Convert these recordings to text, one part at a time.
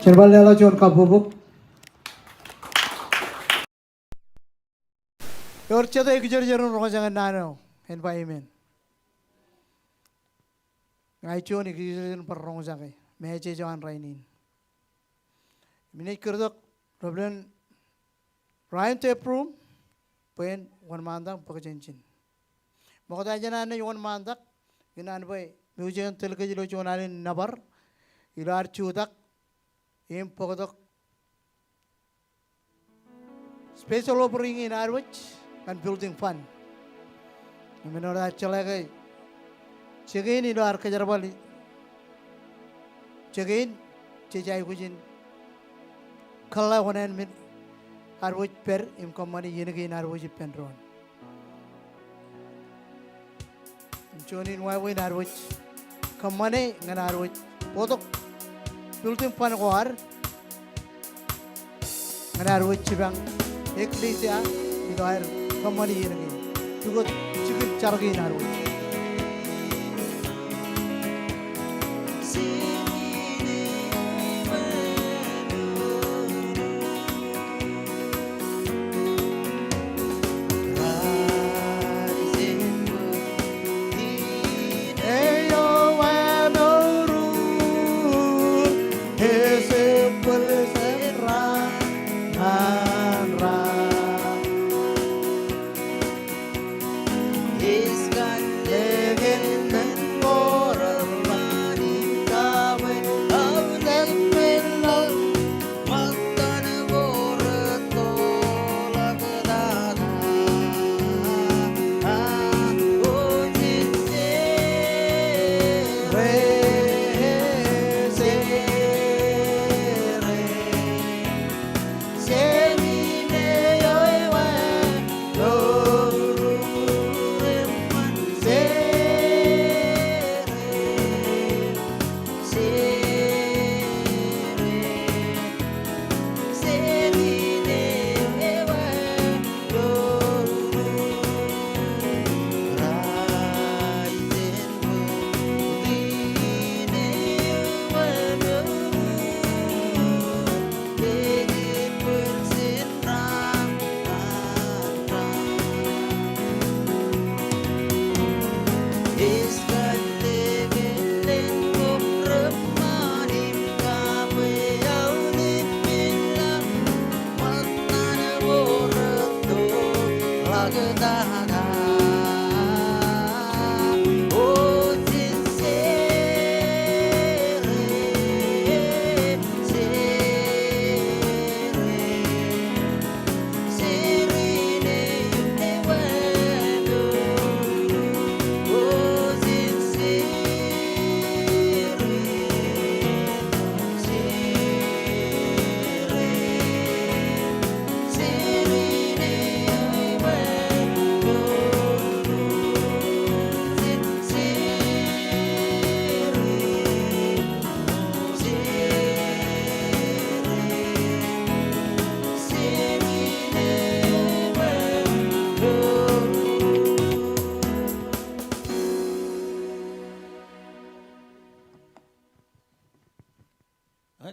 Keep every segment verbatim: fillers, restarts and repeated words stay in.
Jen bar leḷọk juon kabbokbok. Ewōr jet ekjerajer in roñjake naan eo, en ba amen. Ña ij juon ekjerajer in bar roñjake message eo an rainin. Im inaaj kūrtok rej bar round table room bwe en wōnṃaantak bōk jān ijin. Ṃokta jān an naaj wōnṃaantak, ikōṇaan bwe mejān tōl kōj ilo juon alen nōbar ilo ad jutak im bōktok special offering in ad wōj ñan building fund. Im āinwōt ad jeḷā ke jikin ilo ad kōjerbal jikin jej aikuj in kōḷḷā oṇāān men ad wōj pād im kōṃṃane iien kein ad wōj ippān doon. Im juon in wāween ad wōj kōṃṃane ñan ad wōj bōktok building fund ko ad ñan ad wōj jipañ eklejia ilo ad kōṃṃane iien kein. Pukot jikin jar kein ad wōj.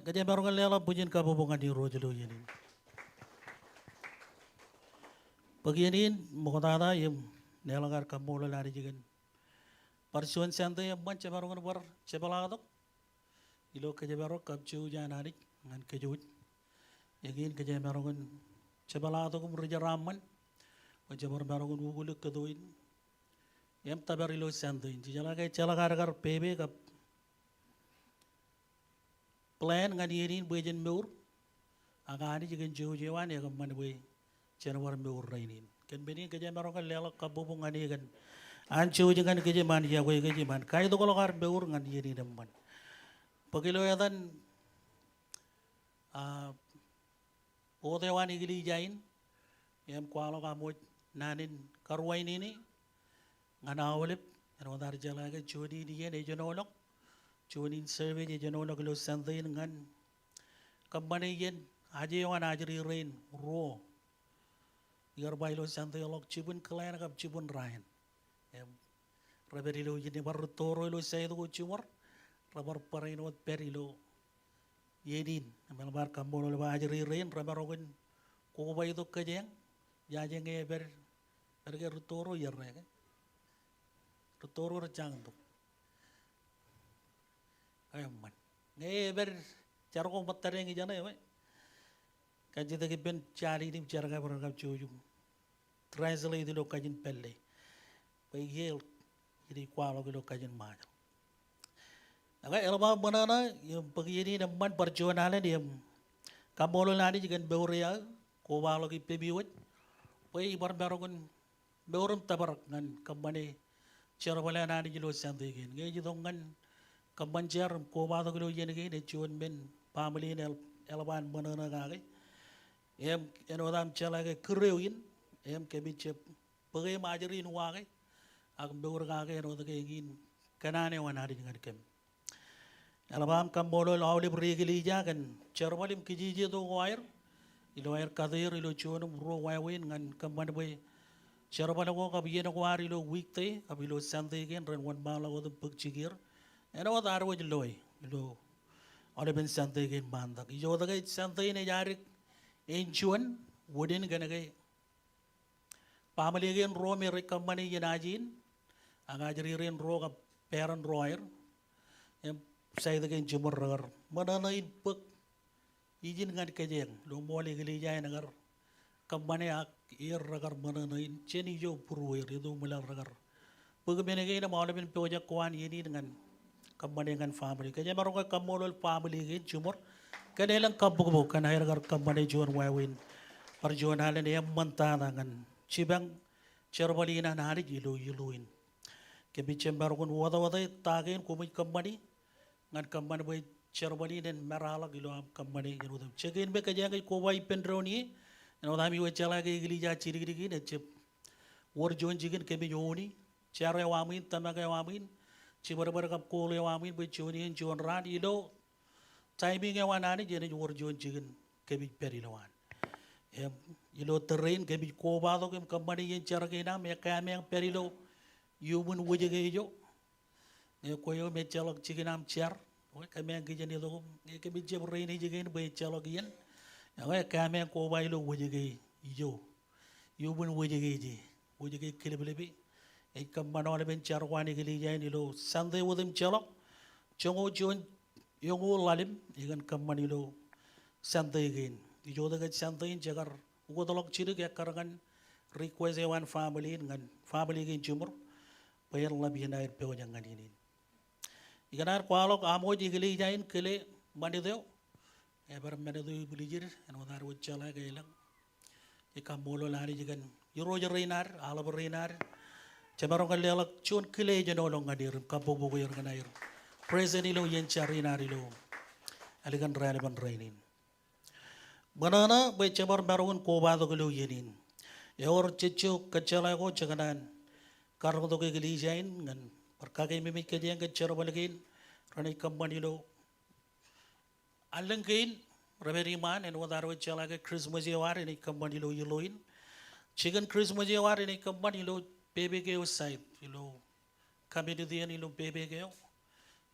Kōjeañ maroñ in leḷọk bwijin kabbokbok ñan Irooj ilo iien in. Bōk iien in ṃoktata im leḷọk ad kaṃṃoolol Anij kōn bar juon Sunday eṃṃan jemaroñ in bar jepḷaaktok ilo kōjparok kab jouj an Anij ñan kōjwōj. Eñin kōjeañ maroñ in jepḷaaktok im rijeraaṃṃan bwe jebar maroñ in ukōl kōto in im tōpar ilo Sunday in. Jejeḷā ke ejjeḷọk ad kar pepe kab plan ñan iien in bwe jen mour, ak Anij kōn jouj eo an ekōṃṃan bwe jen bar mour rainin. Kōn men in kōjeañ maroñ in leḷọk kabbokbok ñan e kōn an jouj ñan kōj im an iọkwe kōj im an kaitokḷọk ad mour ñan iien in eṃṃan. Bōk ilo etan, ah, board eo an eklejia in, im kwaḷọk aṃ wōj naan in karuwainene ñan aolep, āinwōt ad jeḷā ke juon in iien ejenoḷọk, juon in service ejenoḷọk ilo Sunday in ñan kōṃṃane iien aje eo an ajri rein ruo. Iar ba ilo Sunday ḷọk jibwin Glenn kab jibwin Ryan. Im rej pād ilo iien in bar rūtto ro ilo side ko jiṃor, rebar barāinwōt pād ilo iien in. Im eḷap aer kaṃṃoolol bwe ajri rein remaroñ in kobatok kōjeañ, jaje ñe epād, pād ke rūtto ro iar reke. Rūtto ro rej jañin tok. Eṃṃan. Ñe epād jar ko ṃōttadeañ ijeṇe, ewe, kajjitōk ippān Janice im Jerkab rej kab jouj im translate ilo kajin pālle. Bwe iien in ij kwaḷọk ilo kajin Ṃajeḷ. Ak eḷap aō ṃōṇōṇō im bōk iien in eṃṃan bar juon alen im kaṃṃoolol Anij kōn mour eo aō, kobaḷọk ippemi wōj bwe ibar maroñ in mour im tōprak ñan kōṃṃane jerbal an Anij ilo Sunday kein. Ñe ej itok ñan kōṃṃan jar im kobatok ilo iien kein, ej juon men baaṃle in eḷap, eḷap an ṃōṇōṇō kake. Im āinwōt aṃ jeḷā ke kūr eo in, im kōmij jab bōke im ajri in wa ke, ak mour kake āinwōt ke eñin kōṇaan eo an Anij ñan kōm. Eḷap aṃ kaṃṃoolol aolep ri eklejia kōn jerbal im kijejeto ko aer ilo aer kate er ilo juon im ruo wāween ñan kōṃṃan bwe jerbal ko kab iien ko ad ilo weekday kab ilo Sunday kein ren wōnṃaanḷọk wōt im bōk jikier āinwōt ad wōj loe ilo aolepen Sunday kein ṃaantak. Ijoke Sunday in ej adik āinjuon, wūnin kōnke baaṃle kein ruo me rej kōṃṃane iien aje in, ak ajri rein ruo kab parent ro aer, im side kein jiṃor rekar ṃōṇōṇō in bōk ijin ñan kōjeañ ilo ṃool eklejia in ekar kōṃṃane ak er rekar ṃōṇōṇō in jān ijo būrueir, itok ṃwilaḷ rekar bōk men kein im aolepen pojak ko an iien in ñan kōṃṃane ñan family. Kōj jemaroñ ke kaṃṃoolol family kein jiṃor kōn elōñ kabbokbok kōn aer kar kōṃṃane juon wāween bar juon alen eṃṃantata ñan jipañ jerbal in an Anij ilo ilu in. Kōmij jab maroñ in wōtwōte ta kein koṃij kōṃṃani ñan kōṃṃan bwe jerbal in en meraḷọk ilo aṃ kōṃṃane āinwōt aṃ. Jikin me kōjeañ ej koba ippān doon ie, āinwōt ami wōj jeḷā ke eklejia jidikdik in ejab wōr juon jikin kōmij ooni, jar eo aṃ in, tōmak eo aṃ in, jibadbad kab goal eo aṃ in bwe juon iien juon raan ilo timing eo an Anij enaaj wōr juon jikin kōmij pād ilowaan. Im ilo tōre in kōmij kobatok im kōṃṃane iien jar kein aṃ, ekkā meañ pād ilo iuṃwin wōjke ijo. Ñe kwe eo me ejjeḷọk jikin aṃ jar, ekā meañ kijen itok im ñe kōmij jab rein ijikein bwe ejjeḷọk iien, ekā meañ koba ilo wōjke ijo. Iuṃwin wōjke ije, wōjke kiliplepe. Ej kōṃṃan aolepen jar ko an eklejia in ilo Sunday wōt im jeḷọk joñoul juon, joñoul ḷalem, ekōn kōṃṃan ilo Sunday kein. Ijoke Sunday in jekar ukōtḷọk jidik ekkar ñan request eo an family in ñan family kein jiṃor bwe en ḷap iien aer pojak ñan iien in. Ikōṇaan kwaḷọk aṃ wōj eklejia in kile ṃanit eo, ebar ṃanit eo ibwiljid āinwōt ad wōj jeḷā ke elōñ. Ij kaṃṃoolol Anij kōn irooj rein ad, aḷap rein ad, jemaroñ ke leḷọk juon kile ijenoḷọk ñan er im kabbokbok er kōn aer present ilo iien jar in ad ilo ālikin raelep in rainin. Ṃōṇōṇō bwe jebar maroñ in kobatok ilo iien in. Ewōr jejjo kōjjeḷā ko jekōṇaan karoñtok eklejia in ñan bar kakeememej kōjeañ kōn jerbal kein renaaj kōṃṃan ilo allōñ kein, rej pād iṃaan, āinwōt ad wōj jeḷā ke Christmas eo ad enaaj kōṃṃan ilo iloin. Jikin Christmas eo ad enaaj kōṃṃan ilo pepek eo site, ilo community in ilo pepek eo.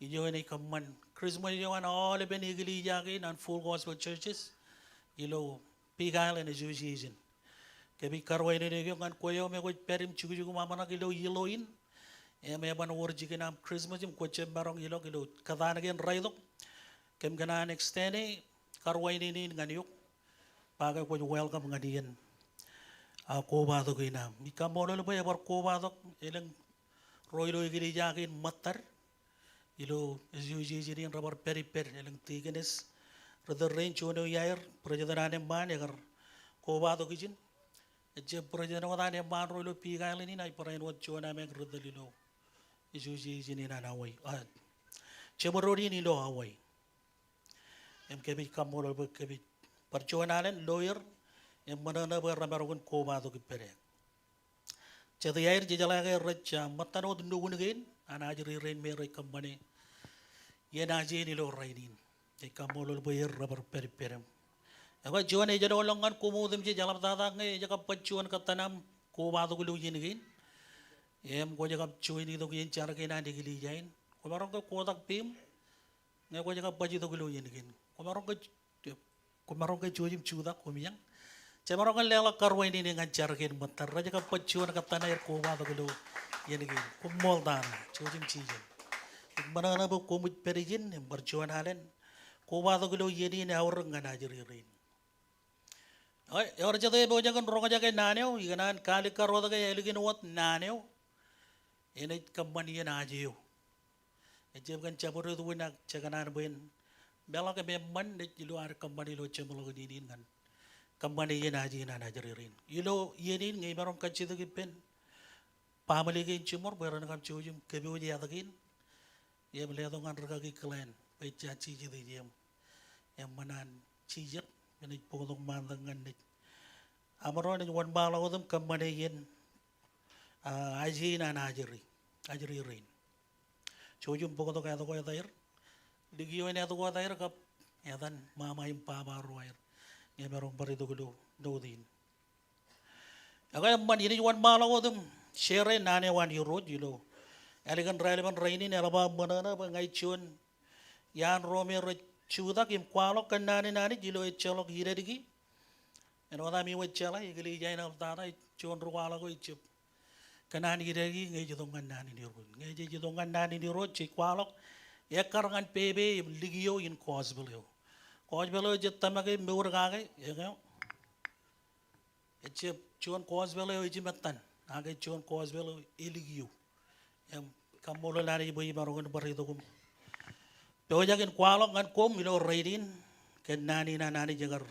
Ijo enaaj kōṃṃan Christmas eo an aolepen eklejia kein an Full Gospel Churches ilo Big Island Association. Kōmij karuwainene eok ñan kwe eo me kwōj pād im jukjuk im aṃōṇak ilo iloin. Im eban wōr jikin aṃ Christmas im kwōj jab maroñ ilọk ilo kōtaan kein raitok. Kōm kōṇaan extend e karuwainene in ñan eok ba ke kwōj welcome ñan iien, a, kobatok in aṃ. Ij kaṃṃoolol bwe ebar kobatok elōñ ro ilo eklejia kein ṃōttad ilo association in rebar pād ippād, elōñ deaconess, ri tōl rein juon eo iaer, president an eṃṃaan ekar kobatok ijin. Ejjab president wōt an eṃṃaan ro ilo Big Island in, ij barāinwōt juon ameañ ri tōl ilo association in an Hawaii, a, jeṃdoon in ilo Hawaii. Im kōmij kaṃṃoolol bwe kōmij bar juon alen lo er im ṃōṇōṇō bwe remaroñ in kobatok ippād eō. Jet iaer jejeḷā ke rej, a, ṃōttan wōt nukun kein an ajri rein me rej kōṃṃane iien aje in ilo rainin. Ij kaṃṃoolol bwe er rebar pād ippād eō. Ekwe juon ejenoḷọk ñan koṃ otemjej, eḷaptata ñe ej kab baj juon kōttan aṃ kobatok ilo iien kein im kwōj kab join itok iien jar kein an eklejia in, kwōmaroñ ke kotak peiṃ Ñe kwōj kabbaj itok ilo iien kein, kwōmaroñ ke, kwōmaroñ ke jouj im jutak koṃ ijeṇ. Jemaroñ ke leḷọk karuwainene ñan jar kein ṃōttad. Rej kabbaj juon kōttan aer kobatok ilo iien kein. Koṃṃool tata, jouj im jijet. Im ṃōṇōṇō bwe koṃij pād ijin im bar juon alen kobatok ilo iien in eaorōk ñan ajri rein. Ewōr jete epojak in roñjake naan eo, ikōṇaan kalikkar wōt ke ālikin wōt naan eo enaaj kōṃṃan iien aje eo. Ejjab kōn jabdewōt wōt ak jekōṇaan bwe en meḷọk im eṃṃan naaj ilo ad kōṃṃan ilo jeṃḷọkin iien in ñan kōṃṃane iien aje in an ajri rein. Ilo iien in ñe imaroñ kajjitōk ippān baaṃle kein jiṃor bwe ren kab jouj im kōpooj iien in im letok ñan rikaki Glenn bwe ejja jijet ijin im eṃṃan an jijet im enaaj bōktok ṃaantak ñan naaj, aṃro naaj wōnṃaanḷọk wōt im kōṃṃane iien, ah, aje in an ajri, ajri rein. Jouj im bōktok ātokweet aer, likioin ātokweet aer kab etan ṃaṃa im baba ro aer ñe emaroñ bar itok ilo note in. Ekwe eṃṃan, inaaj wōnṃaanḷọk wōt im share naan eo an Irooj ilo ālikin raelepen rainin. Eḷap aō ṃōṇōṇō bwe ña ij juon iaan ro me rej jutak im kwaḷọk kōn naan in Anij ilo ejjeḷọk idadiki. Āinwōt ami wōj jeḷā, eklejia in eḷaptata, juon ri kwaḷọk eo ejjab kōṇaan idadiki ñe ej itok ñan naan in Irooj. Ñe jej itok ñan naan in Irooj, jej kwaḷọk ekkar ñan pepe im likio in gospel eo. Gospel eo ejjab tōmak im mour kake, eñeo. Ejjab juon gospel eo ejimettan, ak ej juon gospel eo elikio. Im kaṃṃoolol Anij bwe imaroñ in bar itok im pojak in kwaḷọk ñan koṃ ilo rainin kōn naan in an Anij ekar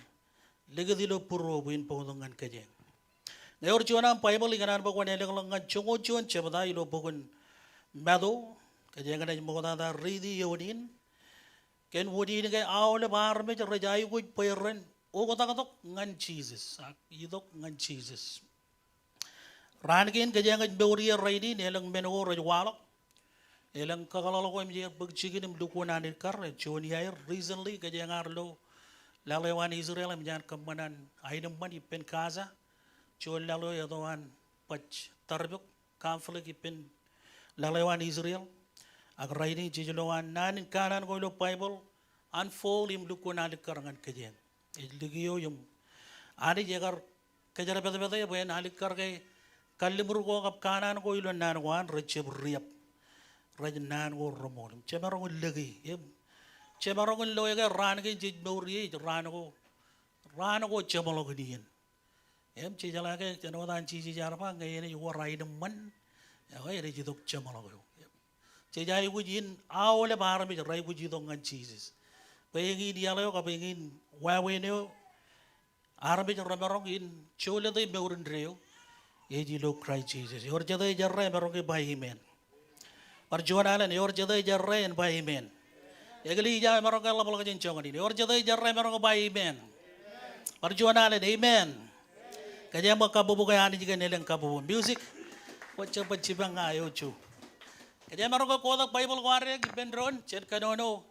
likūt ilo būruō bwe in bōktok ñan kōjeañ. Ñe ewōr juon aṃ Baibōḷ, ikōṇaan bwe kwōn elōñḷọk ñan joñoul juon jebta ilo bok in Matu, kōjeañ naaj ṃoktata riiti eoon in. Kōn wūnin ke aolep armej rej aikuj bwe ren oktaktok ñan Jisōs, ak itok ñan Jisōs. Raan kein kōjeañ ej mour ie rainin, elōñ men ko rej waḷọk. Elōñ kakōḷḷe ko im ej bōk jikin im lukkuun Anij kar, ej juon iaer. Recently, kōjeañ ar lo laḷ eo an Israel im ej an kōṃṃan an aenōṃṃan ippān Gaza. Juon laḷ eo eto an baj tarbok, conflict ippān laḷ eo an Israel. Ak rainin jej lo an naan in kanaan ko ilo Baibōḷ unfold im lukkuun alikkar ñan kōjeañ. Ej likio im Anij ekar kōjerbōtbōte bwe en alikkar ke kalliṃur ko kab kanaan ko ilo naan ko an rejjab riab. Rej naan ko reṃool. Im jemaroñ in lōke, im jemaroñ in loe ke raan kein jej mour ie ej raan ko, raan ko jeṃḷọkin iien. Im jejeḷā ke āinwōt an Jisōs ear ba, ñe enaaj wōr aenōṃṃan, ekwe enaaj itok jeṃḷọk eo. Jej aikuj in aolep armej rej aikuj itok ñan Jisōs. Bwe eñin iaḷ eo kab eñin wāween eo armej remaroñ in jolōte mour indeeo, ej ilo Kraist Jisōs. Ewōr jete ej errā emaroñ ke ba amen. Bar juon alen, ewōr jete ej errā en ba amen. Eklejia emaroñ ke ḷapḷọk jān joñan in. Ewōr jete ej errā emaroñ ke ba amen. Bar juon alen, amen. Kōjeañ bwe kabbokbok eo Anij kōn elōñ kabbokbok. Music. Bwe jen bwe jipañ ña eo iju. Kōjeañ emaroñ ke kotak Baibōḷ ko ad ippān doon, jen kōnono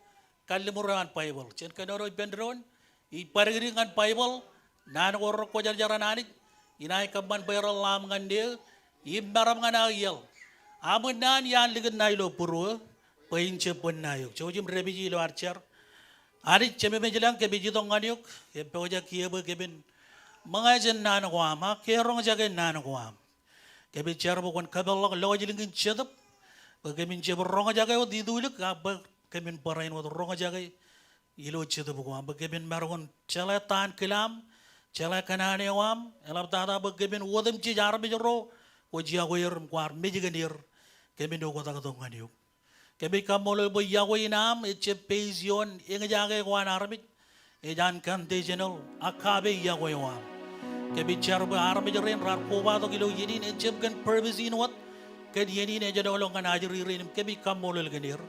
kalliṃur eo an Baibōḷ. Jen kōnono ippān doon, ij bōd kōn ñan Baibōḷ, naan ko rekwōjarjar an Anij, inaaj kōṃṃan bwe ren ḷaaṃ ñan neō, im maroñ ñan aō iaḷ. Aṃ naan iaan likūt ṇae ilo būruō, bwe in jab bōk ṇae eok. Jouj im dāpiji ilo ad jar. Anij Jemem ilañ, kōmij itok ñan eok, im pojak kiiō bwe kōmin ṃōñā jān naan ko aṃ, ak ke roñjake naan ko aṃ. Kōmij jar bwe kwōn kapeḷḷọk lọjilñin jetōb, bwe kōmin jab roñjake wōt itulik, ak bwe kōmin barāinwōt wōt roñjake ilo jetōb ko aṃ, bwe kōmin maroñ in jeḷā ta in kilaam, jeḷā kōṇaan eo aṃ, eḷaptata bwe kōmin otemjej armej ro kwōj yokwe er im kwaar mej kōn er, kōmin oktaktok ñan eok. Kōmij kaṃṃoolol bwe yokwe in aṃ ejjab based ioon eñjake ko an armej, ej unconditional, agape yokwe eo aṃ. Kōmij jar bwe armej rein raar kobatok ilo iien in ejjab kōn purpose in wōt, kōn iien in ejenoḷọk ñan ajri rein im kōmij kaṃṃoolol kōn er.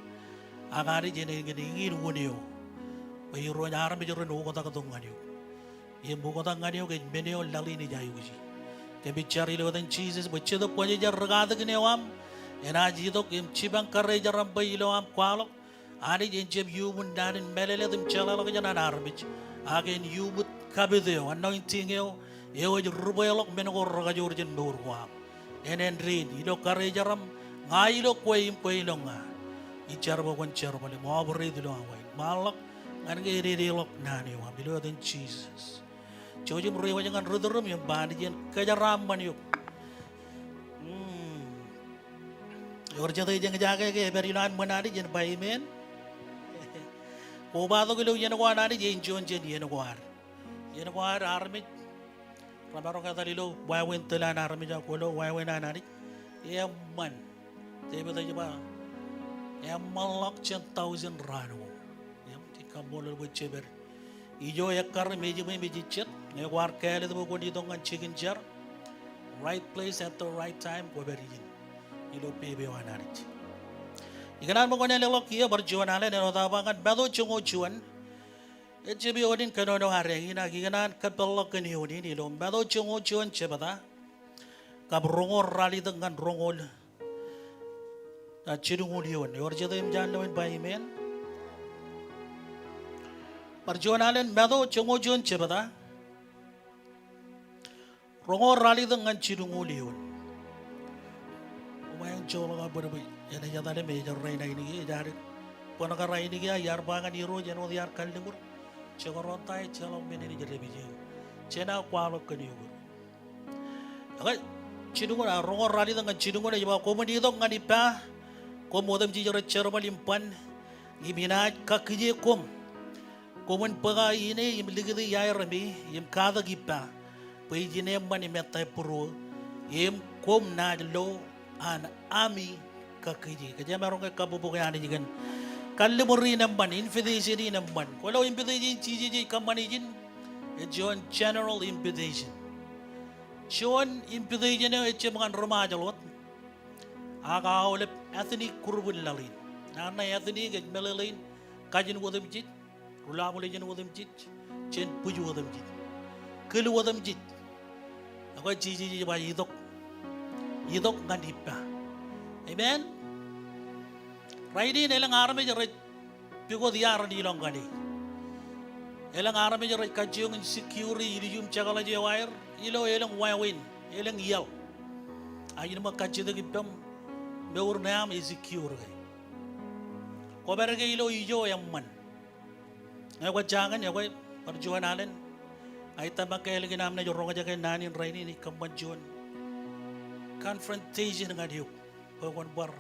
Ak Anij, enaaj kōn eñin wūn eo bwe Irooj armej ren oktaktok ñan eok. Im oktak ñan eok ej men eo laḷ in ej aikuji. Kōmij jar ilo etan Jisōs bwe Jetōb Kwōjarjar, ri katakin eo aṃ enaaj itok im jipañ karijeram bwe ilo aṃ kwaḷọk, Anij, en jab iuṃwin naan in mālōtlōt im jeḷāḷọkjeṇ an armej, ak en iuṃwin kapit eo, anointing eo, eo ej rubweḷọk men ko rekajoor jān mour ko aṃ. En āindein ilo karijeram, ña ilo kwe im kwe ilo ña. ij jar bwe kwōn jerbal im operate ilo awa in. Ṃaanḷọk ñan ke ededeḷọk naan eo aṃ ilo etan Jisōs. Jouj im reiwōj ñan ri tūrūṃ im ba Anij en kōjeraaṃṃan eok. Hmm. Ewōr jet ej eñjake ke epād ilowaan ṃōn Anij en ba amen. Kobatok ilo iien ko an Anij, ej juon jān iien ko ad. Iien ko ad armej remaroñ etal ilo wāween tōl an armej ak kwōlo wāween an Anij. Eṃṃan. Devid ej ba, eṃṃanḷọk jān thousand raan ko. Im ij kaṃṃoolol bwe jepād. Ijo ekkar im ejimem ej jet, ñe kwaar kāālōt bwe kwōn itok ñan jikin jar. Right place at the right time, kwōpād ijin. Ilo pepe eo an Anij. Ikōṇaan bwe kwōn ālōkḷọk kiiō bar juon alen, āinwōt aō ba ñan Matu joñoul juon. Ejjab eoon in kōnono adeañ in, ak ikōṇaan kōpeḷḷọk kōn eoon in ilo Matu joñoul juon jebta, kab roñoul ralitōk ñan roñoul, a, jilñuul eoon. Ewōr jet eo im jañin lo in ba amen. Bar juon alen Matu joñoul juon jebta, roñoul ralitōk ñan jilñuul eoon. Koṃ ej joḷọk aō bōd bwe enaaj etal im ej rainin ainikien, ej adik bōn kar ainikien, iar ba ñan Irooj āinwōt iar kalliṃur. Jekdọọn ta ejjeḷọk men enaaj dāpij eō. Jenaaj kwaḷọk kōn eok. Okay, jilñuul, a, roñoul ralitōk ñan jilñuul ej ba, koṃwin itok ñan ippa, koṃ otemjej rej jerbal im ban, im inaaj kakkije koṃ. Koṃwin bōk aō ine im likūti iaer me im katak ippa, bwe ij ineeṃṃan im ettā būruō, im koṃ naaj lo an ami kakkije. Kōjeañ maroñ ke kabbokbok Anij kōn kalliṃur in eṃṃan, invitation in eṃṃan. Kwōlo invitation Jisōs ej kōṃṃane ijin, ej juon general invitation. Juon invitation eo ejjab ñan ri Ṃajeḷ wōt, ak aolep ethnic group in laḷ in. Naan ṇe ethnic ej meḷeḷein kajin otemjej, Ri Lọbuḷ ej otemjej, jān bwij otemjej, kōl otemjej. Ak Jisōs ej ba itok, itok ñan ippa. Amen. Rainin elōñ armej rej pukot iaar in ilọk ñan e. Elōñ armej rej kajjioñ in secure ilju im jekḷaj eo aer ilo elōñ wāween, elōñ iaḷ. Ak in ṃōk kajjitōk ippaṃ, mour ṇe aṃ ej secure ke. Kwōpād ke ilo ijo eṃṃan. Ñe kwōj jañin, ekwe, bar juon alen, a ij tōmak ke ālikin am naaj roñjake naan in rainin ij kōṃṃan juon confrontation ñan eok bwe kwōn bar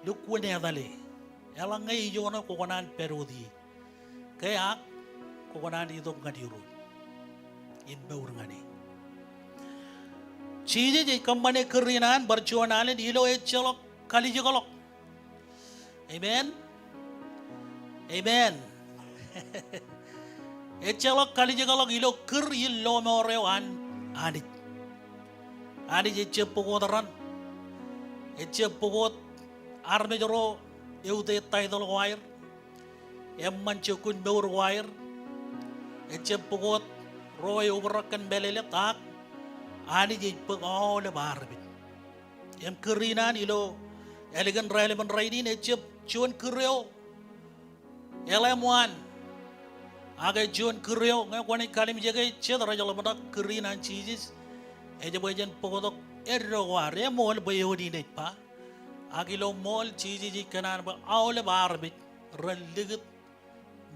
lukkuun etale. Eḷaññe ijo ṇe kwō kōṇaan pād wōt ie, ke ak kwō kōṇaan itok ñan Irooj im mour ñan e. Jisōs ej kōṃṃane kūr in an bar juon alen ilo ejjeḷọk kalijekḷọk. Amen. Amen. Ejjeḷọk kalijekḷọk ilo kūr in lọmọọr eo an Anij. Anij ejjab bōk wōt raṇ. Ejjab bōk wōt armej ro eutiej title ko aer. Eṃṃan jokkun mour ko aer. Ejjab bōk wōt ro eobrak kōn mālōtlōt ak Anij ej bōk aolep armej. Im kūr in an ilo ālikin raelepin rainin ejjab juon kūr eo eḷap ṃaan. Ak ej juon kūr eo ñe kwōnaaj kalimjeke jet rej ḷōmṇak kūr in an Jisōs, ej bwe jen bōktok eddo ko ad. Eṃool bwe eoon in ej ba. Ak ilo ṃool Jisōs ej kōṇaan bwe aolep armej ren likūt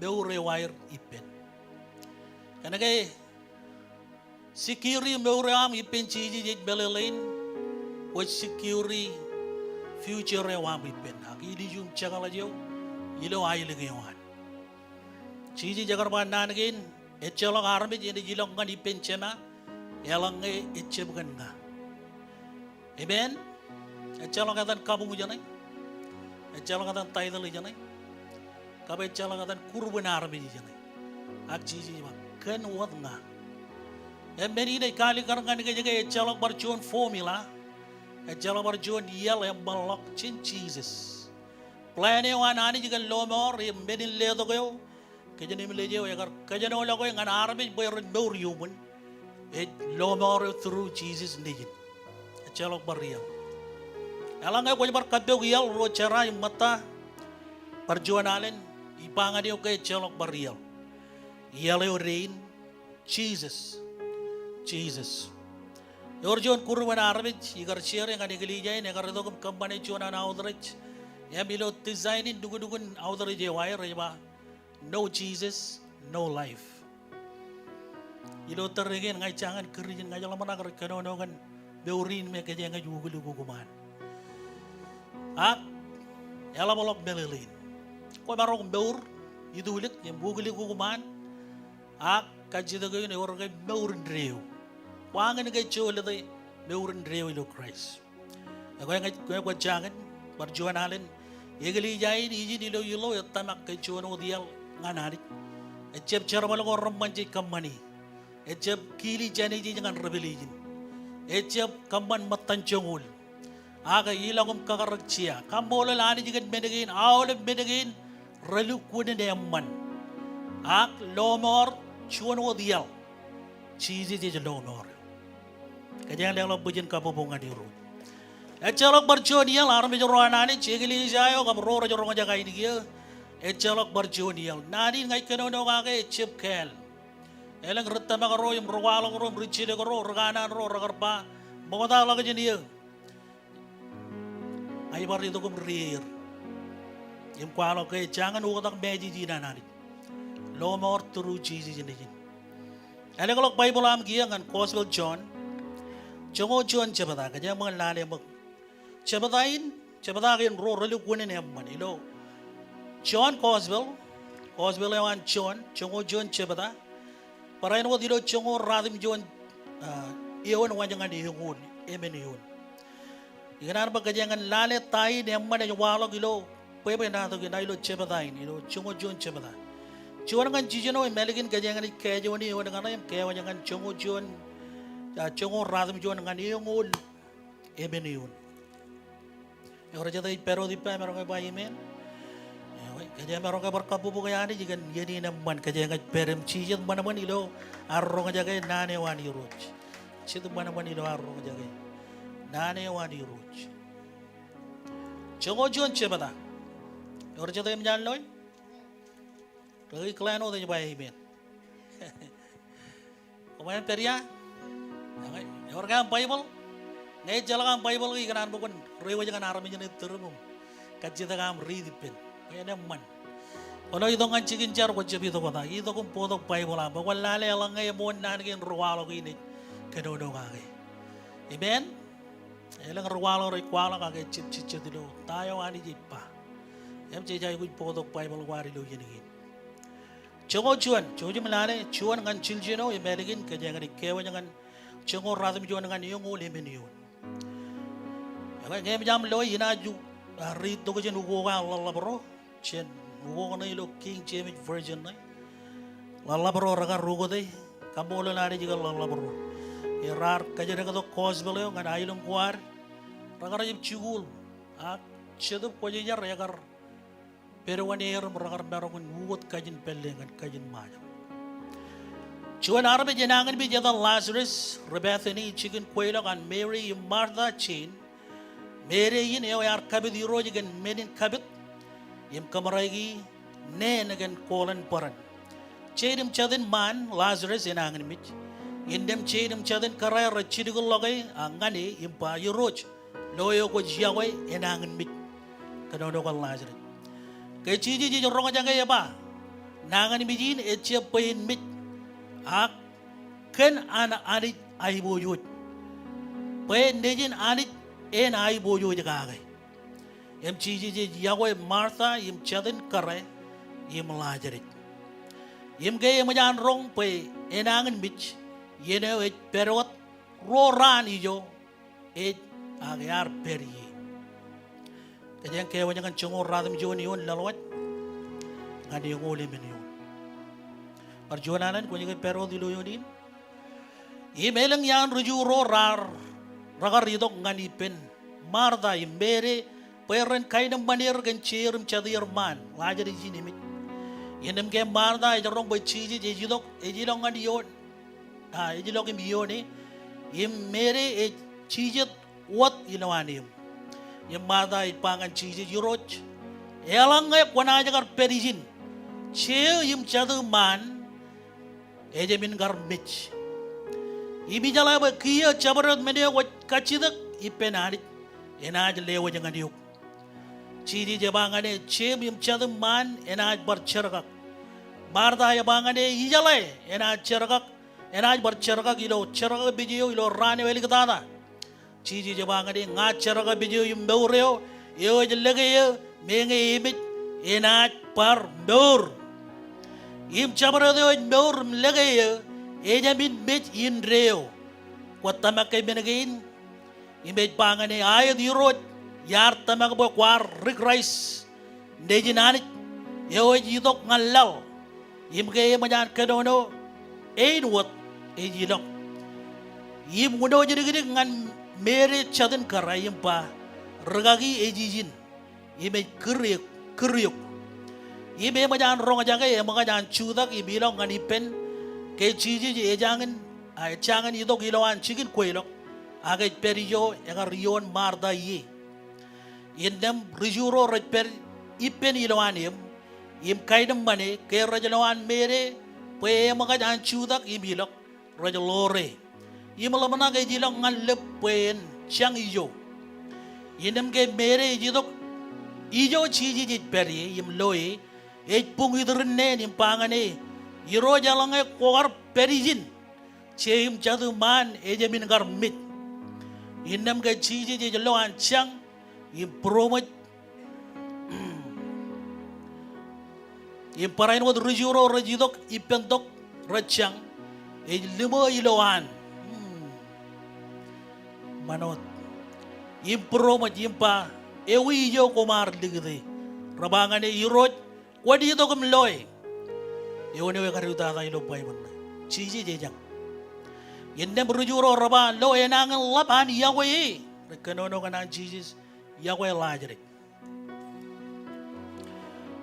mour eo aer ippān. Kōnke secure mour eo aṃ ippān Jisōs ej meḷeḷein kwōj secure future eo aṃ ippān ak ilju im jekḷaj eo ilo aelōñ eo an. Jisōs ekar ba naan kein, ejjeḷọk armej enaaj ilọk ñan ippān Jema eḷaññe ejjab kōn ña. Amen. Ejjeḷọk etan kabuñ ijeṇe. Ejjeḷọk etan title ijeṇe. Kab ejjeḷọk etan group in armej ijeṇe. Ak Jisōs ej ba kōn wōt ña. Im men in ej kaalikkar ñan kōj ke ejjeḷọk bar juon formula. Ejjeḷọk bar juon iaḷ eṃṃanḷọk jān Jisōs. Plan eo an Anij kōn lọmọọr im men in letok eo, kōjenemej eo ekar kōjenolọke ñan armej bwe ren mour iuṃwin. Ej lọmọọr eo through Jisōs nejin. Ejjeḷọk bar iaḷ. Eḷaññe kwōj bar kappok iaḷ ro jera im ṃōtta, bar juon alen, ij ba ñan eok ke ejjeḷọk bar iaḷ. Iaḷ eo dein Jisōs. Jisōs. Ewōr juon group in armej ikar share ñan eklejia in, ekar itok im kōṃṃane juon an outreach. Im ilo design in lukkuun, lukkuun author eo ej ba, "No Jesus, no life." Ilo tōre kein ña ij jañin kūr ijin, ña ij ḷōmṇak rej kōnono kōn mour in me kōjeañ ej ukōt ukōt ṃaan. Ak eḷapḷọk meḷeḷein. Kwōmaroñ mour itulik im ukōt ukōt ṃaan. Ak kajjitōk eoon ewōr ke mour indeeo. Kwañin ke jolōte mour indeeo ilo Kraist. Ekwe ña ij, ñe kwōj jañin, bar juon alen, eklejia in ijin ilo ilo ej tōmak ke juon wōt iaḷ ñan Anij. Ejjab jerbal ko reṃṃan jej kōṃṃani. Ejjab kili jān ijin ñan repeljin. Ejjab kōṃṃan ṃōttan joñoul. Ak ilọk im kakarōk jea. Kaṃṃoolol Anij kōn men kein, aolep men kein relukkuun in eṃṃan. Ak lọmọọr juon wōt iaḷ. Jisōs ej lọmọọr. Kōjeañ leḷọk bwijin kabbokbok ñan Irooj. Ejjeḷọk bar juon iaḷ armej ro an Anij, eklejia eo kab ro rej roñjake ainikien. Ejjeḷọk bar juon iaḷ. Naan in ña ij kōnono kake ejjab kāāl. Elōñ ri tōmak ro im ri kwaḷọk ro im ri jilōk ro, ri kanaan ro, rekar ba, ṃoktaḷọk jān eō. Ña ij bar itok im rier im kwaḷọk ke ej jañin oktak message in an Anij. Lọmọọr through Jisōs in ijin. Ālōkḷọk Baibōḷ aṃ kiiō ñan Gospel John. Joñoul juon jebta, kōjeañ ṃōk lale ṃōk. Jebta in, jebta kein ro relukkuun in eṃṃan. Ilo John Gospel, Gospel eo an John, joñoul juon jebta. Barāinwōt ilo joñoul ratimjuon, ah, eoon wōj ñan eñoul, emān eoon. Ikōṇaan bwe kōjeañ lale ta in eṃṃan ej waḷọk ilo bwebwenato kein, ilo jebta in, ilo joñoul juon jebta. Juon ñan jiljino im ālikin kōjeañ naaj kajoor eoon kaṇe im kawōj ñan joñoul juon, ah, joñoul ratimjuon ñan eñoul. Emān eoon. Ewōr jet ej pād wōt ippa, emaroñ ke ba amen? Ewōr, kōjeañ maroñ ke bar kabbokbok Anij kōn iien in eṃṃan, kōjeañ ej pād im jijet ṃanṃan ilo ad roñjake naan eo an Irooj. Jijet ṃanṃan ilo ad roñjake naan eo an Irooj. Joñoul juon jebta. Ewōr jet ej eṃōj an loe? Rej ikōḷaanwōt ej ba amen. Koṃ en pād ia? Ewōr ke aṃ Baibōḷ? Ñe ejjeḷọk aṃ Baibōḷ ke ikōṇaan bwe kwōn reiwōj ñan armej ṇe turuṃ im kajjitōk aṃ riit ippān. Bwe en eṃṃan. Kwōlo itok ñan jikin jar kwō jab itok wōt, itok im bōktok Baibōḷ aṃ bwe kwōn lale eḷaññe eṃool naan kein ri waḷọk in ej kōnono kake. Amen. Elōñ ri waḷọk rej kwaḷọk ak ejjab jejjet ilo ta eo Anij ej ba. Im jej aikuj bōktok Baibōḷ ko ad ilo iien kein. Joñoul juon, jouj im lale, juon ñan jiljino im ālikin kōjeañ naaj kawōj ñan joñoul ratimjuon ñan eñoul emān eoon. Ekwe ñe eṃōj aṃ loe inaaj, ah, riit tok jān ukok an ḷōḷḷap ro. Jān ukok ṇe ilo King James Version ṇe. Ḷōḷḷap ro rekar ukōte, kaṃṃoolol Anij kōn ḷōḷḷap ro. Im raar kōjatdiktok gospel eo ñan aelōñ ko ad. Rekar jab jikuuḷ, ak Jetōb Kwōjarjar ekar pād wōṇāer im rekar maroñ in ukōt kajin pālle ñan kajin Ṃajeḷ. Juon armej enañinmej etan Lazarus, ri Bethany, jikin kweilọk an Mary im Martha, Jane. Mary in eo ear kapit Irooj kōn men in kapit im kōmraiki neen kōn kooḷan bōran. Jane im jatin ṃaan, Lazarus, enañinmej. Innām Jane im jatin kōrā rej jilkinḷọke ñan e im ba, Irooj, lo eo kwōj yokwe enañinmej. Kōnono kōn Lazarus. Ke Jisōs ej roñjake ej ba, nañinmej in ejjab bwe en mej, ak kōn an Anij aiboojoj. Bwe nejin Anij en aiboojoj kake. Im Jisōs ej yokwe Martha im jatin kōrā im Lazarus. Im ke eṃōj an roñ bwe enañinmej, iien eo ej pād wōt ro raan ijo ej ak ear pād ie. Kōjeañ kawōj ñan joñoul ratimjuon eoon laḷwōj ñan eñoul emān eoon. Bar juon alen kwōj ke pād wōt ilo eoon in. Im elōñ iaan ri Ju ro raar, rekar itok ñan ippān Martha im Mary bwe ren kaenōṃṃan er kōn jeir im jatier ṃaan, Lazarus in emej. Innām ke Martha ej roñ bwe Jisōs ej itok, ej ilọk ñan eoon, a, ej ilọk im ioone, im Mary ej jijet wōt ilowaan eō. Im Martha ej ba ñan Jisōs, Irooj, eḷaññe kwōnaaj kar pād ijin, jeō im jatū ṃaan ejāmin kar mej. Im ijeḷā bwe kiiō jabdewōt men eo kwōj kajjitōk ippān Anij enaaj lewōj ñan eok. Jisōs ej ba ñan e, jeṃ im jatūṃ ṃaan enaaj bar jerkak. Marta ej ba ñan e, ijeḷā enaaj jerkak, enaaj bar jerkak ilo jerkakpej eo ilo raan eo āliktata. Jisōs ej ba ñan e, ña jerkakpej eo im mour eo, eo ej lōke eō, meñe emej enaaj bar mour. Im jabdewōt eo ej mour im lōke eō, ejāmin mej indeeo. Kwōj tōmak ke men kein? Im ej ba ñan e, aet Irooj, iar tōmak bwe kwaar ri Kraist, Nejin Anij, eo ej itok ñan laḷ. Im ke eṃōj an kōnono, āinwōt ej ilọk. Im uno ej dikdik ñan Meri jatūn kōrā im ba, rikaki ej ijin, im ej kūr eok, kūr eok. Im eṃōj an roñjake eṃōkaj an jutak im ilọk ñan ippān, ke Jisōs ej jañin, a, ej jañin itok ilowaan jikin kweilọk, ak ej pād ijo ekar ioon Marta ie. Innām ri-Ju ro rej pād ippān ilowaan eṃ, im kaenōṃṃane ke rej lo an Meri bwe eṃōkaj an jutak im ilọk, rej ḷoore. Im ḷōmṇak ej ilọk ñan lōb bwe en jañ ijo. Innām ke Meri ej itok ijo Jisōs ej pād ie im loe, ej buñ iturin neen im ba ñan e, Irooj, eḷaññe kwō kar pād ijin, jeṃ im jatūṃ ṃaan ejāmin kar mej. Innām ke Jisōs ej lo an jañ im būroṃōj im barāinwōt ri-Ju ro rej itok ippān tok rej jañ, ej limo ilowaan. Hmm. Ṃanot. Im būroṃōj im ba, ewi ijo koṃ ar likūt e? Re ba ñan e, Irooj, kwōn itok im loe. Eoon eo ekar eutata ilo Baibōḷ ṇe. Jisōs ej jañ. Innām ri-Ju ro re ba, lo enañin ḷap an iọkwe e. Rej kōnono kōn an Jisōs iọkwe Lajaras.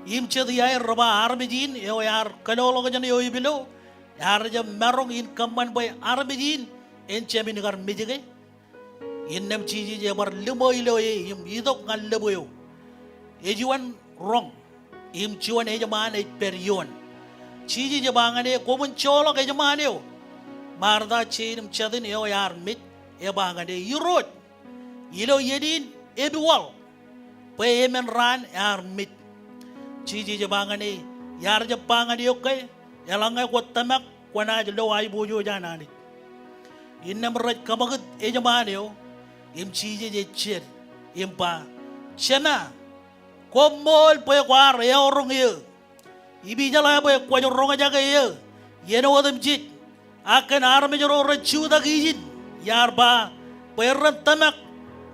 Im jet iaer re ba armej in eo ear kōlọkḷọk jān eo epilo, ear jab maroñ in kōṃṃan bwe armej in en jāmin kar mej ke. Innām Jisōs ebar limo ilo e im itok ñan lōb eo. Ej juon roñ im juon ejṃaan ej pād ioon. Jisōs ej ba ñan e, koṃwin joḷọk ejṃaan eo? Marta jein im jatūn eo ear mej, e ba ñan e, Irooj, ilo iien in epiwaḷ bwe emān raan ear mej. Jisōs ej ba ñan e, iar jab ba ñan eok ke, eḷaññe kwōj tōmak kwōnaaj lo aiboojoj an Anij? Innām rej kaṃakūt ejṃaan eo, im Jisōs ej jet im ba, Jema, koṃṃool bwe kwaar eọroñ eō. Im ijeḷā bwe kwōj roñjake eō iien otemjej, ak kōn armej ro rej jutak ijin, iar ba bwe ren tōmak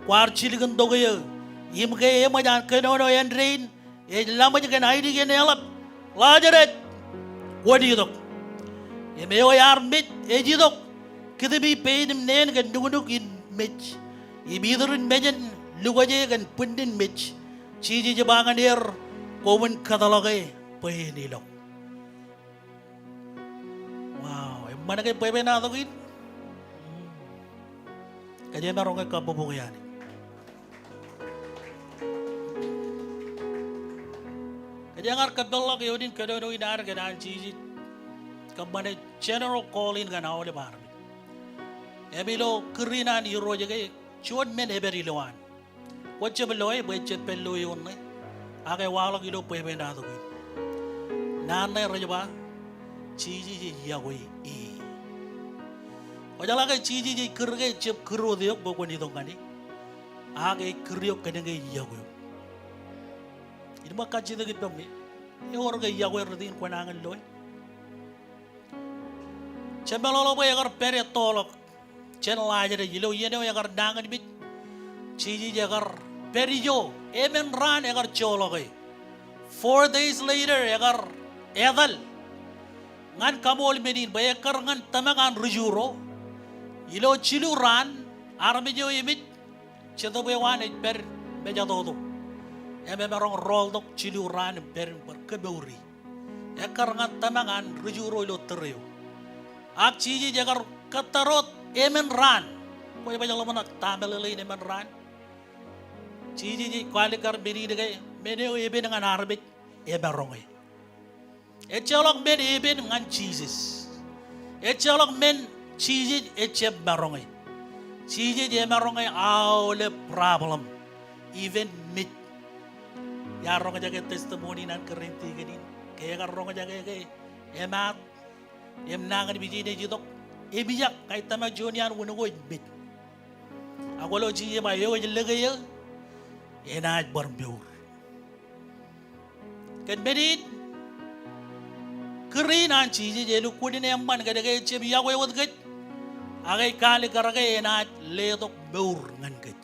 kwaar jilkintok eō. Im ke eṃōj an kōnono āindein, ej laṃōj kōn ainikien eḷap, Lajaras, kwōn itok. Im eo ear mej ej itok, kūtumi pein im neen kōn nuknuk in mej, im iturin mejān lukwōje kōn bwinnin mej. Jisōs ej ba ñan er, koṃwin kōtḷọke bwe en ilọk. Wow, eṃṃan ke bwebwenato kein? Kōjeañ maroñ ke kabbokbok e Anij. Kōjeañ ar kōpeḷḷọk eoon in kōnono in ad kōn an Jisōs kōṃṃane general calling ñan aolep armej. Im ilo kūr in an Irooj ke juon men ej pād ilowaan. Kwō jab loe bwe ejab pād ilo eoon ṇe, ak ewaḷọk ilo bwebwenato kein. Naan ṇe rej ba, Jisōs ej iọkwe e. Kwōjeḷā ke Jisōs ej kūr ke ejab kūr wōt eok bwe kwōn itok ñan e, ak ej kūr eok kōnke ej iọkwe eok. Innām kajjitōk ippaṃ, ewōr ke iọkwe ritōñin kwōnañin loe? Jemeḷọkḷọk bwe ekar pād ettoḷọk jān Lajaras ilo iien eo ekar nañinmej. Jisōs ekar pād ijo, emān raan ekar joḷọke. Four days later ekar etal. Ñan kaṃool men in bwe ekkar ñan tōmak an ri-Ju ro, ilo jilu raan armej eo emej, Jetōb eo an ej pād mejatoto. Im emaroñ rọọltok jilu raan im pād im bar kōmour e. Ekkar ñan tōmak an ri-Ju ro ilo tōre eo. Ak Jisōs ekar kōttar wōt emān raan. Kwōj baj ḷōmṇak ta meḷeḷein emān raan? Jisōs ej kwaḷọk kar men in ke men eo epen ñan armej emaroñ e. Ejjeḷọk men epen ñan Jisōs. Ejjeḷọk men Jisōs ejjab maroñe. Jisōs emaroñe aolep problem, even mej. Iar roñjake testimony in an kōrā in tikōn in. Ke ekar roñjake ke emaat im nañinmej in ej itok, epijak, ña ij tōmak juon iaan wūn ko ej mej. Ak kwōlo Jisōs ej ba eo ej lōke eō enaaj bar mour. Kōn men in, kūr in an Jisōs ej lukkuun in eṃṃan kōnke ejjab yokwe wōt kōj, ak ej kaalikkar ke enaaj letok mour ñan kōj.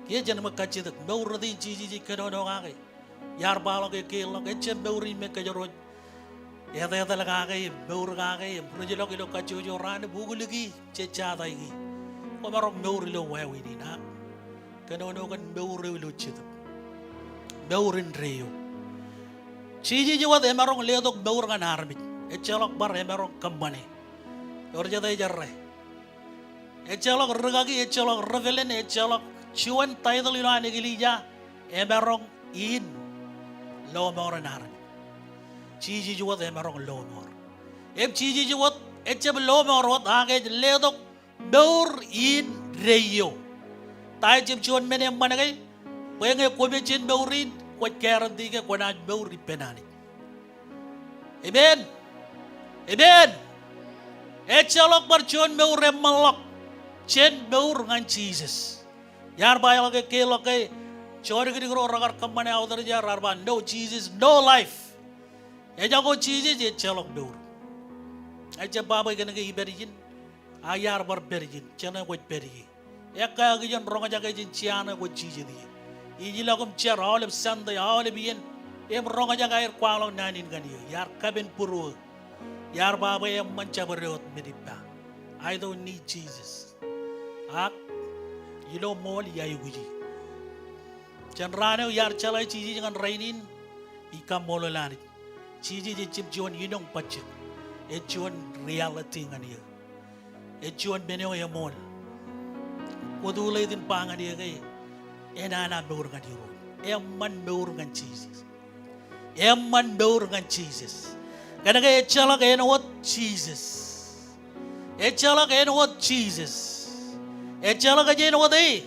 Kiiō jen ṃōk kajjitōk, mour rot in Jisōs ej kōnono kake. Iar ba ḷọk ekkejel ḷọk, ejjab mour in me kōjro ej etetal kake im mour kake im rijḷọk ilo kajjojo raan im ukliki jej jataiki. Kwōmaroñ mour ilo wāween in, ak kōnono kōn mour eo ilo jetōb. Mour indeeo. Jisōs ej wōt emaroñ letok mour ñan armej. Ejjeḷọk bar emaroñ kōṃṃane. Ewōr jet ej errā. Ejjeḷọk rūkaki, ejjeḷọk revelation, ejjeḷọk juon title ilo an eklejia, emaroñ in lọmọọren armej. Jisōs ej wōt emaroñ lọmọọr. Im Jisōs ej wōt, ejjab lọmọọr wōt, ak ej letok mour indeeo. Ta ejjab juon men eṃṃan ke, bwe ñe kwō mej jān mour in, kwōj guarantee ke kwōnaaj mour ippān Anij. Amen. Amen. Ejjeḷọk bar juon mour eṃṃanḷọk jān mour ñan Jisōs. Iar ba ḷọk ekkejel ḷọk ke jodikdik ro rekar kōṃṃane authorization raar ba no Jesus, no life. Ejako Jisōs ejjeḷọk mour. Ejjab ba bwe kōnke ipād ijin, ak iar bar pād ijin, jeṇe kwōj pād ie. Ekkā kiiō jen roñjake jān jea ṇe kwōj jijet ie. Ij ilọk im jar aolep Sunday, aolep iien, im roñjake aer kwaḷọk naan in ñan eō. Iar kapen būruō. Iar ba bwe eṃṃan jabdewōt men ippa. I don't need Jesus. Ak ilo ṃool iaikuji. Jān raan eo iar jeḷā Jisōs ñan rainin, ij kaṃṃoolol Anij. Jisōs ejjab juon inoñ bajjek. Ej juon reality ñan eō. Ej juon men eo eṃool. Kwōtuḷ eo in ba ñan eō ke enana mour ñan Irooj. Eṃṃan mour ñan Jisōs. Eṃṃan mour ñan Jisōs. Kōnke ejjeḷọk āinwōt Jisōs. Ejjeḷọk āinwōt Jisōs. Ejjeḷọk ej āinwōt e.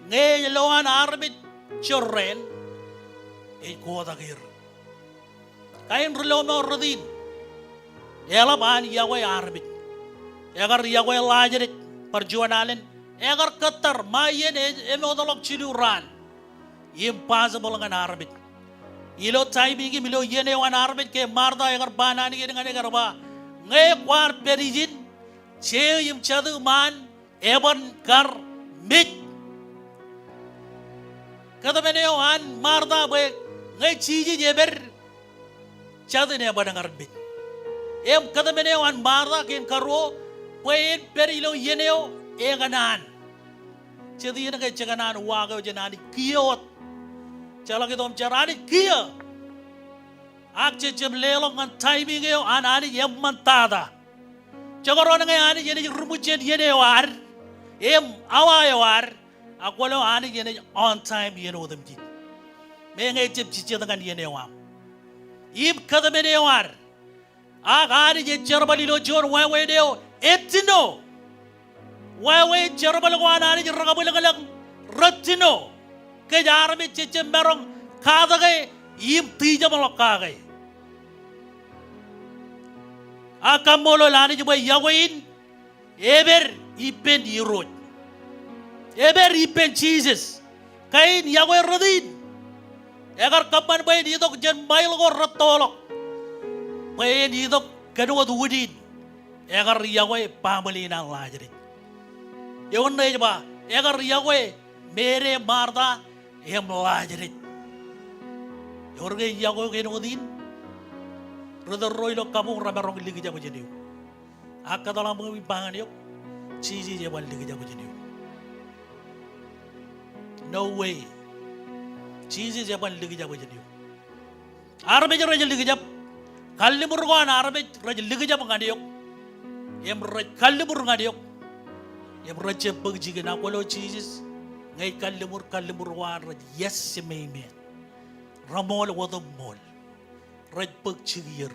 Ñe ej lo an armej jorrāān, ej kotak er. Kain ri lọmọọr rot in eḷap an yokwe armej. Ekar yokwe Ḷaajrōj bar juon alen. Ekar kōttar, ṃae iien ej emootḷọk jilu raan. Impossible ñan armej. Ilo timing im ilo iien eo an armej ke Martha ekar ba naan kein ñan e, ekar ba, ñe kwaar pād ijin, jeō im jatū ṃaan eban kar mej. Kōtmān eo an Martha bwe ñe Jisōs ej pād, jatū in eban kar mej. Im kōtmān eo an Martha kein karuo bwe en pād ilo iien eo ekōṇaan. Jet iien ke jekōṇaan uwaak eo jān Anij kiiō wōt. Jeḷak itok im jar Anij kiiō. Ak jejjab leḷọk ñan timing eo an Anij eṃṃantata. Jekdọọn ñe Anij enaaj ri ṃwijjāān iien eo ad im awa eo ad, ak kwōlo Anij enaaj on time iien otemjej. Meñe ejjab jejjet ñan iien eo aṃ im kōtmān eo ad. Ak Anij ej jerbal ilo juon wāween eo etino. Wāween jerbal ko an Anij rekabwilōñlōñ retino. Kōj armej jejjab maroñ katōke im tijeṃḷọk kake. Ak kaṃṃoolol Anij bwe yokwe in epād ippān Irooj. Epād ippān Jisōs. Kain yokwe rot in ekar kōṃṃan bwe en itok jān ṃail ko rettoḷọk bwe en itok kōn wōt wūnin. Ekar yokwe baaṃle in an Ḷaajrōj. Eoon ṇe ej ba, ekar yokwe Mary, Martha im Ḷaajrōj. Ewōr ke ej yokwe eok āinwōt in? Ri tōl ro ilo kabuñ remaroñ likjab jān eok. Ak kōtḷọk ṃōk im ba ñan eok, Jisōs eban likjab jān eok. No way. Jisōs eban likjab jān eok. Armej rej likjab. Kalliṃur ko an armej rej likjab ñan eok. Im rej kalliṃur ñan eok. Im rejjab bōk jikin, ak kwōlo Jisōs, ñe ej kalliṃur, kalliṃur ko an rej yes im amen. Reṃool otemṃool. Rej bōk jikier.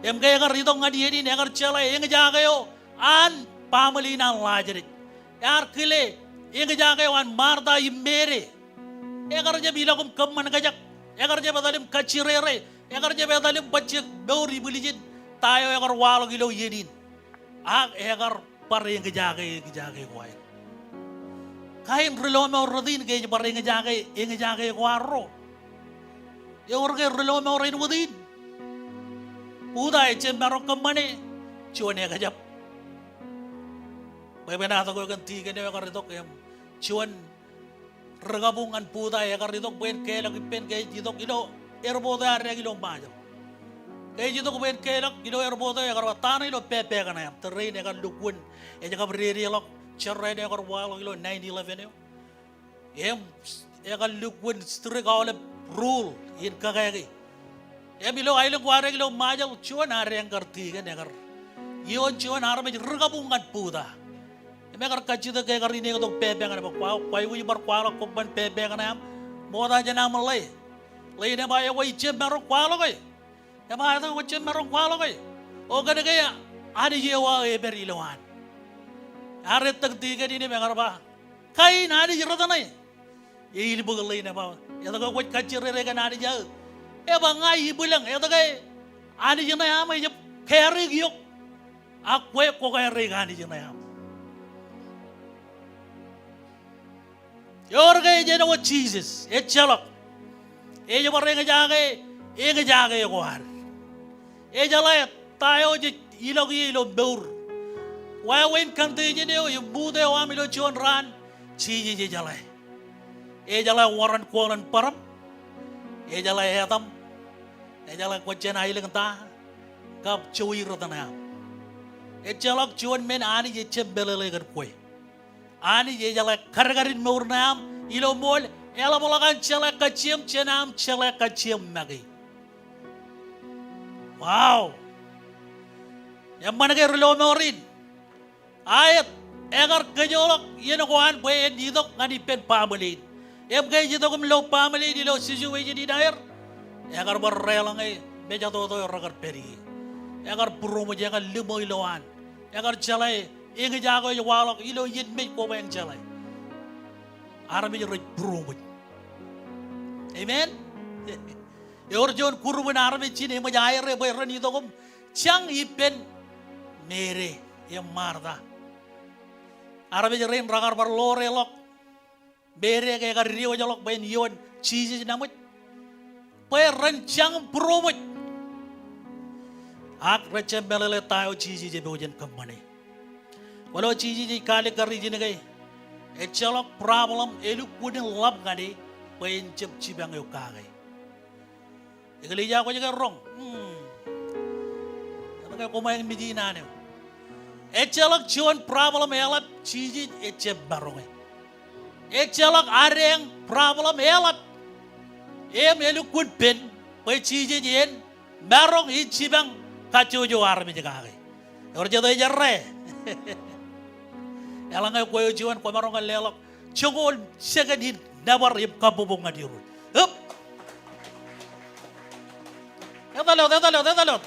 Im ke ekar itok ñan iien in, ekar jeḷā eñjake eo an baaṃle in an Ḷaajrōj. Ear kile eñjake eo an Martha im Mary. Ekar jab ilọk im kōṃṃan kōjak. Ekar jab etal im kajjirere. Ekar jab etal im bajjek mour ibwiljin ta eo ekar waḷọk ilo iien in. Ak ekar bar eñjake, eñjake ko aer. Kain ri lọmọọr rot in ke ej bar eñjake, eñjake ko arro. Eor ke ri lọmọọr āinwōt in? Buddha ejjab maroñ kōṃṃane, juon ekjab. Bwebwenato ko kōn tikōn eo ekar itok im juon ri kabuñ ñan Buddha ekar itok bwe en kelọk ippān ke ej itok ilo airport eo ad ilo Ṃajeḷ. Ke ej itok bwe en kelọk ilo airport eo ekar ba ta ṇe ilo pepe kaṇe aṃ? Tōre in ekar lukkuun, ej kab dedeḷọk jerā eo ekar waḷọk ilo nine eleven eo. Im ekar lukkuun strict aolep rule in kakāāl. Im ilo aelōñ ko ad ilo Ṃajeḷ, juon ad kar tikōn ekar ioon juon armej ri kabuñ ñan Buddha. Im ekar kajjitōk ke ekar ineektok pepe kaṇe, ba kwa, kwa aikuj bar kwaḷọk kōṃṃan pepe kaṇe aṃ? Ṃokta jān aṃ ḷe. Ḷein eba, eo ejjab maroñ kwaḷọke. Eba, etke kwōjjab maroñ kwaḷọke? O kōnke Anij eo aō epād ilowaan. Ear ettōñ tikōn in im ekar ba, kain Anij rot ṇe. Eilbōk ḷein eba, etke kwōj kajjirere kōn Anij aō? Eba, ña ibwilañ, etke Anij ṇe aṃ ejjab kāreik eok, ak kwe kwō kāreik Anij ṇe aṃ? Eor ke ej āinwōt Jisōs? Ejjeḷọk. Ej bar eñjake, eñjake ko ad. Ejeḷā ta eo jej ilọk ie ilo mour. Wāween condition eo im mood eo aṃ ilo juon raan, Jisōs ejeḷā. Ejeḷā wōr an kwōḷan bōraṃ. Ejeḷā etaṃ. Ejeḷā kwōj jān aelōñ ta, kab jowi rot ṇe aṃ. Ejjeḷọk juon men Anij ejjab meḷeḷe kōn kwe. Anij ejeḷā kadkadin mour ṇe aṃ ilo ṃool, eḷapḷọk an jeḷā kajjieṃ jān aṃ jeḷā kajjieṃ make. Wow. Eṃṃan ke ri lọmọọr in? Aet, ekar kōjọḷọk iien ko an bwe en itok ñan ippān baaṃle in. Im ke ej itok im lo baaṃle in ilo situation in aer, ekar bar deḷọñe mejatoto eo rekar pād ie. Ekar būroṃōj, ekar limo ilowaan. Ekar jeḷā eñjake eo ej waḷọk ilo iien mej ko bwe en jeḷā. Armej rej būroṃōj. Amen? Eor juon group in armej ijin eṃōj aer bwe ren itok im jañ ippān Meri im Martha. Armej rein rekar bar ḷoor ḷọk Meri ke ekar diwōjḷọk bwe en ioon Jisōs ṇe ṃōj, bwe ren jañ būroṃōj. Ak rejjab meḷeḷe ta eo Jisōs epojak in kōṃṃane. Kwōlo Jisōs ej kaalikkar ijin ke ejjeḷọk problem elukkuun in ḷap ñan e bwe en jab jipañ eok kake. Eklejia, kwōj ke roñ? Hmm. Etke koṃeañ miji naan eo? Ejjeḷọk juon problem eḷap Jisōs ejjab maroñe. Ejjeḷọk adeañ problem eḷap im elukkuun pen bwe Jisōs en maroñ in jipañ kajjojo armej kake. Ewōr jet eo ej errā? Eḷaññe kwe eo juon kwōmaroñ ke leḷọk joñoul second in nōbar im kabbokbok ñan Irooj. Ep. Etal wōt, etal wōt, etal wōt.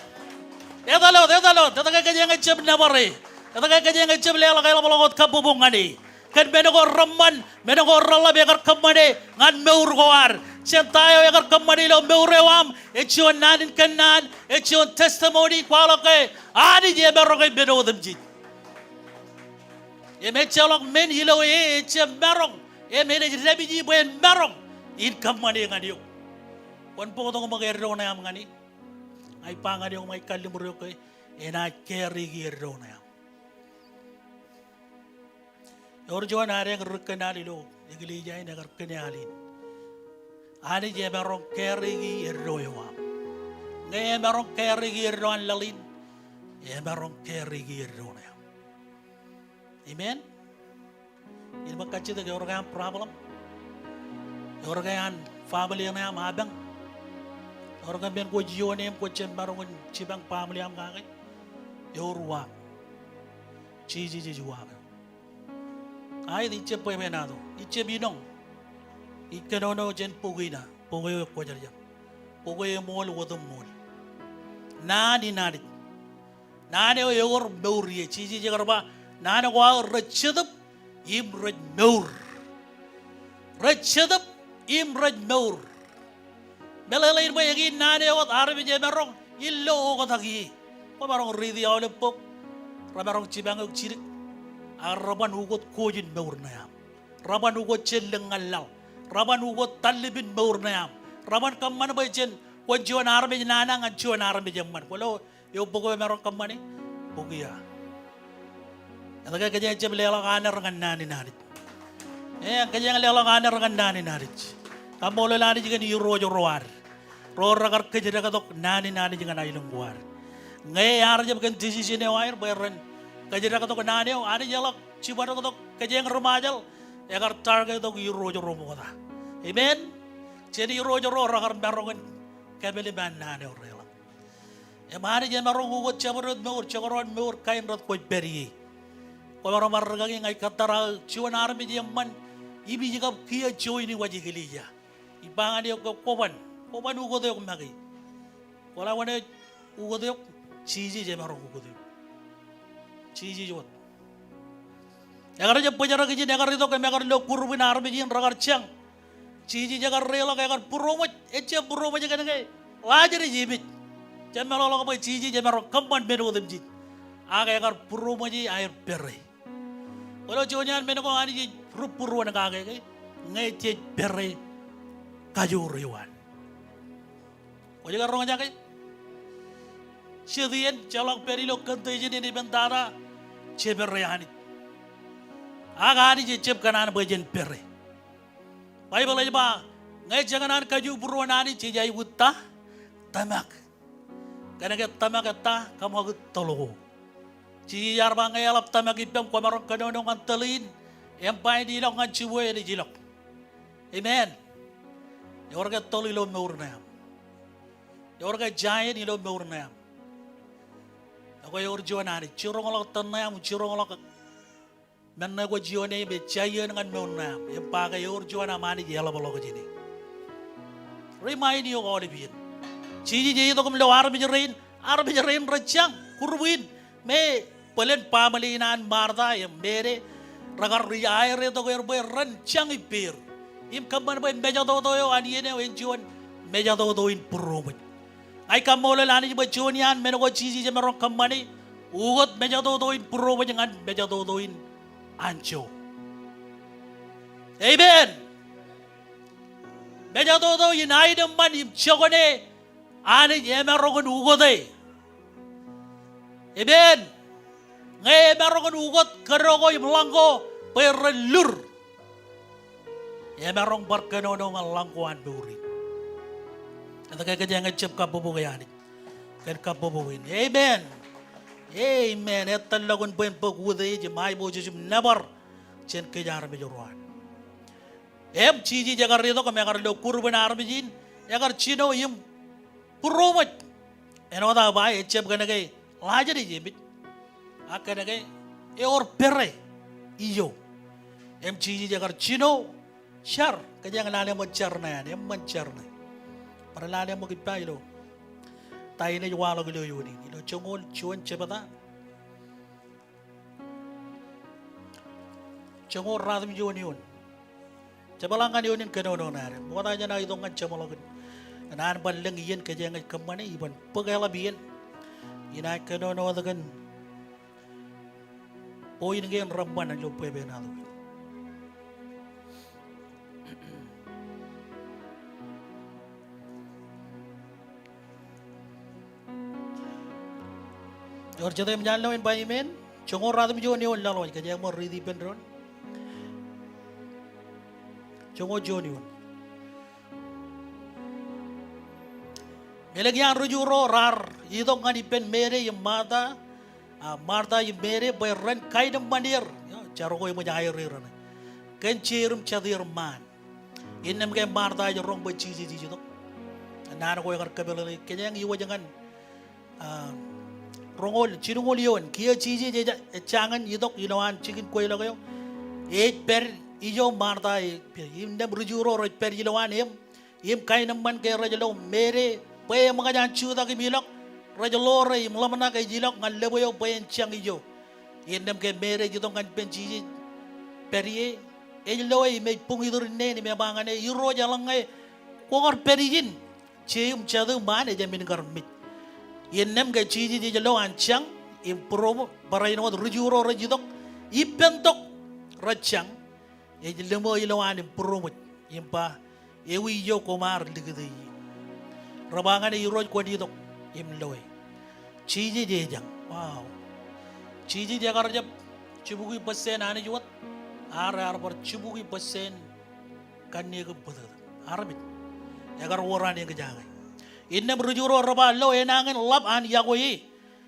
Etal wōt, etal wōt. Etke kōjeañ ejjab nōbar e? Etke kōjeañ ejjab leḷọk eḷapḷọk wōt kabbokbok ñan e? Kōn men ko reṃṃan, men ko reḷap ekar kōṃṃane ñan mour ko ad. Jān ta eo ekar kōṃṃane ilo mour eo aṃ, ej juon naan in kōnnaan, ej juon testimony in kwaḷọk ke Anij emaroñ e men otemjej. Im ejjeḷọk men ilo e ejjab maroñ, im enaaj dāpiji bwe en maroñ in kōṃṃane ñan eok. Kwōn bōktok ṃōk eddo ṇe aṃ ñan e. Ña ij ba ñan eok, ña ij kalliṃur eok ke enaaj kāreiki eddo ṇe aṃ. Ewōr juon adeañ ri kōn al ilo eklejia in ekar kōn al in. Anij emaroñ kāreiki eddo eo aṃ. Ñe emaroñ kāreiki eddo an laḷ in, emaroñ kāreiki eddo ṇe aṃ. Amen. Im kajjitōk, ewōr ke aṃ problem? Ewōr ke an family ṇe aṃ apañ? Ewōr ke men kwōj ioone im kwōjjab maroñ in jipañ family eo aṃ kake? Ewōr uwaak. Jisōs ej uwaak eo. Aet, ijjab bwebwenato, ijjab inoñ. Ij kōnono jān bok in, bok eo ekwōjarjar. Bok eo eṃool otemṃool. Naan in Anij. Naan eo ewōr mour ie. Jisōs ekar ba, naan ko aō rej jetōb im rej mour. Rej jetōb im rej mour. Meḷeḷein bwe eñin naan eo wōt armej emaroñ in lo oktak ie. Kwōmaroñ riiti aolep bok, remaroñ jipañ eok jidik, ak reban ukōt ko in mour ṇe aṃ. Reban ukōt jān lōñ ñan laḷ. Reban ukōt tallib in mour ṇe aṃ. Reban kōṃṃan bwe jen, kwōn juon armej nana ñan juon armej eṃṃan. Kwōlo eok bok eo emaroñ kōṃṃani? Bok ia. Etke kōjeañ jab leḷọk aner ñan naan in Anij? Eñ, kōjeañ leḷọk aner ñan naan in Anij. Kaṃṃoolol Anij kōn irooj ro ad, ro rekar kōjdaktok naan in Anij ñan aelōñ ko ad. Ñe ear jab kōn decision eo aer bwe ren kōjdaktok naan eo, Anij eḷak jibadoktok kōjeañ ri Ṃajeḷ, ekar target tok irooj ro ṃokta. Amen. Jān irooj ro rekar maroñ in kōmālim an naan eo reḷọk. Im Anij emaroñ ukōt jabdewōt mour, jekdọọn mour kain rot kwōj pād ie. Kwōmaroñ bar rūkaki ña ij kōttar aō juon armej eṃṃan im ij kab kiiō join waj eklejia. Ij ba ñan eok ke kwōban, kwōban ukōt eok make. Kwōlo wōn ej ukōt eok? Jisōs emaroñ ukōt eok. Jisōs wōt. Ekar jab bōjrak ijin, ekar itok im ekar lo group in armej in rekar jañ. Jisōs ekar reḷọk, ekar būroṃōj, ejjab būroṃōj kōn ke Ḷaajrus emej. Jab meḷọkḷọk bwe Jisōs emaroñ kōṃṃan men otemjej. Ak ekar būroṃōj e aer pere. Kwōlo juon iaan men ko Anij ej rūbūruon kake ke, ñe jej pere kajoor eo an. Kwōj ke roñjake? Jet iien, jeḷọk pād ilo condition in ippān tata, jepere Anij. Ak Anij ejjab kōṇaan bwe jen pere. Baibōḷ ej ba, ñe jekōṇaan kajubūruon Anij, jej aikuj ta? Tōmak. Kōnke tōmak ej ta? Kaṃakūt toḷ ko. Jisōs ear ba ñe eḷap tōmak ippaṃ, kwōmaroñ kōnono ñan toḷ in, im ba en ilọk ñan jibwe, enaaj ilọk. Amen. Ewōr ke toḷ ilo mour ṇe aṃ? Ewōr ke giant ilo mour ṇe aṃ? Ekwe ewōr juon Anij. Jiroñḷọk toḷ ṇe aṃ, jiroñḷọk men ṇe kwōj ioone im ej giant ñan mour ṇe aṃ. Im ba ke ewōr juon aṃ Anij eḷapḷọk jāne. Remind eok aolep iien. Jisōs ej itok im lo armej rein, armej rein rej jañ, group in, me bōlen family in an Martha im Mary, rekar ri aer itok er bwe ren jañ ippāer. Im kōṃṃan bwe mejatoto eo an iien eo en juon mejatoto in būroṃōj. Ña ij kaṃṃoolol Anij bwe juon iaan men ko Jisōs emaroñ kōṃṃani, ukōt mejatoto in būroṃōj ñan mejatoto in anjọ. Amen. Mejatoto in aenōṃṃan im jokane, Anij emaroñ in ukōte. Amen. Ñe emaroñ in ukōt kōdọ ko im ḷañ ko bwe ren lur, emaroñ bar kōnono ñan ḷañ ko an mour in. Etke kōjeañ ejjab kabbokbok e Anij kōn kabbokbok in? Amen. Amen. Ej tōllọk in bwe en bōk utiej im aiboojoj im nōbar jān kōj armej ro an. Im Jisōs ekar itok im ekar lo group in armej in, ekar jino im būroṃōj. Āinwōt aō ba, ejjab kōnke Ḷaajrus emej, ak kōnke ewōr pere ijo. Im Jisōs ekar jino jar, kōjeañ lale ṃōk jar ṇe an, eṃṃan jar ṇe. Bar lale ṃōk ippa ilo ta in ej waḷọk ilo eoon in, ilo joñoul juon jebta, joñoul ratimjuon eoon. Jepḷaak ñan eoon in kōnono ṇe ad. Ṃokta jān aō itok ñan jeṃḷọkin, kōn an bar lōñ iien kōjeañ ej kōṃṃane, iban bōk eḷap iien. Inaaj kōnono wōt kōn point kein reṃṃan ilo bwebwenato in. Ewōr jet im jañin lo in ba amen? Joñoul ratimjuon eoon laḷ waj, kōjeañ ṃōk riiti ippān doon. Joñoul juon eoon. Elōñ iaan ri Ju ro raar itok ñan ippān Mary im Martha, a, Martha im Mary bwe ren kaenōṃṃan er, jar ko eṃōj aer er ṇe, kōn jeir im jatier ṃaan. Innām ke Martha ej roñ bwe Jisōs ej itok. Naan ko ekar kōpeḷeḷeik, kōjeañ iwōj ñan, a, roñoul, jilñoul eoon, kiiō Jisōs ej, ej jañin itok ilowaan jikin kweilọk eo. Ej pād ijo Martha ej pād, innām ri Ju ro rej pād ilowaan im, im kaenōṃṃan ke rej lo Mary, bwe eṃōkaj an jutak im ilọk, rej ḷoore im ḷōmṇak ej ilọk ñan lōb eo bwe en jañ ijo. Innām ke Mary ej itok ñan ippān Jisōs, pād ie, ej loe im ej buñ iturin neen im eba ñan e, Irooj, eḷaññe kwōkar pād ijin, Jeim jatū ṃaan ejāmin kar mej. Innām ke Jisōs ej lo an jañ im būroṃōj, barāinwōt ri-Ju ro rej itok ippān tok rej jañ, ej lōṃō ilowaan im būroṃōj im ba, ewi ijo koṃ ar likūti ie? Rej ba ñan e, Irooj kwōn itok im loe. Jisōs ej jañ. Wow. Jisōs ekar jab jibukwi bōsāān Anij wōt, ak ear bar jibukwi bōsāān kanniōk im bōtōktōk. Armej. Ekar wōr an eñjake. Innām ri-Ju ro rej ba, lo enañin ḷap an yokwe e.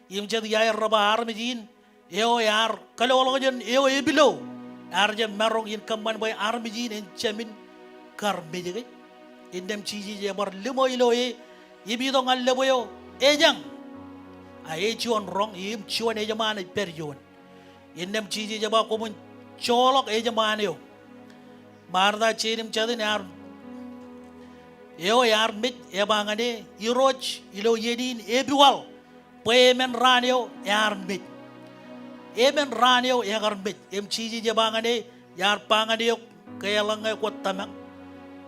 Im jet iaer rej ba armej in eo ear kōḷọk jān eo epilo, ear jab maroñ in kōṃṃan bwe armej in en jāmin kar mej ke. Innām Jisōs ebar lōṃō ilo e im itok ñan lōb eo ejañ. A ej juon roñ im juon ejṃaan ej pād juon. Innām Jisōs ej ba, koṃwin joḷọk ejṃaan eo. Marta, jein im jatūn ear, eo ear mej, eba ñan e, Irooj, ilo iien in epiwaḷ bwe emān raan eo ear mej. Emān raan eo ekar mej. Im Jisōs ej ba ñan e, iar ba ñan eok, ke eḷaññe kwōj tōmak,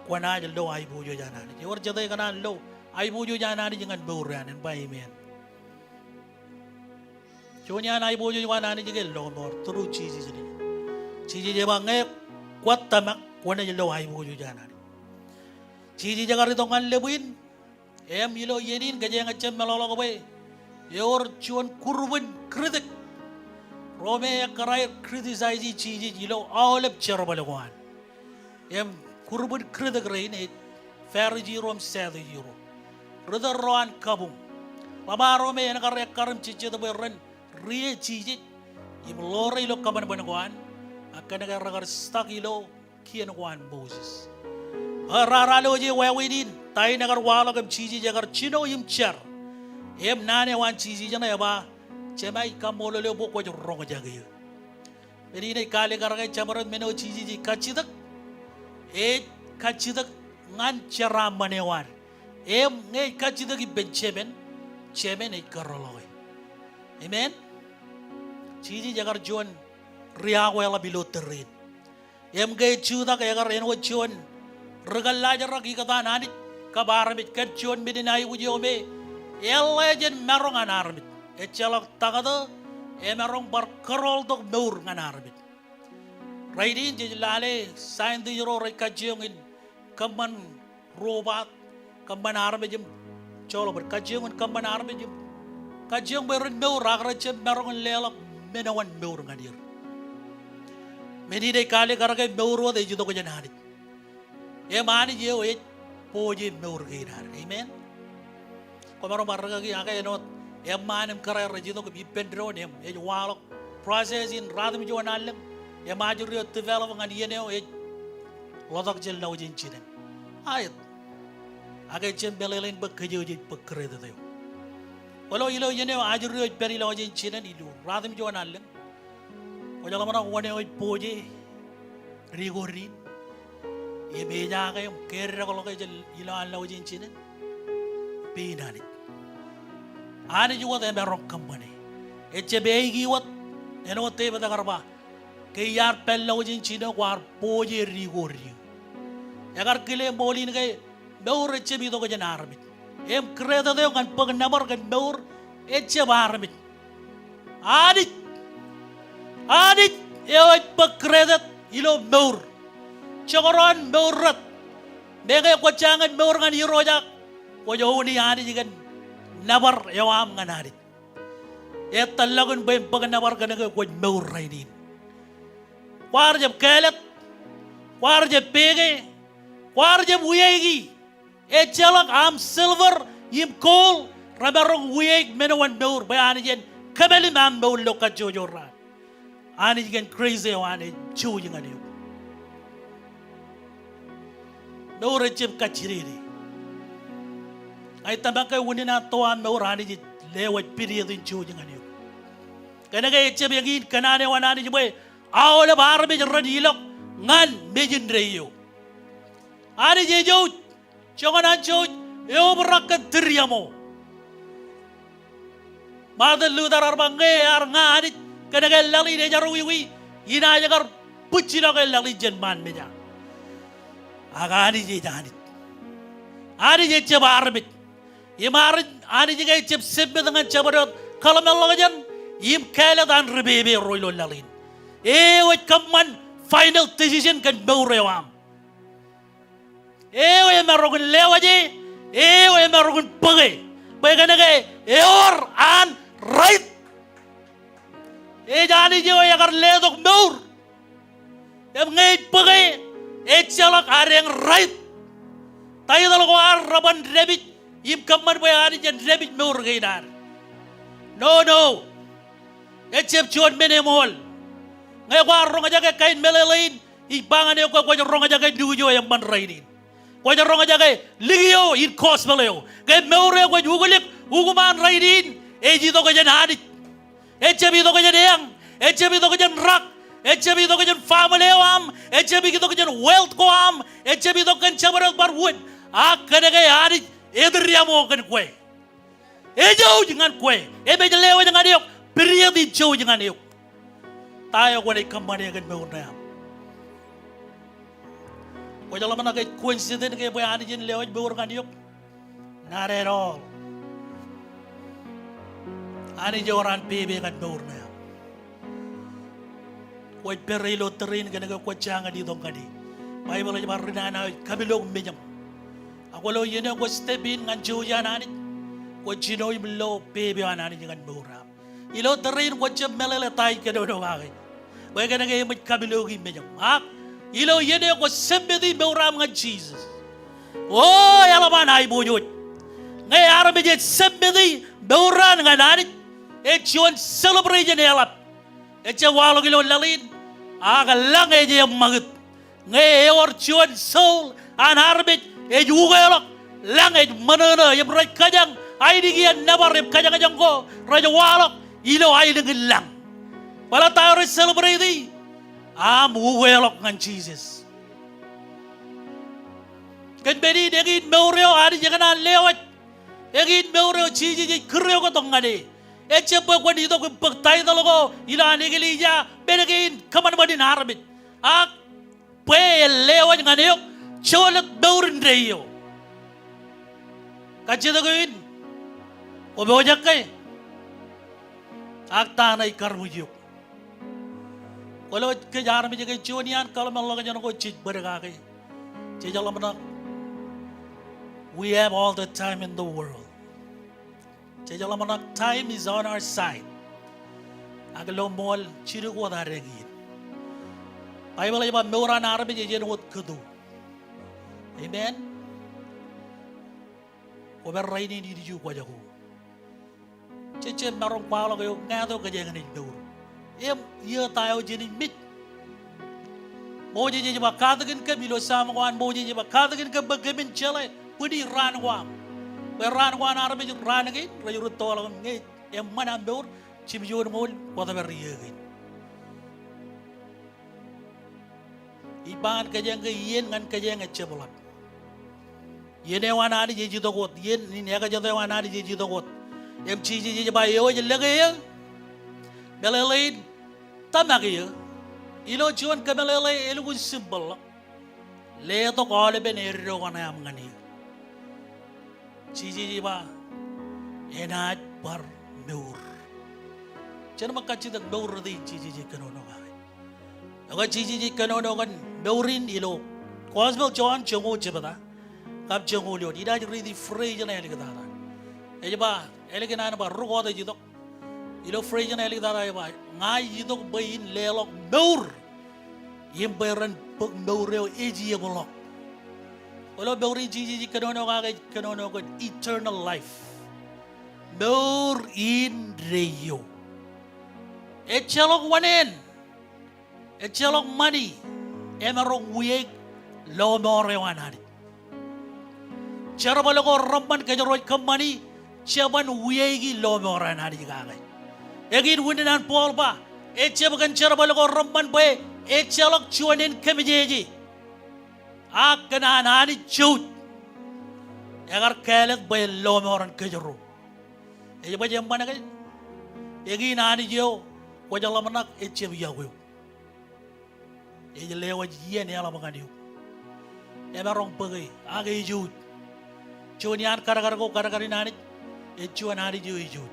kwōnaaj lo aiboojoj an Anij. Ewōr jete kōṇaan lo aiboojoj an Anij ñan mour eo an? En ba amen. Juon iaan aiboojoj ko an Anij ke lọmọọr through Jisōs in. Jisōs ej ba ñe kwōj tōmak kwōnaaj lo aiboojoj an Anij. Jisōs ekar itok ñan lōb in, im ilo iien in kōjeañ ejab meḷọkḷọk bwe ewōr juon group in critic ro me ekkar aer criticize Jisōs ilo aolep jerbal ko an. Im group in critic rein ej Pharisee ro im Sadducee ro. Ri tōl ro an kabuñ. Ḷōṃaro me en kar ekkar im jejjet bwe ren rie Jisōs im ḷoore ilo kōṃanṃan ko an. Ak kōnke rekar stuck ilo kien ko an Moses. Ak raar alooje wāween in, ta in ekar waḷọk im Jisōs ekar jino im jar. Im naan eo an Jisōs eṇ ej ba, Jema ij kaṃṃoolol eok bwe kwōj roñjake eō. Men in ej kaalikkar ke jabdewōt men eo Jisōs ej kajjitōk, ej kajjitōk ñan jeraaṃṃan eo an. Im ñe ej kajjitōk ippān Jemān, Jemān ej kōtḷọke. Amen. Jisōs ekar juon riakweḷap ilo tōre in. Im ke ej jutak ekar āinwōt juon ri kōllaajrak ikōtaan Anij kab armej kōn juon men in aikuj eo me eḷḷā jān maroñ an armej. Ejjeḷọk taktō, emaroñ bar kōrọọltok mour ñan armej. Rainin jej lale scientist ro rej kajjioñ in kōṃṃan robot, kōṃṃan armej im joḷọk bōd, kajjioñ in kōṃṃan armej im kajjioñ bwe ren mour ak rejjab maroñ in leḷọk men eo an mour ñan er. Men in ej kaalikkar ke mour wōt ej itok jān Anij. Im Anij eo ej pooje mour kein ad. Amen. Kwōmaroñ bar rikaki, ak āinwōt eṃṃaan im kōrā rej itok im ippān doon im ej waḷọk process in ratimjuon allōñ im ajri eo develop ñan iien eo ej ḷotak jān lọjien jinen. Aet. Ak ejjab meḷeḷein bwe kōjwōj ej bōk credit eo. Kwōlo ilo iien eo ajri eo ej pād ilọjien jinen ilo ratimjuon allōñ. Kwōj ḷōmṇak wōn eo ej pooje record in im ejaake im keddekḷọke jān ilo an lọjien jinen? Pein Anij. Anij wōt emaroñ kōṃṃane. Ejjab āiki wōt, āinwōt Devid ekar ba, ke iar pād lọjien jinen eo kwaar pooje record eō. Ekar kile ṃool in ke mour ejjab itok jān armej. Im credit eo ñan bōk nōbar kōn mour ejjab armej. Anij. Anij eo ej bōk credit ilo mour. Jekdọọn mour rot. Meñe kwōj jañin mour ñan Irooj ak kwōj own e Anij kōn nōbar eo aṃ ñan Anij. Etōllọkin bwe en bōk nōbar kōnke kwōj mour rainin. Kwaar jab kāālōt, kwaar jab peke, kwaar jab wiaiki. Ejjeḷọk aṃ silver im gold remaroñ wiaik men eo an mour bwe Anij en kōmālim aṃ mour ilo kajjojo raan. Anij kōn grace eo an ej jouj ñan eok. Mour ejjab kajjidede. Ña ij tōmak ke unin an to aṃ mour Anij ej lewōj pidiet in jouj ñan eok. Kōnke ejjab eñin kōṇaan eo an Anij bwe aolep armej ren ilọk ñan mej indeeo. Anij ejouj. Joñan an jouj, eobrak kōn tūriaṃo. Martin Luther ear ba ñe ear ña Anij kōnke laḷ in ejarwiwi, inaaj kar bwijjilọk laḷ in jān ṃaan meja. Ak Anij ej Anij. Anij ejjab armej. Im Anij, Anij ke ejjab submit ñan jabdewōt kōḷmānḷọkjeṇ im kāālōt an ri pepe ro ilo laḷ in. Eo ej kōṃṃan final decision kōn mour eo aṃ. Eo emaroñ in lewōje, eo emaroñ in bōke. Bwe kōnke ewōr an right. Ej Anij eo ekar letok mour. Im ñe ej bōke, ejjeḷọk adeañ right. Taitōḷ ko ad reban dāpij im kōṃṃan bwe Anij en dāpij mour kein ad. No, no. Ejjab juon men eṃool. Ñe kwaar roñjake kain meḷeḷein, ij ba ñan eok ke kwōj roñjake nuuj eo eṃṃan rainin. Kwōj roñjake lik eo in gospel eo. Ke mour eo kwōj uklik, ukōṃaan rainin, ej itok jān Anij. Ejjab itok jān eañ, ejjab itok jān rak, ejjab itok jān family eo aṃ, ejjab itok jān wealth ko aṃ, ejjab itok kōn jabdewōt bar wōt. Ak kōnke Anij ej ri amo kōn kwe. Ej jouj ñan kwe, im ej lewōj ñan eok, period in jouj ñan eok. Ta eo kwōnaaj kōṃṃane kōn mour ṇe aṃ? Kwōj ḷōmṇak ej coincidence ke bwe Anij en lewōj mour ñan eok? Not at all. Anij ewōr an pepe ñan mour ṇe aṃ. Kwōj pād ilo tōre in kōnke kwōj jañin itok ñan e. Baibōḷ ej ba ri nana eo ej kapilōk mejaṃ. Ak kwōlo iien eo kwōj step in ñan jouj an Anij, kwōj jino im lo pepe eo an Anij ñan mour eo aṃ. Ilo tōre in kwō jab meḷeḷe ta ij kōnono kake. Bwe kōnke eṃōj kapilōki mejaṃ. Ak ilo iien eo kwō submiti mour eo aṃ ñan Jisōs, o, eḷap an aiboojoj. Ñe armej ej submiti mour eo an ñan Anij, ej juon celebration eḷap. Ejjab waḷọk ilo laḷ in, ak lañ ej eṃṃakūt. Ñe ewōr juon soul an armej ej ukeḷọk, lañ ej ṃōṇōṇō, im rej kōjañ ainikien nōbar im kōjañjañ ko rej waḷọk ilo aelōñ in lañ. Kwōle ta eo rej celebrate-i? Aṃ ukeḷọk ñan Jisōs. Kōn men in, eñin mour eo Anij ekōṇaan lewōj. Eñin mour eo Jisōs ej kūr eok tok ñan e. Ejjab bwe kwōn itok im bōk taitōḷ ko ilowaan eklejia, men kein kōṃanṃan in armej. Ak bwe en lewōj ñan eok jolōt mour indeeo. Kajjitōk eo in, kwō pojak ke? Ak ta ṇe ej karbuj eok? Kwōlo kōj armej ke juon iaan kōḷmānḷọkjeṇ ko jej bōd kake. Jej ḷōmṇak, we have all the time in the world. Jej ḷōmṇak, time is on our side. Ak ilo ṃool, jidik wōt adeañ in. Baibōḷ ej ba mour an armej ej āinwōt kōto. Amen. Kwō pād rainin ilju kwōjako. Jej jab maroñ kwaḷọk eok ñāāt eo kōjeañ naaj mour. Im iiō ta eo jenaaj mej. Moses ej ba katakin kōm, ilo Sam ko an Moses ej ba katakin kōm bwe kōmin jeḷā bwini raan ko aṃ. Bwe raan ko an armej raan kein rej rūttoḷọk im ñe eṃṃan aṃ mour, jimjuon ṃool kwōj pād iiō kein. Ij ba ñan kōjeañ ke iien ñan kōjeañ ejjab ḷap. Iien eo an Anij ej itok wōt, iien in ekajet eo an Anij ej itok wōt. Im Jisōs ej ba eo ej lōke eō, meḷeḷein tōmak eō. Ilo juon kōmeḷeḷe elukkuun simple ḷọk. Letok aolepen eddo ko ṇe aṃ ñan eō. Jisōs ej ba, enaaj bar mour. Jen ṃōk kajjitōk mour rot in Jisōs ej kōnono kake. Ekwe Jisōs ej kōnono kōn mour in ilo Gospel John joñoul jebta kab joñoul eoon. Inaaj riiti phrase ṇe āliktata. Ej ba, ālikin an ba rūkọọt ej itok. Ilo phrase ṇe āliktata ej ba, ña ij itok bwe in leḷọk mour im bwe ren bōk mour eo ej iepḷọk. Kwōlo mour in Jisōs ej kōnono kake ej kōnono kōn eternal life. Mour indeeo. Ejjeḷọk wōṇāān, ejjeḷọk ṃani emaroñ wiaik lọmọọr eo an Anij. Jerbal ko reṃṃan kōjro ej kōṃṃani, jeban wiaiki lọmọọr an Anij kake. Eñin wūnin an Paul ba, ejjab kōn jerbal ko reṃṃan bwe ejjeḷọk juon en kōmmejeje. Ak kōn an Anij jouj, ekar kāālōt bwe en lọmọọren kōjro. Ej baj eṃṃan ke? Eñin Anij eo kwōj ḷōmṇak ejjab yokwe eok. Ej lewōj iien eḷap ñan eok. Emaroñ bōke, ak ej jouj. Juon iaan kadkad ko, kadkad in Anij, ej juon Anij eo ej juon.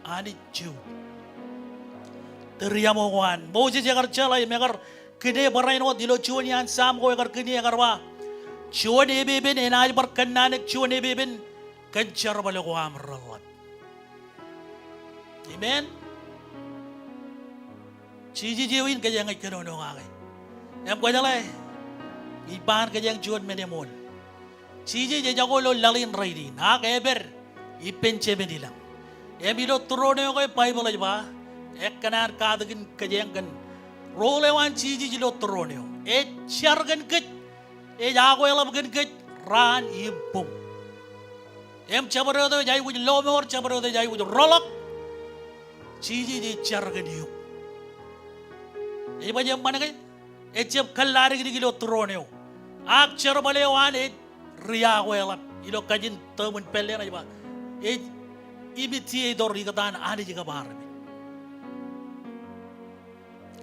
Anij juon. Tūriaṃo ko an. Moses ekar jeḷā im ekar kine barāinwōt ilo juon iaan Sam ko ekar kine ekar ba, juon epepen enaaj bar kōnnaanōk juon epepen kōn jerbal ko aṃ reḷḷap. Amen. Jisōs eo in kōjeañ ej kōnono kake. Im kwōjeḷā, ij ba an kōjeañ juon men eṃool. Jisōs ejako ilo laḷ in rainin, ak epād ippān Jemān ilañ. Im ilo tūroon eo ke Baibōḷ ej ba, ekkōṇaan katakin kōjeañ kōn role eo an Jisōs ilo tūroon eo. Ej jar kōn kōj, ej akweḷap kōn kōj raan im boñ. Im jabdewōt eo ej aikuj lọmọọr, jabdewōt eo ej aikuj rọọlḷọk, Jisōs ej jar kōn eok. Ej baj eṃṃan ke? Ejjab kōllaadikdik ilo tūroon eo. Ak jerbal eo an ej riakweḷap ilo kajin tōmōn pālle ṇe ej ba, ej imitator ikōtaan Anij kab armej.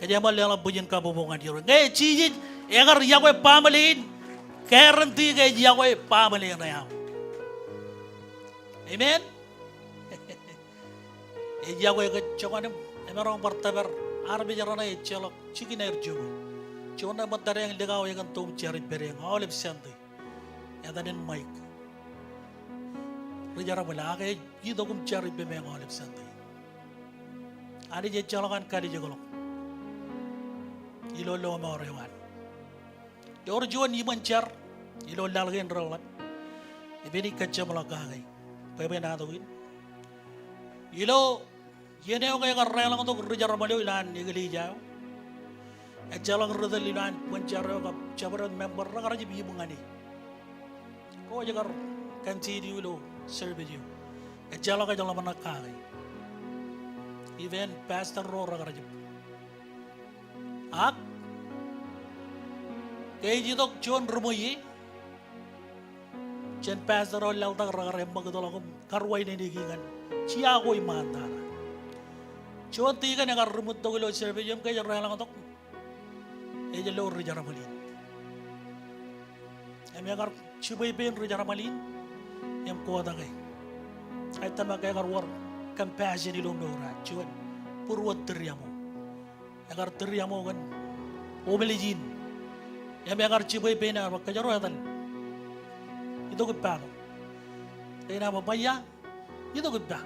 Kōjeañ bar leḷọk bwijin kabbokbok ñan Irooj. Ñe Jisōs ekar yokwe baaṃle in, guarantee ke ej yokwe baaṃle ṇe aṃ. Amen. Ej yokwe kōj. Joñan im emaroñ bar tōpar, armej raṇe ejjeḷọk jikin aer jokwe. Juon ṇe ṃōttad eañ likao ekōn tok im jar ippād eañ aolep Sunday. Etan in Mike. Ri jerbal, ak ej itok im jar ippān eañ aolep Sunday. Anij ejjeḷọk an kalijekḷọk ilo lọmọọr eo an. Ewōr juon iṃōn jar ilo laḷ kein reḷḷap. Epen ij kōjjepḷọk kake bwebwenato in. Ilo iien eo ke ekar deḷọñtok ri jerbal eo ilowaan eklejia eo, ejjeḷọk ri tōl ilowaan bōn jar eo kab jabdewōt member rekar jab ib ñan e. Ko ej kar continue ilo service eo. Ejjeḷọk ej ḷōmṇak kake. Even pastor ro rekar jab. Ak ke ej itok juon ri ṃweiie, jān pastor eo laḷtak rekar eṃṃakūt ḷọk im karuwainene e ñan jiakwe iṃaantata. Juon tikōn ekar ri ṃwittok ilo service im ke ej deḷọñtok, ej lo ri jerbal in. Im ekar jibwe ippān ri jerbal in im kotak e. Ij tōmak ke ekar wōr compassion ilo mour eo an, juon būruod tūriaṃo. Ekar tūriaṃo kōn homeless in. Im ekar jibwe ippān, ekar ba, kōjro etal. Itok ippa tok. Kein ba, ba ia, itok ippa.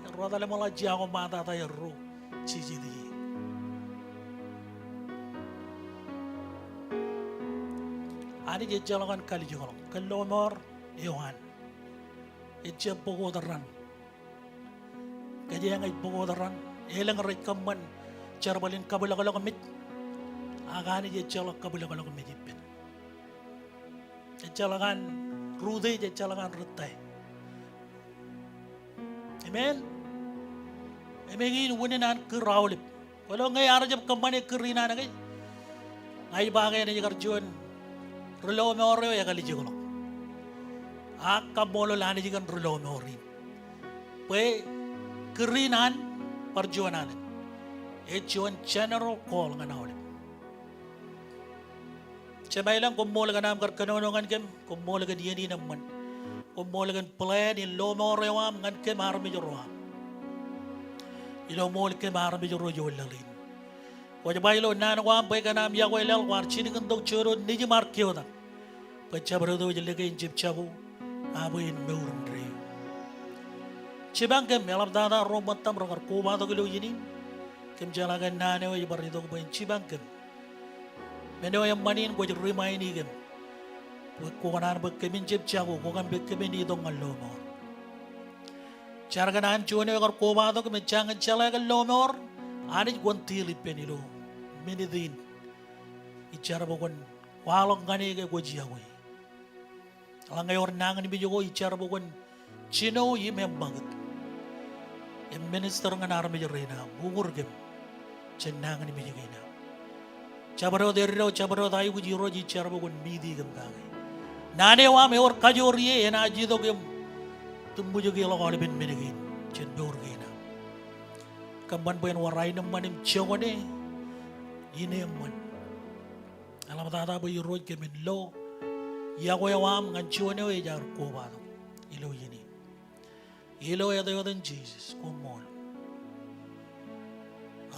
Erro etal im ḷak jiakwe ṃaantata erro jijet ie. Anij ejjeḷọk an kalijekḷọk kōn lọmọọr eo an. Ejjab bōk wōt raṇ. Kōjeañ ej bōk wōt raṇ. Elōñ rej kōṃṃan jerbal in kabwilọklọk mej. Ak Anij ejjeḷọk kabwilọklọk mej ippān. Ejjeḷọk an rūtej, ejjeḷọk an rūttāe. Amen. Im eñin unin an kūr aolep. Kwōlo ñe ear jab kōṃṃane kūr in an ke, ña ij ba ke enaaj kar juon ri lọmọọr eo ekalijekḷọk. Ak kaṃṃoolol Anij kōn ri lọmọọr in. Bwe kūr in an bar juon alen. Ej juon general call ñan aolep. Jemem ilañ, koṃṃool kōn aṃ kar kōnono ñan kōm, koṃṃool kōn iien in eṃṃan. Koṃṃool kōn plan in lọmọọr eo aṃ ñan kōm armej ro aṃ. Ilo ṃool kōm armej ro ioon laḷ in. Kwōj ba ilo naan ko aṃ bwe kōn aṃ yokwe laḷ kwaar jilkintok juon wōt nejiṃ ar keotak. Bwe jabdewōt eo ej lōke in jab jako, a bwe en mour indeeo. Jipañ kōm, eḷaptata ro ṃōttaṃ rekar kobatok ilo iien in. Kōm jeḷā ke naan eo ej bar itok bwe en jipañ kōm. Men eo eṃṃan in kwōj remind e kōm bwe kwō kōṇaan bwe kōmin jab jako, kwō kōm bwe kōmin itok ñan lọmọọr. Jar kōn an juon eo ekar kobatok im ejjañin jeḷā kōn lọmọọr, Anij kwōn deal ippān ilo minute in. Ij jar bwe kwōn kwaḷọk ñan e ke kwōj yokwe. Eḷaññe ewōr nañinmej ko, ij jar bwe kwōn jino im eṃṃakūt im minister ñan armej rein aṃ, uñūr kōm jān nañinmej kein aṃ. Jabdewōt eddo, jabdewōt aikuj Irooj, ij jar bwe kwōn meet e kōm kake. Naan eo aṃ ewōr kajoor ie, enaaj itok im tiṃwijkeḷọk aolepen men kein jān mour kein aṃ. Kōṃṃan bwe en wōr aenōṃṃan im jokwane in eṃṃan. Eḷaptata bwe Irooj kōmin lo yokwe eo aṃ ñan juon eo ej ar kobatok. ilo iien in. Ilo etan Jisōs, koṃṃool.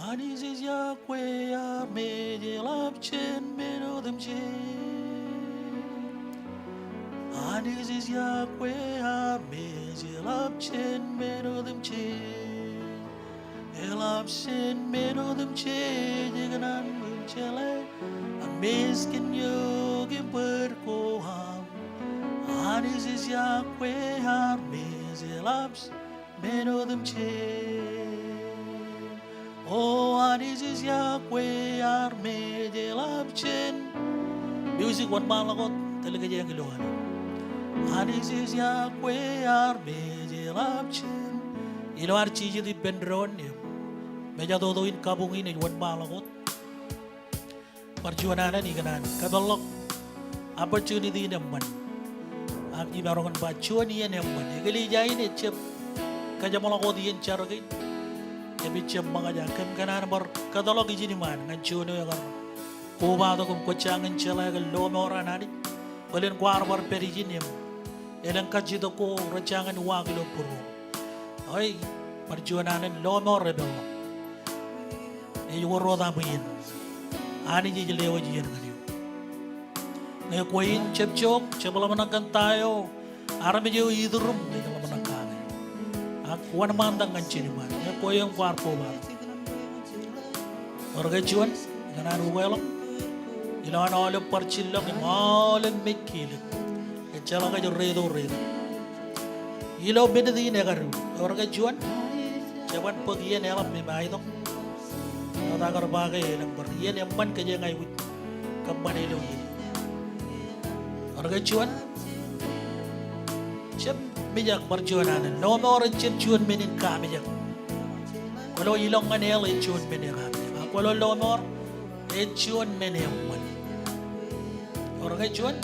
Anij ej Yahweh armej eḷap jān men otemjej. Anij ej Yahweh armej eḷap jān men otemjej. Eḷap jān men otemjej, ekōṇaan ṃwiin jeḷā. Amazed kōn eok im bōd ko aṃ. Anij ej Yahweh armej eḷap men otemjej. O Anij ej Yahweh armej eḷap jān. Music wōnṃaanḷọk wōt, tōl kōj eañ ilo an. Anij ej Yahweh armej eḷap jān. Ilo ad jijet ippān doon im mejatoto in kabuñ in ej wōnṃaanḷọk wōt. Bar juon alen ikōṇaan kōpeḷḷọk opportunity in eṃṃan. Ak imaroñ in ba juon iien eṃṃan. Eklejia in ejjab kōjeṃḷọk wōt iien jar kein. Im ejjab ṃōñā, ak kōm kōṇaan bar kōtḷọk ijin iṃaan ñan juon eo ekar kobatok im kwōj jañin jeḷā kōn lọmọọr an Anij. Bōlen kwaar bar pād ijin im elōñ kajjitōk ko rej jañin waak ilo būruō. Eo, bar juon alen lọmọọr epeḷḷọk. Ej wōr wōt aṃ iien. Anij ej lewōj iien ñan eok. Ñe kwe in jab jook, jab ḷōmṇak kōn ta eo armej eo iturūṃ ej ḷōmṇak kake. Ak wōnṃaantak ñan ijin iṃaan. Ñe kwe eṃ kwaar kobatok. Ewōr ke juon, ikōṇaan ukeḷọk ilowaan aolep bar jillọk im aolep mej kiilōk. Ejjeḷọk ej reito reito. Ilo minit in ekadu, ewōr ke juon, jeban bōk iien eḷap im aetok. Āinwōt aō kar ba ke elōñ bar iien eṃṃan kōjeañ aikuj kōṃṃane ilo iien. Ewōr ke juon, jab mijak bar juon alen. Lọmọọr ejjab juon men in kamijak. Kwōlo ilọk ñan hell ej juon men in kamijak. Ak kwōlo lọmọọr ej juon men eṃṃan. Ewōr ke juon.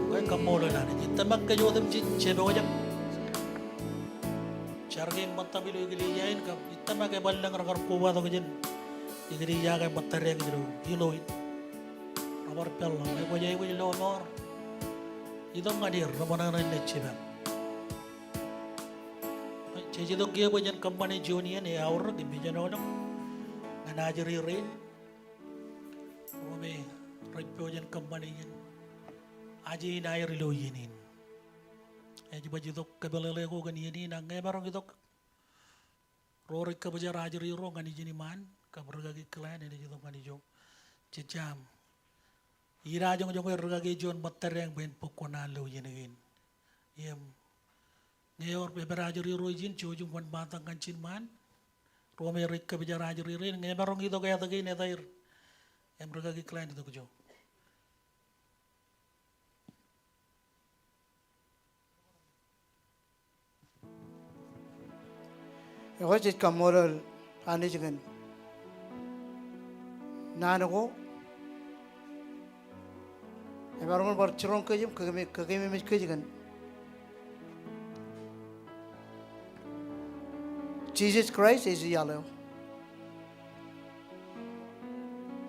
Kwe kaṃṃoolol Anij. Ij tōmak kōj otemjej jepojak. Jar kein ṃōttap ilo eklejia in kab ij tōmak eban lōñ rekar kobatok jān eklejia ke ṃōttad eañ ilo, ilo in. Rebar peḷḷọk, kwōj aikuj lọmọọr. Itok ñan er, reṃōṇōṇō in ej jipañ. Jej itok kiiō bwe jen kōṃṃane juon iien eaorōk im ejenoḷọk ñan ajri rein. Ro me rej pojak in kōṃṃane iien aje in aer ilo iien in. Ej baj itok kōpeḷeḷe ko kōn iien in, ak ñe emaroñ itok ro rej kōbōjrak ajri ro ñan ijin iṃaan, kab rikaki clan enaaj itok ñan ijo. Jej jaṃ idajoñjoñe rikaki eo juon ṃōttad eañ bwe en bōk kuṇaan ilo iien kein. Im ñe ewōr epād ajri ro ijin, jouj im wōnṃaantak ñan ijin iṃaan. Ro me rej kōbōjrak ajri rein, ñe emaroñ itok āt kein etaer im rikaki clan itok ijo. Ekwe jej kaṃṃoolol Anij kōn naan ko. Emaroñ in bar jiroñ kōj im kōkeme-, kōkememej kōj kōn Jisōs Kraist ej iaḷ eo.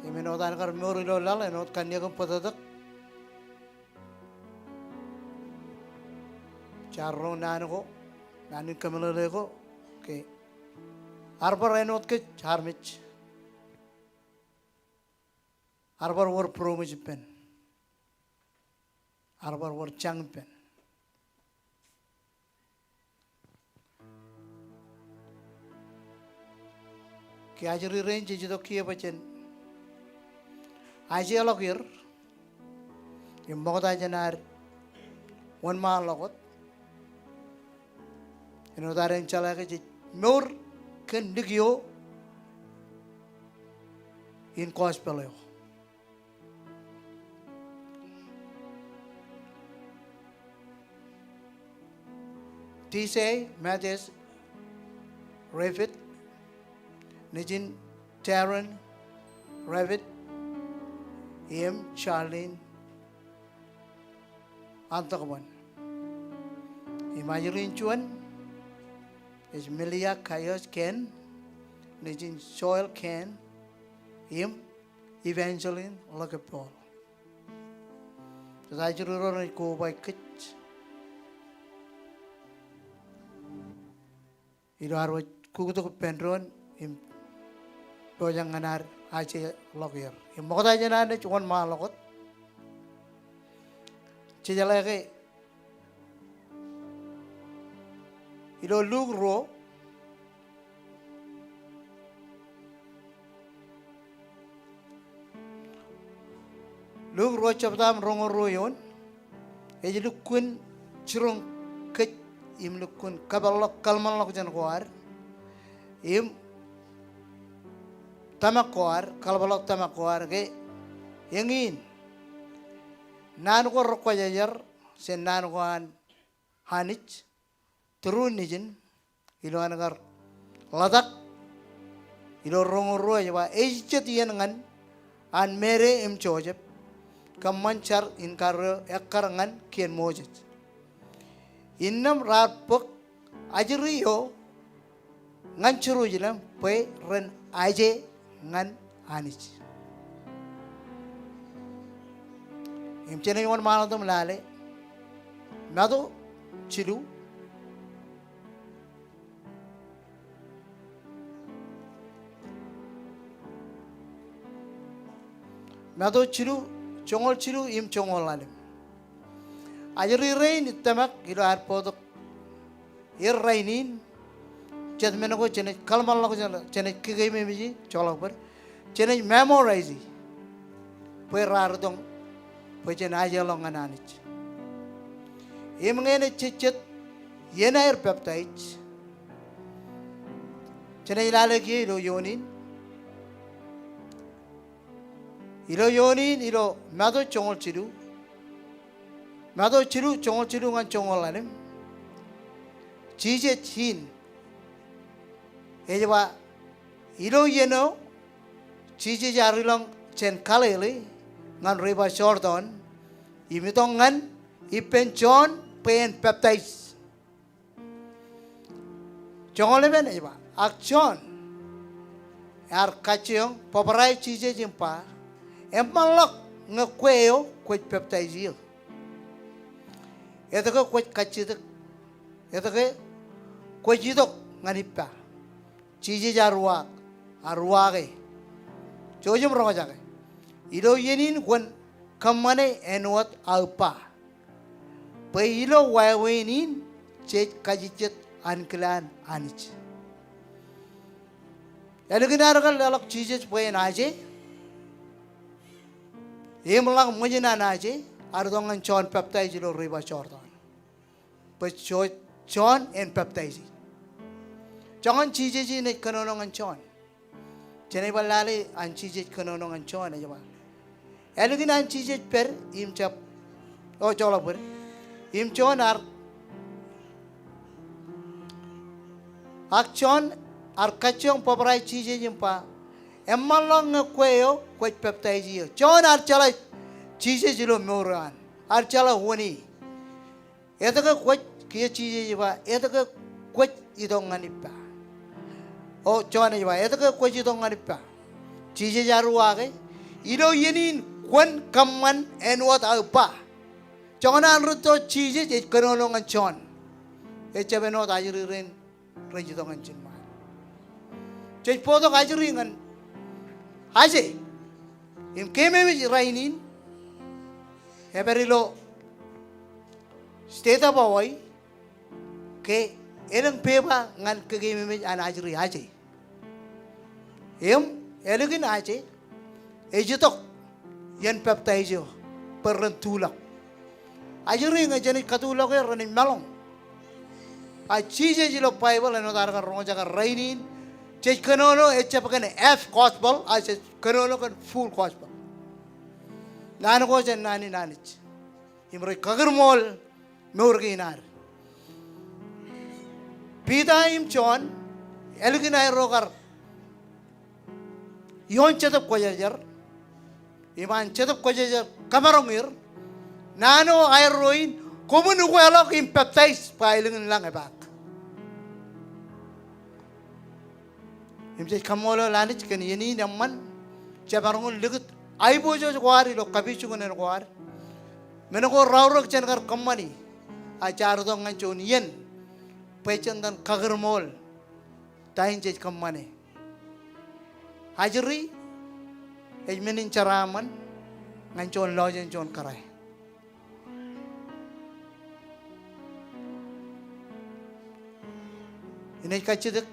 Im āinwōt an kar mour ilo laḷ, āinwōt kanniōk im bōtōktōk. Jaar roñ naan ko, naan in kōmeḷeḷe ko, ke ear bar āinwōt kōj armej. Ear bar wōr būroṃōj ippān. Ear bar wōr jañ ippān. Ke ajri rein jej itok kiiō bwe jen ajeḷọk er im ṃokta jān ad wōnṃaanḷọk wōt. Āinwōt ad jeḷā ke jej mour kōn likio in gospel eo. Tisei Matthias Ravid, nejin Darren Ravid, im Charlene Antakwōn. Im ajri in juon, Ej Melia Kaios Ken, nejin Joel Ken, im Evangeline Lokepol. Ej ajri ro rej koba kōj ilo ad wōj kuktok ippān doon im pojak ñan ad ajeḷọk er. Im ṃokta jān ad naaj wōnṃaanḷọk wōt, jej jeḷā ke ilo Luk ruo, Luk ruo jebta im roñoul ruo eoon, ej lukkuun jiroñ kōj im lukkuun kōpeḷḷọk kōḷmānḷọkjeṇ ko ad im tōmak ko ad, kōḷapḷọk tōmak ko ad ke eñin naan ko rekwōjarjar jān naan ko an Anij through nejin ilo an kar ḷotak ilo roñoul ruo ej ba, ej jet iien ñan an Meri im Josep kōṃṃan jar in karreo ekkar ñan kien Moses. Innām raar bōk ajri eo ñan Jerusalem bwe ren aje ñan Anij. Im jenaaj wōnṃaanḷọk im lale Matu jilu, Matu jilu, joñoul jilu im joñoul ḷalem. Ajri rein ij tōmak ilo ad bōktok er rainin, jet men ko jenaaj kōḷmānḷọk, jenaaj, jenaaj kōkeememej, joḷọk bōd, jenaaj memorize bwe raar itok bwe jen ajeḷọk ñan Anij. Im ñe enaaj jejjet iien aer peptaij, jenaaj lale kiiō ilo eoon in. Ilo eoon in, ilo Matu joñoul jilu, Matu jilu, joñoul jilu ñan joñoul ḷalem, Jisōs in ej ba, ilo iien eo Jisōs ear ilọñ jān Galili ñan river Jordan im itok ñan ippān Jon bwe en peptaij. Joñoul emān ej ba, ak Jon ear kajjioñ bōbrae Jisōs im ba, eṃṃanḷọk ñe kwe eo kwōj peptaij eō. Etke kwōj kajjitōk? Etke kwōj itok ñan ippa? Jisōs ear uwaak, ear uwaake. Jouj im roñjake. Ilo iien in kwōn kōṃṃane āinwōt aō ba, bwe ilo wāween in jej kajejjet ankilaan Anij. Ālikin ad kar leḷọk Jisōs bwe en aje im ḷak ṃōjin an aje, ad itok ñan Jon Peptaij ilo river Jordan. Bwe Jon en peptaij. Joñan Jisōs in ej kōnono ñan Jon. Jenaaj bar lale an Jisōs kōnono ñan Jon ej ba, ālikin an Jisōs pād im jab, o, joḷọk bōd, im Jon ear, ak Jon ear kajjioñ bōbrae Jisōs im ba, eṃṃanḷọk ñe kwe eo kwōj peptaij eō. Jon ear jeḷā Jisōs ilo mour eo an. Ear jeḷā wōn e. Etke kwōj, kiiō Jisōs ej ba, etke kwōj itok ñan ippa? O, Jon ej ba, etke kwōj itok ñan ippa? Jisōs ear uwaake, ilo iien in kwōn kōṃṃan āinwōt aō ba. Joñan an rūtto Jisōs ej kōnono ñan Jon, ejjab āinwōt ajri rein rej itok ñan ijin ṃaan. Jej bōktok ajri ñan aje im keememej rainin, epād ilo state of Hawaii ke elōñ pepa ñan kekeememej an ajri aje. Im ālikin aje ej itok iien peptaij eo bwe ren tulọk. Ajri ñe jenaaj katuḷọk er renaaj maroñ. A Jisōs ilo Baibōḷ āinwōt ad kar roñjake rainin, jej kōnono ejjab kōn half gospel, a jej kōnono kōn full gospel. Naan ko jān naan in Anij im rej kakūrmool mour kein ad. Piter im Jon, ālikin aerro kar ioon Jetōb Kwōjarjar im an Jetōb Kwōjarjar kōmaroñ er, naan eo aerro in, koṃwin ukeḷọk im peptaij bwe aelōñ in lañ epaak. Im jej kaṃṃoolol Anij kōn iien in eṃṃan, jemaroñ in likūt aiboojoj ko ad ilo kapijuknen ko ad. Men ko raorōk jān kar kōṃṃani, ak jaar itok ñan juon iien bwe jen iten kakūrṃool ta in jej kōṃṃane. Ajri ej men in jeraaṃṃan ñan juon lọjien juon kōrā. Inaaj kajjitōk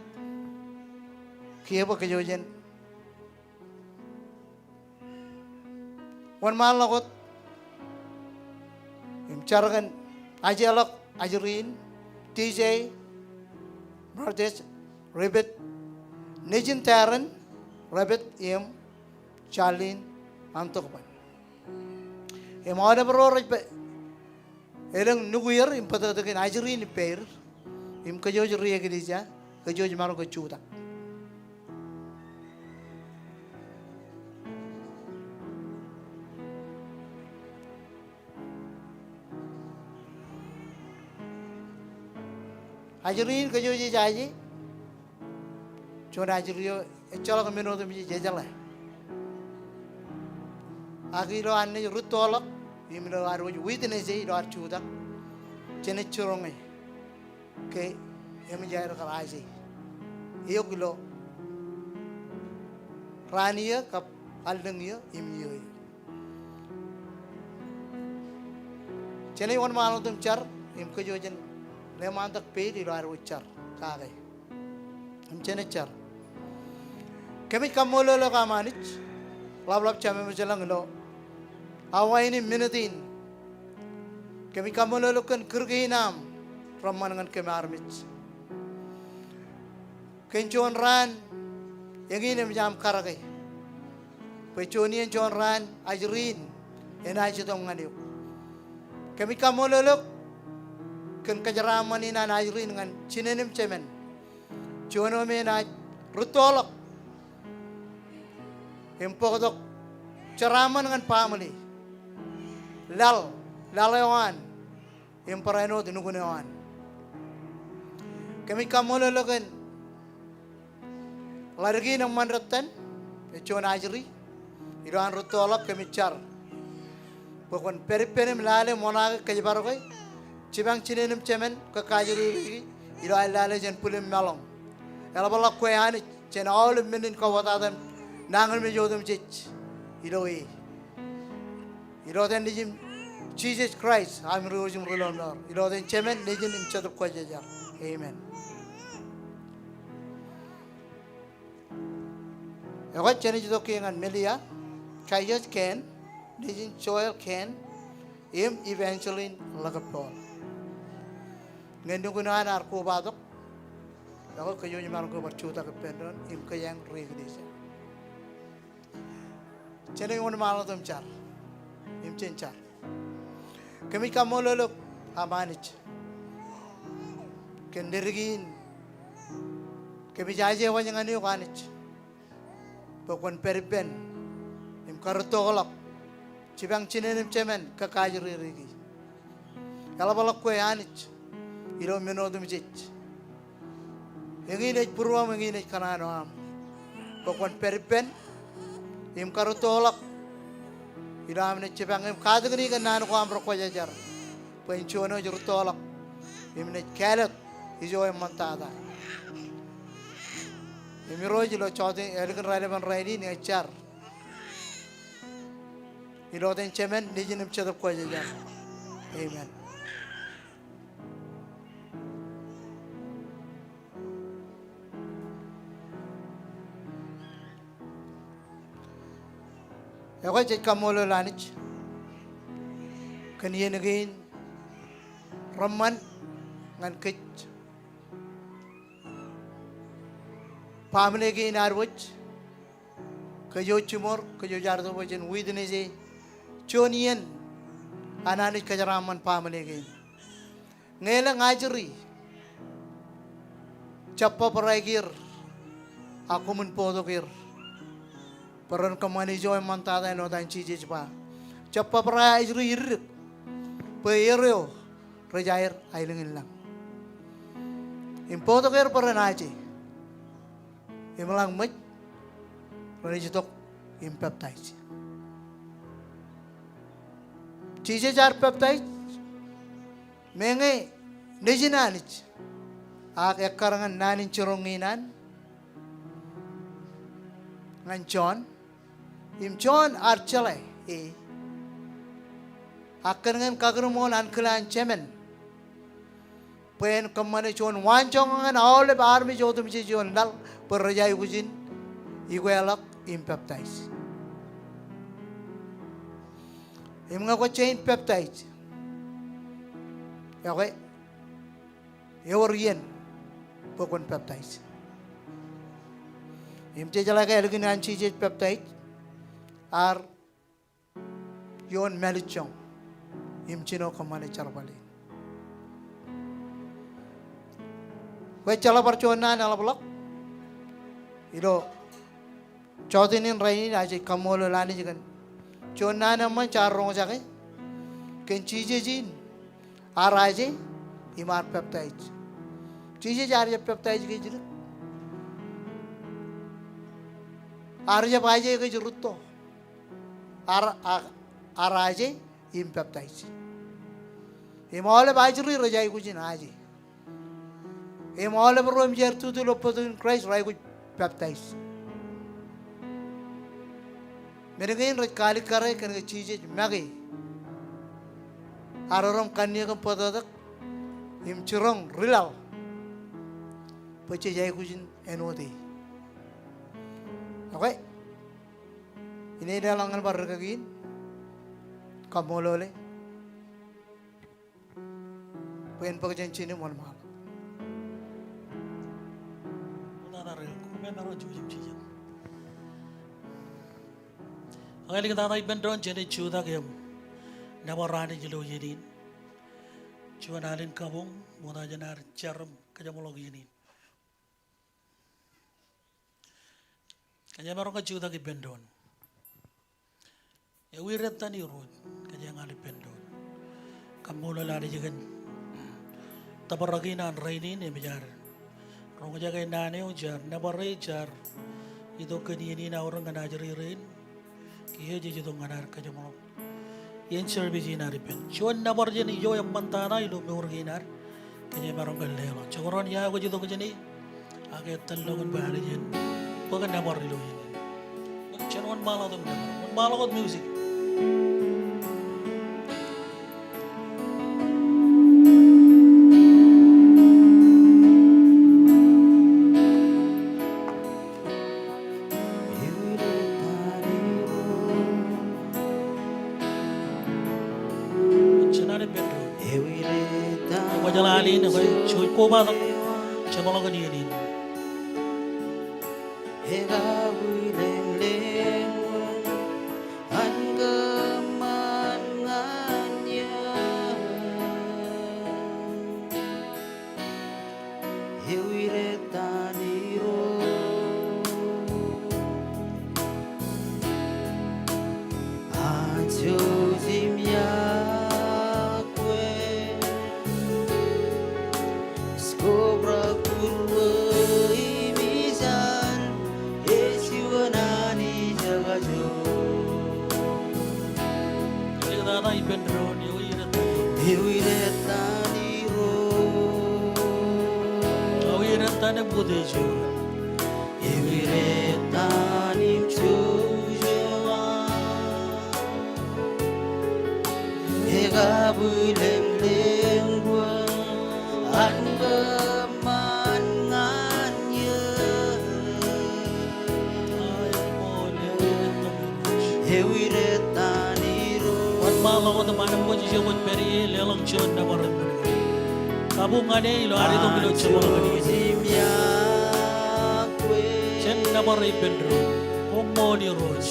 kiiō bwe kōj jen wōnṃaanḷọk wōt im jar kōn ajeḷọk ajri in, T J, Martes Ribbit, nejin Darren Ribbit im Charlene Antukban. Im aolep ro rej pā elōñ nukuer im bōtōktōkin ajri in ippāer. Im kōj wōj ri eklejia, kōj wōj maroñ ke jutak. Ajri in kōj wōj ejaje, juon ajri eo ejjeḷọk men otemjej ejeḷā. Ak ilo an naaj rūttoḷọk im ilo ad wōj witness e ilo ad jutak, jenaaj jiroñ e ke eṃōj aer kar aje eok ilo raan iiō kab allōñ iiō im iiō eō. Jenaaj wōnṃaanḷọk wōt im jar im kōj wōj jen leṃaantak peid ilo ad wōj jar kake. Im jenaaj jar. Kōmij kaṃṃoolol eok aṃ Anij, ḷapḷap Jemem ilañ ilo awa in im minit in. Kōmij kaṃṃoolol eok kōn kūr kein aṃ reṃṃan ñan kōm armej. Kōn juon raan eñin eṃōj aṃ karōke bwe juon iien juon raan ajri in enaaj itok ñan eok. Kōmij kaṃṃoolol eok kōn kōjeraaṃṃan in an ajri in ñan jinen im jemān. Juon eo me enaaj rūttoḷọk im bōktok jeraaṃṃan ñan baaṃle, laḷ, laḷ eo an im barāinwōt nukun eo an. Kōmij kaṃṃoolol eok kōn ḷaddik in eṃṃan dettan, ej juon ajri, ilo an rūttoḷọk kōmij jar bwe kwōn pād ippān im lale ṃoṇaake kōjparoke jipañ jinen im jemān kōkajrireiki ilo aer lale jān bwil im meḷọñ. Eḷapḷọk kwe Anij jān aolep men in kawōtata nañinmej otemjej ilo e. Ilo etan Nejin Jisōs Kraist, am Ri-Wōj im Ri-Lọmọọr. Ilo etan Jemān, Nejin im Jetōb Kwōjarjar. Amen. Ekwe jenaaj itok kiiō ñan Melia, Kaios Ken, Nejin Joel Ken, im Evangeline Lakapol. Ñe nukun eo an ear kobatok, ekwe kōj wōj maroñ ke bar jutak ippān doon, im kōjeañ ri eklejia. Jenaaj wōnṃaanḷọk wōt im jar. Im jen jar. Kōmij kaṃṃoolol eok aṃ Anij kōn ledik in kōmij aje waj ñan eok Anij bwe kwōn pād ippān im karūttoḷọk jipañ jinen im jemān kōkajrireiki. Eḷapḷọk kwe Anij ilo men otemjej. Eñin ej būruōṃ, eñin ej kōṇaan eo aṃ bwe kwōn pād ippān im karūttoḷọk ilo am naaj jipañ im katakin kōn naan ko aṃ rekwōjarjar bwe en juon eo ej rūttoḷọk im naaj kāālōt ijo eṃṃantata. Im Irooj, ilo jota ālikin raelepen rainin ij jar ilo etan Jemān, Nejin im Jetōb Kwōjarjar. Amen. Ekwe jej kaṃṃoolol Anij kōn iien kein reṃṃan ñan kōj baaṃle kein ad wōj. Kōj wōj jiṃor, kōj wōj ar itok bwe jen witness e juon iien an Anij kōjeraaṃṃan baaṃle kein. Ñe elōñ ajri, jab bōbrae er, ak koṃwin bōktok er bwe ren kōṃṃane ijo eṃṃantata āinwōt an Jisōs ba. Jab bōbrae ajri iddik bwe er eo rej aer aelōñ in lañ. Im bōktok er bwe ren aje. im ḷak ṃōj renaaj itok im peptaij. Jisōs ear peptaij meñe nejin Anij, ak ekkar ñan naan in jiroñ in an ñan Jon. Im Jon ear jeḷā e, ak kōn ñan kakūrṃool ankilaan Jemān bwe en kōṃṃane juon waanjoñak ñan aolep armej otemjej ioon laḷ bwe rej aikuj in ikweḷọk im peptaij. Im ñe kwōj jañin peptaij, ekwe, ewōr iien bwe kwōn peptaij. Im jejeḷā ke ālikin an Jisōs peptaij, ear ioon mālejjoñ im jino kōṃṃane jerbal in. Bwe jeḷā bar juon naan eḷapḷọk ilo jọteen in rainin, ak ij kaṃṃoolol Anij kōn juon naan eṃṃan jaar roñjake kōn Jisōs in ear aje im ear peptaij. Jisōs ear jab peptaij kōj dik. Ear jab aje kōj rūtto. Ear, ear, ear aje im peptaij. Im aolep ajri rej aikuj in aje. Im aolep ro im jeañ tutu ilo bōktok in Kraist reaikuj peptaij. Men kein rej kaalikkare kōn ke Jisōs make ear erom kanniōk im bōtōktōk im jiroñ ri laḷ bwe jej aikuj in āinwōt e. Okay. Indein eḷaññe bar rikaki in, kaṃṃoolole bwe en bōk jān ijin im wōnṃaanḷọk. Ak āliktata ippān doon jenaaj jutak im nōbar Anij ilo iien in. Juon alen kabuñ ṃokta jān ad jar im kōjeṃḷọk iien in. Kōjeañ maroñ ke jutak ippān doon. Ewirettan Irooj, kōjeañ al ippān doon. Kaṃṃoolol Anij kōn tōprak in an rainin im jaar roñjake naan eo, jaar nōbar e, jaar itok kōn iien in aorōk ñan ajri rein. Kiiō jej itok ñan ad kōjeṃḷọk iien service in ad ippān. Juon nōbar jān ijo eṃṃantata ilo mour kein ad. Kōjeañ maroñ ke leḷọk. Jekdọọn ia kwōj itok jāne, ak ettōr ḷọk in bwe Anij en bōk nōbar ilo iien in. Jen wōnṃaanḷọk wōt nōbar. Wōnṃaanḷọk wōt music. Jen al ippān doon. Kwōjeḷā al in, kwōj kobatok jeṃḷọkin iien in. Ewirettan Irooj, ajo jimjuon iọkwe, skobrak būruō im ijaḷ, ej juon Anij ekajoor. Āliktata ippān doon, ewirettan Irooj. Ewirettan Irooj. Ewirettan im utiej eo. Ewirettan im jouj eo an. Ekabwilōñlōñ bwe an kōṃṃan ñan eō. Ewirettan Irooj. Wōnṃaanḷọk wōt im anemkwōj ijo kwōj pād ie, leḷọk juon nōbar eṃṃan. Kabuñ ñan e ilo ad itok ilo jeṃḷọkin iien in. Jen nōbar ippān doon. Koṃṃool Irooj.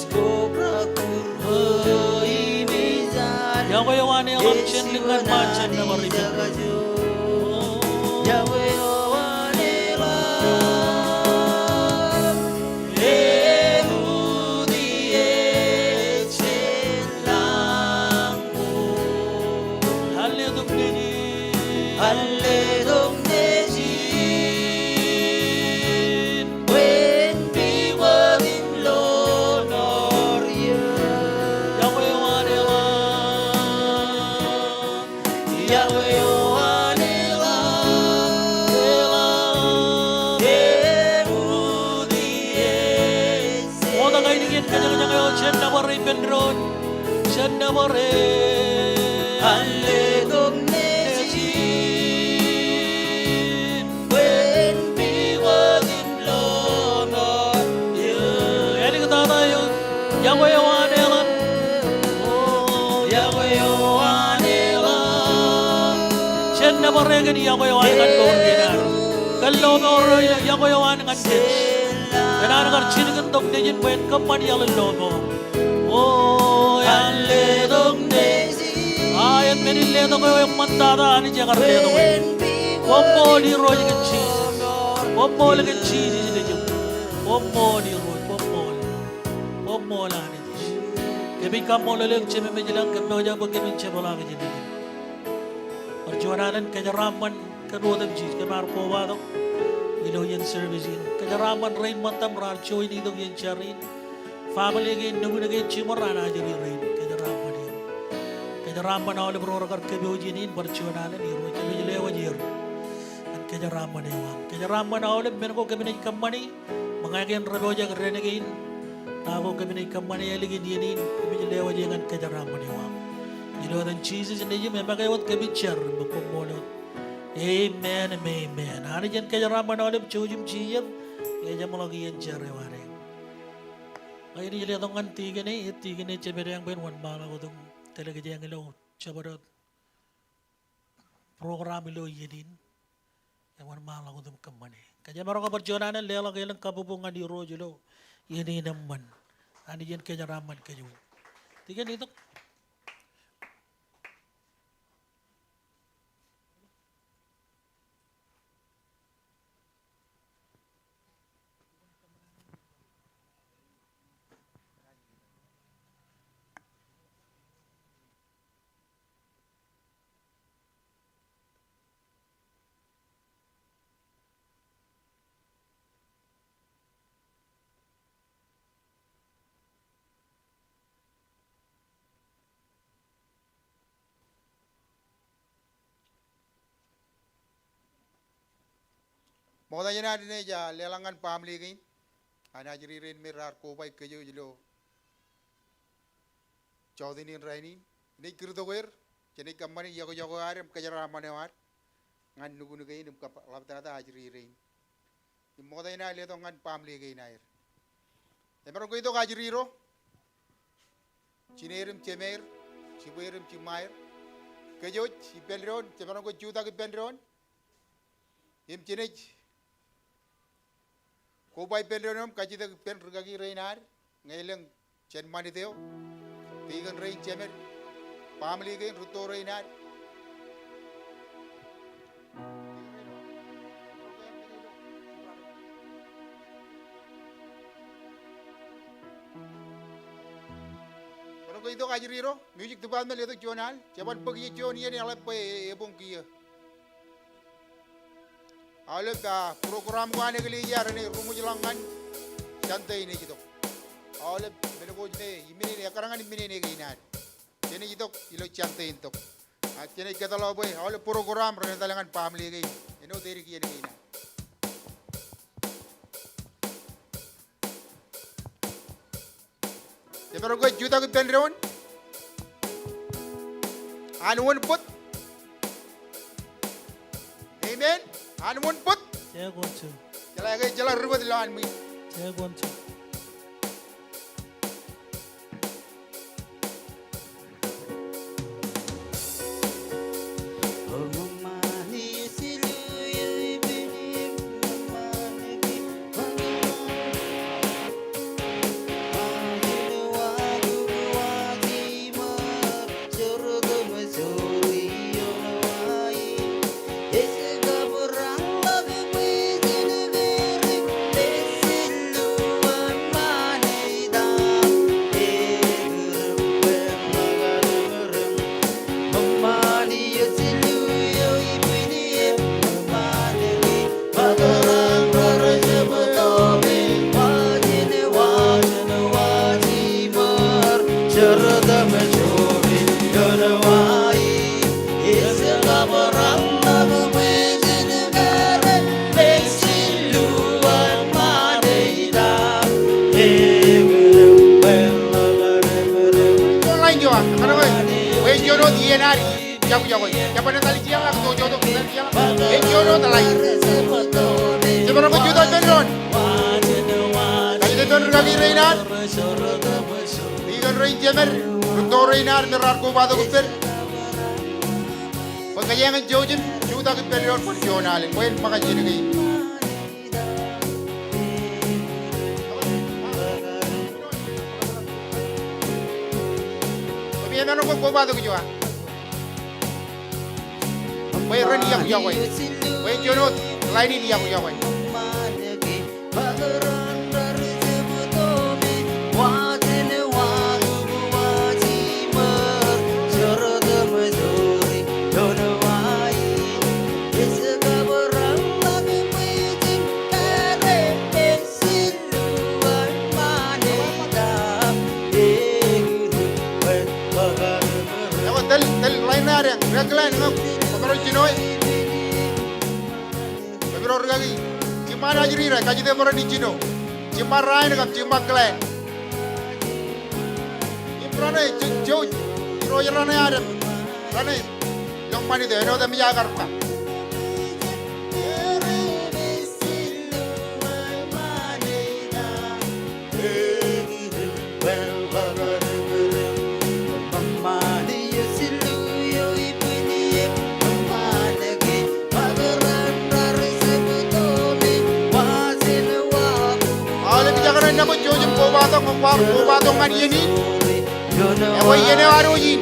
Iọkwe eo an eḷap jān likkan ṃaan, jen nōbar ippān doon. Alletok nejin. Alletok nejin. Bwe en Jen nōbar e ippān doon. Jen nōbar e. Āinwōt nejin bwe en pikwōt im lọmọọr. Āliktata eok. Iọkwe eo an eḷap. O, iọkwe eo an eḷap. Jen nōbar e kōn iọkwe eo an ñan mour kein ad. Kōn lọmọọr eo, iọkwe eo an ñan kōj. Kōn an kar jilkintok nejin bwe en kōṃṃan iaḷ in lọmọọr. O, āinwōt nejin. A, en men in letok eo eṃṃantata Anij ekar letok e. Koṃṃool Irooj kōn Jisōs. Koṃṃool kōn Jisōs nejūṃ. Koṃṃool Irooj, koṃṃool. Koṃṃool Anij. Kōmij kaṃṃoolol eok Jemem ilañ, kōm pojak bwe kōmin jepḷaak ijin. Bar juon alen kōjeraaṃṃan kōn otemjej kōm ar kobatok ilo iien service in. Kōjeraaṃṃan rein ṃōttam raar join itok iien jar in. Family kein, nukun kein, jiṃor an ajri rein. Kōjeraaṃṃan er. Kōjeraaṃṃan aolep ro rekar kōpooj iien in bar juon alen Irooj, kōmij lewōj er ñan kōjeraaṃṃan eo aṃ. Kōjeraaṃṃan aolep men ko kōm naaj kōṃṃani. Ṃōñā kein rej pojak dān kein. Ta ko kōm naaj kōṃṃani ālikin iien in, kōmij lewōj e ñan kōjeraaṃṃan eo aṃ. Ilo etan Jisōs nejūṃ, eṃōkaj wōt kōmij jar im koṃṃool wōt. Amen im amen. Anij en kōjeraaṃṃan aolep jouj im jijet, ejeṃḷọk iien jar eo ad. Ak inaaj letok ñan tikōn e, e tikōn e Jemedeañ bwe en wōnṃaanḷọk wōt im tōl kōj ilo jabdewōt program ilo iien in. Ewanṃaanḷọk wōt im kōṃṃane. Kōjemaroñ ke bar juon alen leḷọk elōñ kabbokbok ñan Irooj ilo iien in eṃṃan. Anij en kōjeraaṃṃan kōj wōt. Tikōn itok. Ṃokta jān ad naaj leḷọk ñan baaṃle kein an ajri rein me raar koba kōjwōj ilo jọteen in rainin. Inaaj kūrtok er, jenaaj kōṃṃane iọkwe eo ad im kōjeraaṃṃan eo ad ñan nukun kein im kab ḷaptata ajri rein. Im ṃokta inaaj letok ñan baaṃle kein aer. Jemaroñ ke itok ajri ro, jined im jemed, jibwed im jiṃṃaer, kōjwōj ippān doon, jemaroñ ke jutak ippān doon. Im jenaaj koba ippān doon im kajjitōk ippān rikaki rein ad ñe elōñ jān ṃanit eo, tikōn rein jemed, baaṃle kein, rūtto rein ad. Jemaroñ ke itok ajri ro, music department, letok juon al, jeban bōk ijo juon iien eḷap bwe e, e, ebuñ kiiō. Aolep, a, program ko an eklejia renaaj ruṃwijḷọk ñan Sunday in ej itok. Aolep men ko ej ṃōj me iminene, ekkar ñan iminene kein ad, jenaaj itok ilo Sunday in tok. Ak jenaaj kōtḷọk bwe aolep program ren etal ñan baaṃle kein āinwōt edik iien kein ad. Jemaroñ ke jutak ippān doon. An wōn bōt. Amen. An wōn bōt. Take one, two. Jeḷā ke jeḷā ri bōt ilowaan ṃwiin. Take one, two. Inaad, ikōn rein jemed, rūtto rein ad me raar kobatok ippād. Bwe kōjeañ in jouj im jutak ippād ilo bar juon alen, bwe en ṃōkaj iien kein. Bwe en ṃōkaj kobatok ijoko. Bwe ren iọkwe. Bwe en juon wōt lain in iọkwe. Ekwe tōl, tōl lain eo ad, ri-Glenn ñe kwō bar jino e. Kwō bar rikaki. Jiṃṃa naaj riid, kajjitōk bwe ren jino. Jiṃṃa Ryan kab jiṃṃa Glenn. Im rane, jo-, jouj, irooj rane ad. Rane. Ilọk ṃanit eo, āinwōt emōj aō kar ba. Aolep ijekdọọn nabōj jouj im kobatok ñe kwaar kobatok ñan iien in. Ekwe iien eo ad wōj in.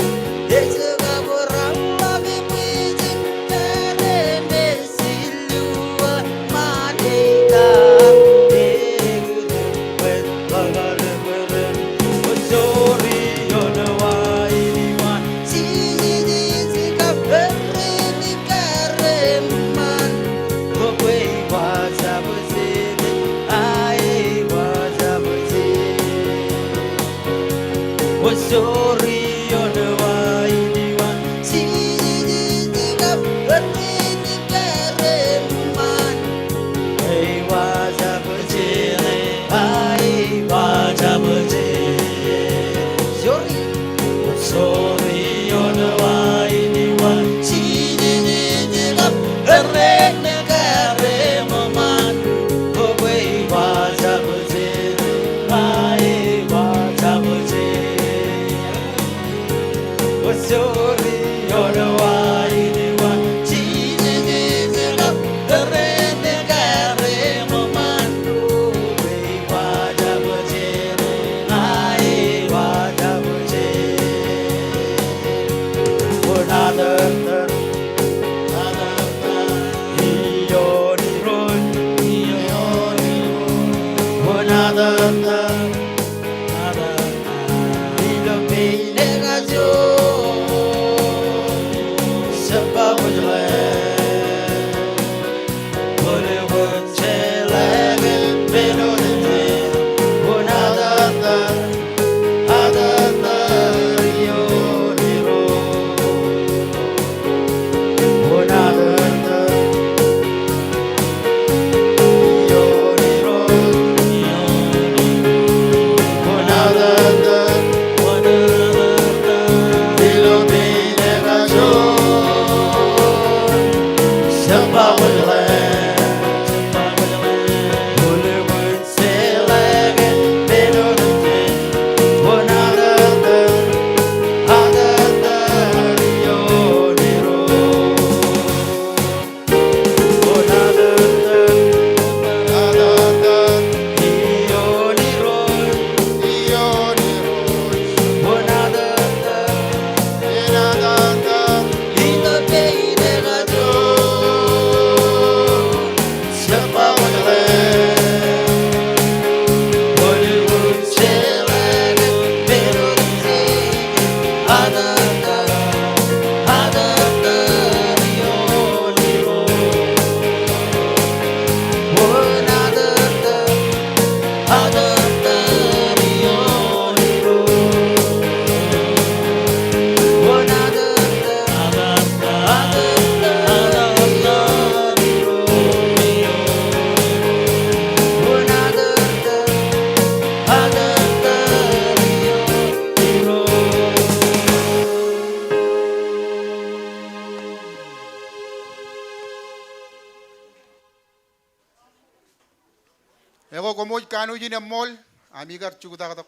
Ekwe koṃij kanooj in eṃṃool ami kar juktaktok.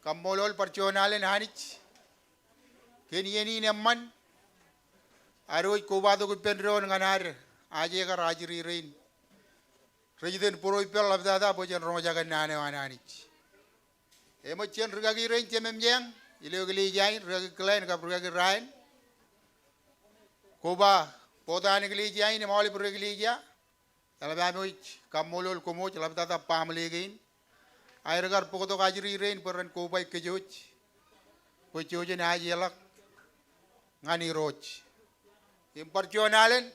Kaṃṃoolol bar juon alen Anij kōn iien in eṃṃan ad wōj kobatok ippān doon ñan ad ajekar ajri rein rej itōn būruipper ḷaptata bwe jen roñjake naan eo an Anij. Eṃōj jān rikaki rein jememjeañ ilo eklejia in, rikaki Glenn kab rikaki Ryan, koba bōktok an eklejia in im aolep ri eklejia. Eḷap ami wōj kaṃṃoolol koṃ wōj ḷaptata baaṃle kein. Aer kar bōktok ajri rein bwe ren koba kōjwōj bwe jej ajeḷọk ñan Irooj. Im bar juon alen,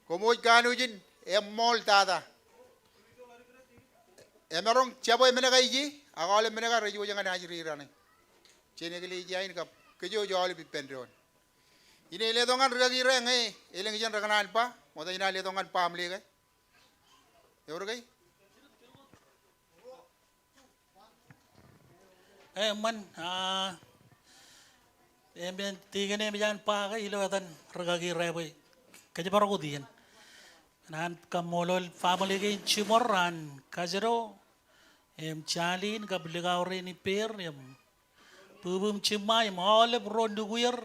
koṃ wōj kanooj in eṃṃool tata. Emaroñ jabwe men ko ije, ak aolep men ko rej wōj ñan ajri raṇe. Jān eklejia in kab kōjwōj aolep ippān doon. Ij letok ñan rikaki Ryan ñe elōñ jān rekōṇaan ba, ṃokta ij letok ñan baaṃle ke. Ewōr ke? Eṃṃan, ah, eṃṃan tikōn eṃōj an ba ke ilo etan rikaki Ryan bwe kōjparok wōt iien. Ñan kaṃṃoolol family kein jiṃor an Kajero, im Charlene kab likao rein ippāer, im bwibwin jiṃṃa, im aolep ro nukuer,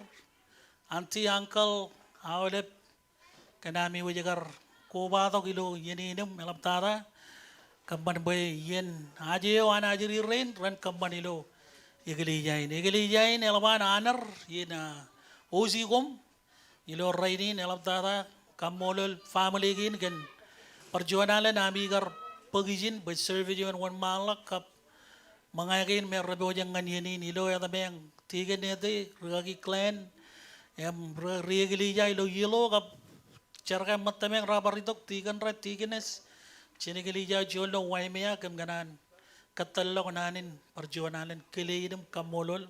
auntie, uncle, aolep kōn ami wōj kar kobatok ilo iien in im eḷaptata kōṃṃan bwe iien aje eo an ajri rein ren kōṃṃan ilo eklejia in. Eklejia in eḷap an honor iien, ah, O C koṃ ilo rainin. Eḷaptata kaṃṃoolol family kein kōn bar juon alen ami kar bōk ijin bwe service eo en wōnṃaanḷọk kab ṃōñā kein me repojak ñan iien in ilo etaṃeañ tikōn ete, rikaki Glenn, im ri, ri eklejia ilo Yellow kab jar ko ṃōttameañ raar bar itok, tikōn ro, tikōnes, jān eklejia juon ilo Waimea, kōm kōṇaan kōttāḷọk naan in bar juon alen kile in im kaṃṃoolol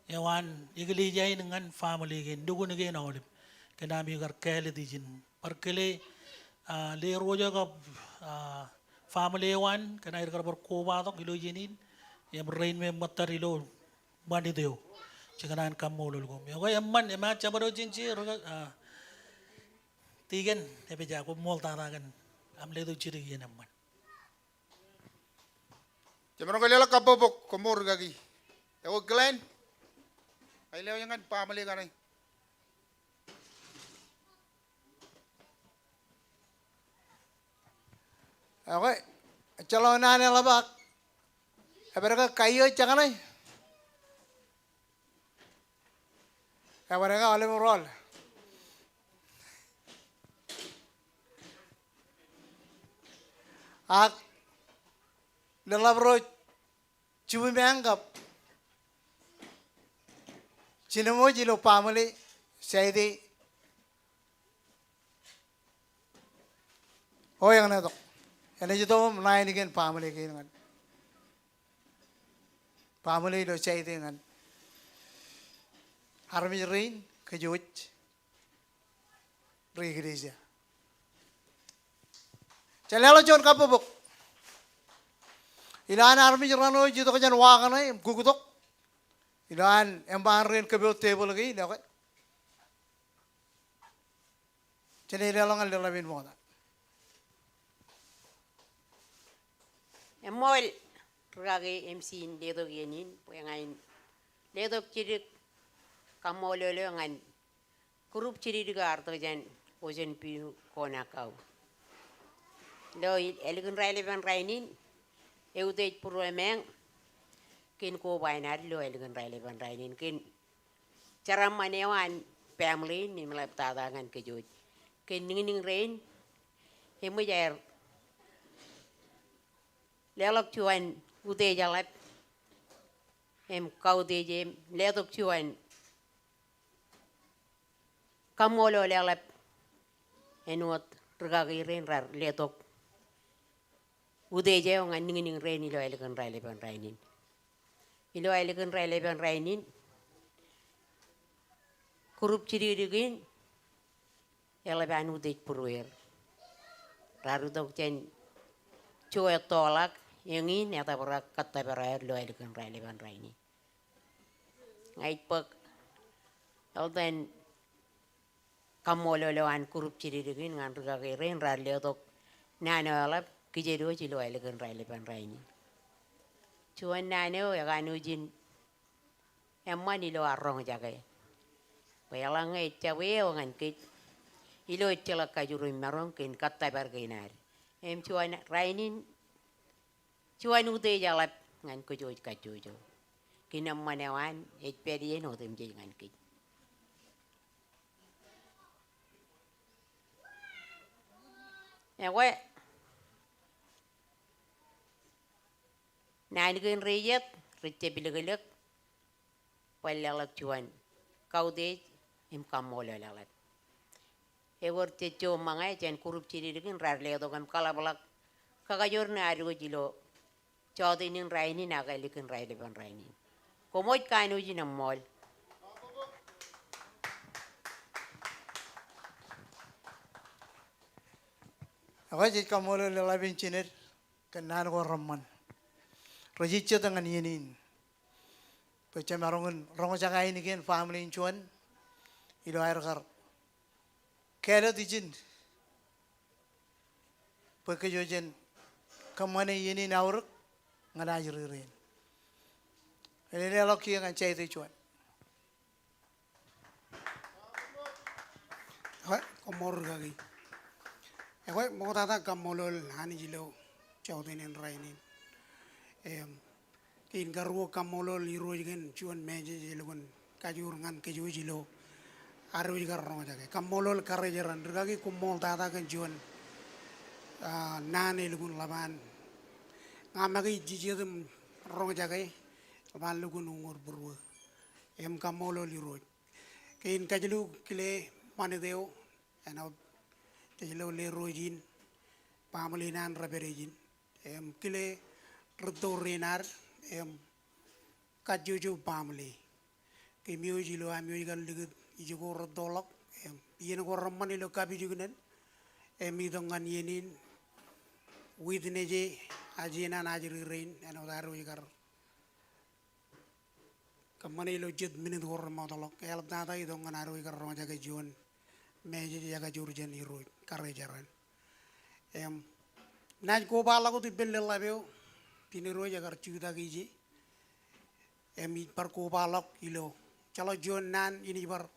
eo an eklejia in ñan family kein, nukun kein aolep kōn ami kar kāālōt ijin bar kile, ah, Lerojo kab, ah, family eo an kōn aer kar bar kobatok ilo iien in im rein me ṃōttad ilo ṃanit eo. Jej kōṇaan kaṃṃoolol koṃ. Ekwe, eṃṃan, eṃṃan jabdewōt jān je, rikaki, ah, tikōn, epād, koṃṃool tata kōn aṃ letok jidik iien eṃṃan. Jemaroñ ke leḷọk kabbokbok, koṃṃool rikaki. Ekwe Glenn, ij lewōj ñan baaṃle kaṇe. Ekwe, ejjeḷọk naan eḷap ak epād ke kaio jekōṇe? Epād ke aolep rọọl? Ak leḷḷap ro jibwimeañ kab jinoṃōj ilo baaṃle Saite. O, eñṇe tok. Enaaj itok im ṇa in kōn baaṃle kein ñan, baaṃle ilo Saite ñan armej rein kōjwōj ri eklejia. Jen leḷọk juon kabbokbok. Ilowaan armej raṇ eo ej itok jān wa kaṇe im kuktok, ilowaan eṃṃaan rein kōpooj tebōḷ kein, ekwe, jen leḷọk ñan leḷḷap in ṃokta. Eṃṃool rikaki MC in letok iien in bwe ña in letok jidik kaṃṃoolol eo ñan group jidikdik eo ear itok jān Ocean View Guanajuato. Ilo ālikin raelepen rainin, eutiej būruemeañ kōn koba in ad ilo ālikin raelepen rainin kōn jeraaṃṃan eo an family in im eḷaptata ñan kōjwōj kōn niñniñ rein. Eṃōj aer leḷọk juon utiej eḷap im kautiej im letok juon kaṃṃoolol eḷap āinwōt rikaki rein raar letok utiej eo ñan niñniñ rein ilo ālikin raelepen rainin. Ilo ālikin raelepen rainin, group jidikdik in eḷap an utiej būrueer. Raar itok jān juon ettoḷọk eñin, etōprak kōttōpar eo ilo ālikin raelepen rainin. Ña ij bōk eḷtan kaṃṃoolol eo an group jidikdik in ñan rikaki rein raar letok naan eo eḷap kōjatdikdik ilo ālikin raelepen rainin. Juon naan eo ekanooj in eṃṃan ilo ad roñjake. Bwe eḷaññe ejjab eo ñan kōj ilo ejjeḷọk kajuru im maroñ kōn kōttōpar kein ad. Im juon rainin, juon utiej eḷap ñan kōj kajjojo. Kōn eṃṃan eo an ej pād iien otemjej ñan kōj. Ekwe, naan kein ri jet rej jab ilōklōk bwe leḷọk juon kautiej im kaṃṃoolol eḷap. Ewōr jejjo ṃōñā jān group jidikdik in raar letok im kaḷapḷọk kakajoor ṇe ad wōj ilo jọteen in rainin ak ālikin raelepen rainin. Koṃwōj kanooj in eṃṃool. Ekwe jej kaṃṃoolol eḷap in jined kōn naan ko reṃṃan. Rej jet ñan iien in bwe jemaroñ in roñjake ainikien family in juon ilo aer kar kāālōt ijin bwe kōj jen kōṃṃane iien in aorōk ñan ajri rein. Eḷapḷọk kiiō ñan Jaite juon. Ekwe, koṃṃool rikaki. Ekwe, ṃoktata kaṃṃoolol Anij ilo jọteen in rainin. Im, kein karuo kaṃṃoolol Irooj kōn juon message ej lukkuun kajoor ñan kōj ilo ad wōj kar roñjake. Kaṃṃoolol Karejeran, rikaki koṃṃool tata kōn juon, ah, naan ej lukkuun ḷap an. Ña make ij jijet im roñjake, ḷap an lukkuun uññūr būruō. Im kaṃṃoolol Irooj. Kein kajilu kile ṃanit eo, āinwōt jej lo lerooj in, baaṃle in an rej pād ijin. Im kile rūtto rein ad, im kajjojo baaṃle. Kōm iwōj ilo ami wōj kar likūt ijoko rūttoḷọk, im iien ko reṃṃan ilo kapijuknen, im itok ñan iien in, witness e, ajin an ajri rein, āinwōt ad wōj kar kōṃṃane ilo jet minit ko remootḷọk, eḷaptata itok ñan ad wōj kar roñjake juon message ej kajoor jān Irooj, Karejeran. Im, naaj kobaḷọk wōt ippān leḷḷap eo, ijin Irooj ekar jutak ije. Im ij bar kobaḷọk ilo, ejjeḷọk juon naan in ij bar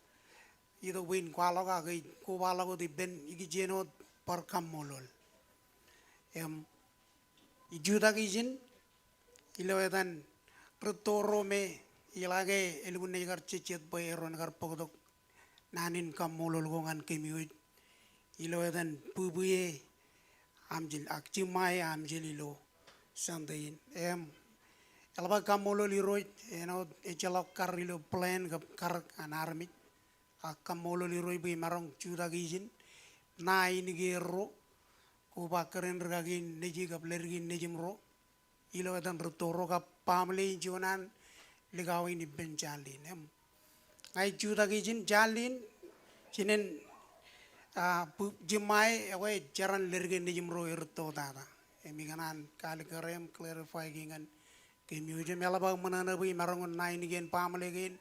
itok bwe in kwaḷọk ak ij kobaḷọk wōt ippān ikijjien wōt bar kaṃṃoolol. Im, ij jutak ijin, ilo etan rūtto ro me iḷak e elukkuun naaj kar jejjet bwe eron kar bōktok naan in kaṃṃoolol ko ñan kōm iwōj. Ilo etan bwibwi e Amjil, ak jiṃṃa e Amjil ilo Sunday in. Im, eḷap aō kaṃṃoolol Irooj, āinwōt ejjeḷọk kar ilo plan kab karōk an armej. Ak kaṃṃoolol Irooj bwe imaroñ jutak ijin, ṇa ainikien ro, koba kōrā in rikaki in neji kab ledik in nejimro. Ilo etan rūtto ro kab baaṃle in juon an likao in ippān Charlene. Im, ña ij jutak ijin Charlene, jinen, ah, bu-, jiṃṃa e, ekwe jeran ledik in nejimro erūtto tata. Im ikōṇaan kaalikkare im clarify kiiō ñan kōm iwōj im eḷap aō ṃōṇōṇō bwe imaroñ in ṇa ainikien baaṃle kein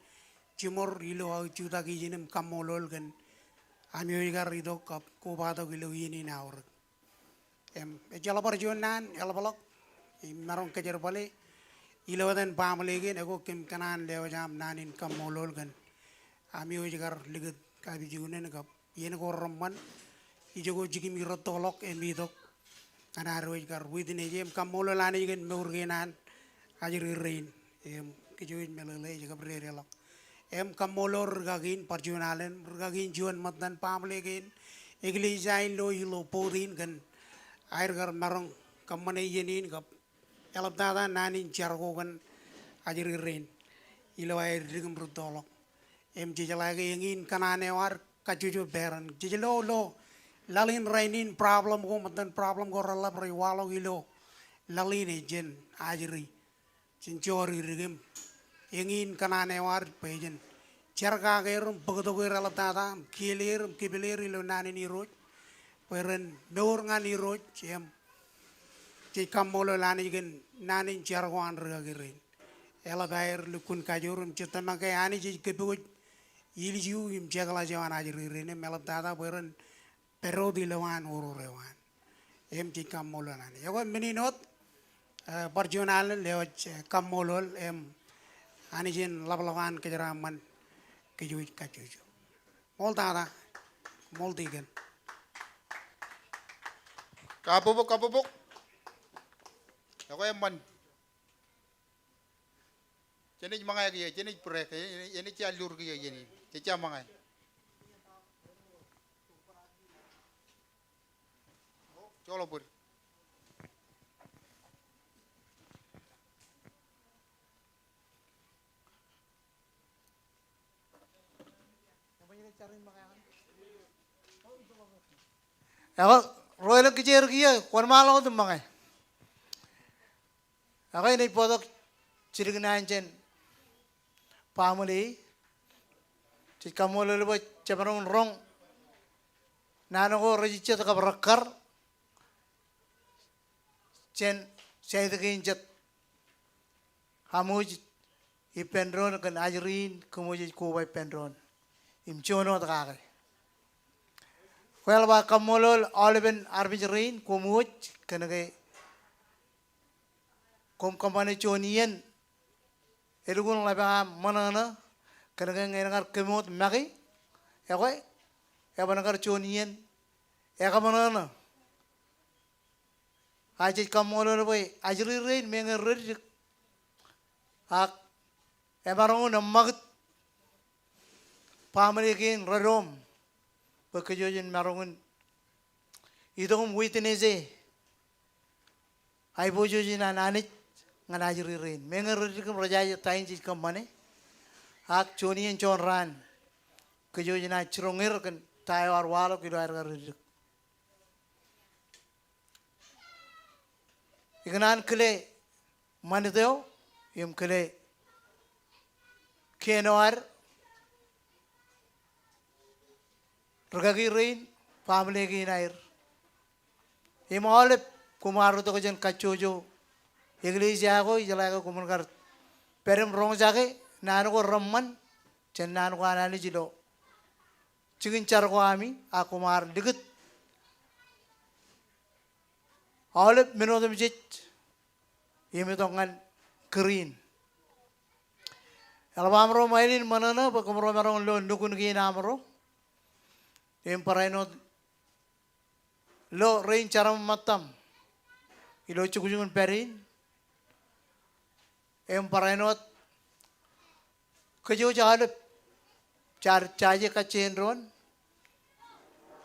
jiṃor ilo aō jutak ijin im kaṃṃoolol kōn ami wōj kar itok kab kobatok ilo iien in aorōk. Im, ejjeḷọk bar juon naan, eḷapḷọk, imaroñ kōjerbale, ilo etan baaṃle kein, ekwe kōm kōṇaan lewōj aṃ naan in kaṃṃoolol kōn ami wōj kar likūt kapijuknen kab iien ko reṃṃan, ijoko jikin rūttoḷọk im itok ñan ad wōj kar witness e im kaṃṃoolol Anij kōn mour kein an ajri rein. Im kōj wōj meḷeḷe ej kab dedeḷọk. Im kaṃṃoolol rikaki in, bar juon alen, rikaki in juon ṃōttan baaṃle kein eklejia in lo ilo board in kōn aer kar maroñ kōṃṃane iien in kab eḷaptata naan in jar ko kōn ajri rein ilo aer dik im rūttoḷọk. Im jej jeḷā ke eñin kōṇaan eo ad kajjojo parent. Jej lo, lo laḷ in rainin problem ko, ṃōttan problem ko reḷḷap rej waḷọk ilo laḷ in ej jān ajri. Jen jodikdik im eñin kōṇaan eo ad bwe jen jerkake er im bōktok er eḷaptata, im kiil er im kipil er ilo naan in Irooj. Bwe ren mour ñan Irooj, im jej kaṃṃoolol Anij kōn naan in jar ko an rikaki rein. Eḷap aer lukkuun kajoor im jej tōmak ke Anij ej kōpooj ilju im jekḷaj eo an ajri rein im eḷaptata bwe ren pād wōt ilowaan oror eo an. im jej kaṃṃoolol Anij. Ekwe men in wōt, eh, bar juon alen eo ej, eh, kaṃṃoolol im Anij en ḷapḷọk an kōjeraaṃṃan kōj wōj kajjojo. Ṃool tata, ṃool tikōn. Kabbokbok, kabbokbok. Ekwe eṃṃan. Jenaaj ṃōñā kiiō, jenaaj break, jenaaj, jenaaj alluur kiiō iien in. Jej jab ṃōñā. Joḷọk bōd. Ekwe, ro elōñ kijeer kiiō, kwōn ṃaanḷọk wōt im ṃōñā. Ekwe, inaaj bōktok jidik naan jān baaṃle. Jej kaṃṃoolol bwe jemaroñ in roñ naan ko rej jet kab rekkar jān side kein jet. Aṃ wōj ippān doon kōn ajri in, kōm wōj ej koba ippān doon. Im juon wōt kake. Kwōjeḷā ba kaṃṃoolol aolepen armej rein, koṃ wōj kōnke koṃ kōṃṃane juon iien elukkuun ḷap eo aṃ ṃōṇōṇō, kōnke ñe en kar kōmoot make, ekwe, eban kar juon iien ekaṃōṇōṇō. Ak jej kaṃṃoolol bwe ajri rein meñe reddik, ak emaroñ in eṃṃakūt baaṃle kein redoom bwe kōj wōj jen maroñ in itok im witness e aiboojoj in an Anij ñan ajri rein. Meñe reddik im rejaje ta in jej kōṃṃane, ak juon iien juon raan kōj wōj naaj jiroñ er kōn ta eo ear waḷọk ilo aer kar reddik. Ikōṇaan kile ṃanit eo im kile kien eo ad, rikaki rein, baaṃle kein aer. Im aolep koṃ ar itok jān kajjojo eklejia ko, ijeḷā ke koṃwin kar pād im roñjake naan ko reṃṃan jān naan ko an Anij ilo jikin jar ko ami, ak koṃ ar likūt aolep men otemjej im itok ñan kūr in. Eḷap amro ṃae in ṃōṇōṇō bwe kōmro maroñ lo nukun kein amro im barāinwōt lo rein jar im ṃōttam ilo jukjuk in pād in. Im barāinwōt kōj wōj aolep jaar jaje kajjien doon,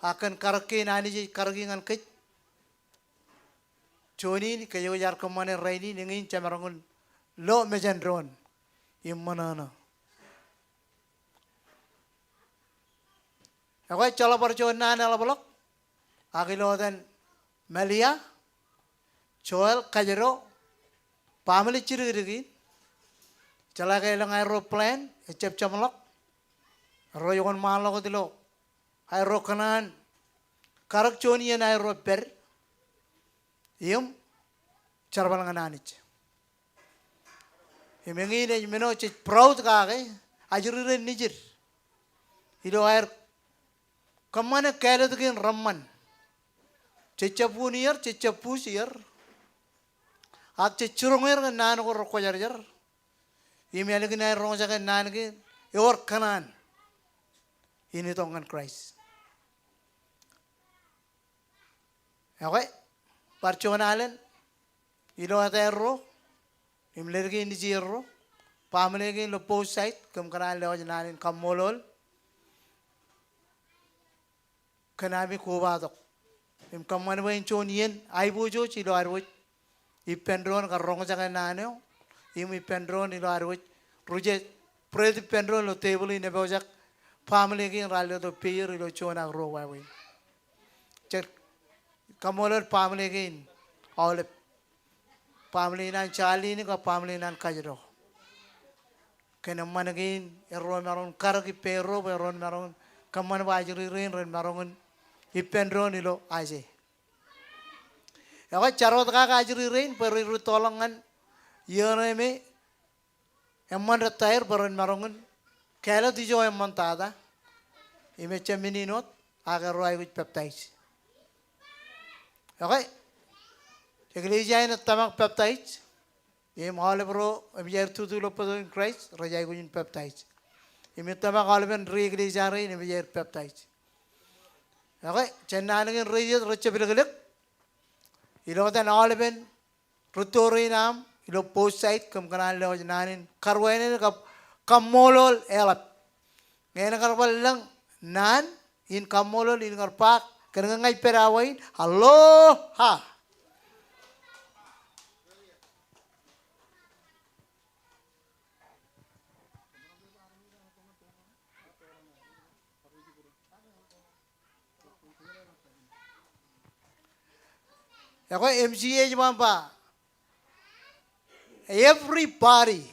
ak kōn karōk kein Anij ej karōki ñan kōj, juon in kōj wōj ar kōṃṃane rainin, eñin jemaroñ in lo mejān doon im ṃōṇōṇō. Ekwe, ejjeḷọk bar juon naan eḷapḷọk, ak ilo etan Malia, Joel, kajjitōk, baaṃle jidikdik in, jeḷā ke elōñ aerro plan ejab jeṃḷọk, erro ikwōn ṃaanḷọk wōt ilo aerro kōṇaan karōk juon iien aerro pād im jerbal ñan Anij. Im eñin ej men eo jej proud kake, ajri ro nejid ilo aer kōṃṃane kāālōt kein reṃṃan. Jej jab uñūr er, jej jab push er, ak jej jiroñ er kōn naan ko rekwōjarjar. Im ālikin aer roñjake naan kein, ewōr kōṇaan in itok ñan Kraist. Ekwe, bar juon alen ilo etaerro im leddik in nejierro, baaṃle kein ilo both side, kōm kōṇaan lewōj naan in kaṃṃoolol kōn ami kobatok im kōṃṃan bwe en juon iien aiboojoj ilo ad wōj ippān doon kar roñjake naan eo, im ippān doon ilo ad wōj ri-je bread ippān doon ilo tebōḷ in epojak, baaṃle kein raar letok peier ilo juon ak ruo wāween. Jen kaṃṃoolol baaṃle kein aolep. Baaṃle in an Charlie in kab baaṃle in an kajjitōk kōn eṃṃan kein erro maroñ in karōk ippāerro bwe erro maroñ in kōṃṃan bwe ajri rein ren maroñ in ippān doon ilo aje. Ekwe, jar wōt kake ajri rein bwe rej rūttoḷọk ñan iiō ṇe me eṃṃan dettaer bwe ren maroñ in kāālōt ijo eṃṃantata im ejjab men in wōt ak erro aikuj peptaij. Okay. Eklejia in ej tōmak peptaij. Im aolep ro eṃōj aer tutu ilo bōktok in Kraist rej aikuj in peptaij. Im ij tōmak aolepen ri-eklejia rein eṃōj aer peptaij. Okay, jān naan kein rej iiet rej jab ilōklōk. Ilo etan aolepen rūtto rein aṃ ilo both side, kōm kōṇaan lewōj naan in karuwainene kab kaṃṃoolol eḷap. Ñe en kar bar lōñ naan in kaṃṃoolol in kar ba, kōn ke ña ij pād awa in, aloha. Ekwe, M C A ej ba, everybody.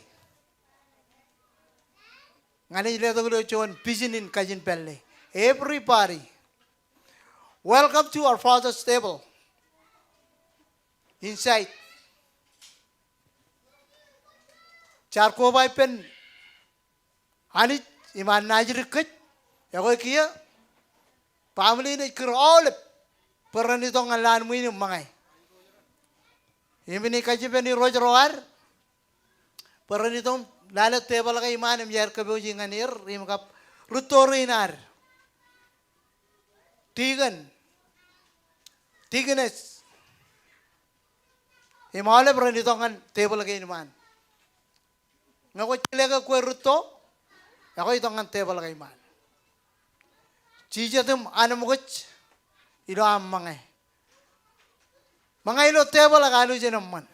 Ña ij letok ilo juon pijin in kajin pālle. Everybody. Welcome to our Father's table. Inside. Jaar koba ippān Anij im an naajdik kōj, ekwe kiiō, family in ej kūr aolep bwe ren itok ñan lowaan ṃwiin im ṃōñā. Im inaaj kajjitōk ippān irooj ro ad bwe ren itok lale tebōḷ ke iṃaan im iar kōpooje ñan er im kab rūtto rein ad. Deacon, deaconess, im aolep ren itok ñan tebōḷ kein iṃaan. Ñe kwōj jeḷā ke kwe rūtto, ekwe itok ñan tebōḷ ke iṃaan. Jijet im anemkwōj ilo aṃ ṃōñā. Ṃōñā ilo tebōḷ ke alwōj en eṃṃan.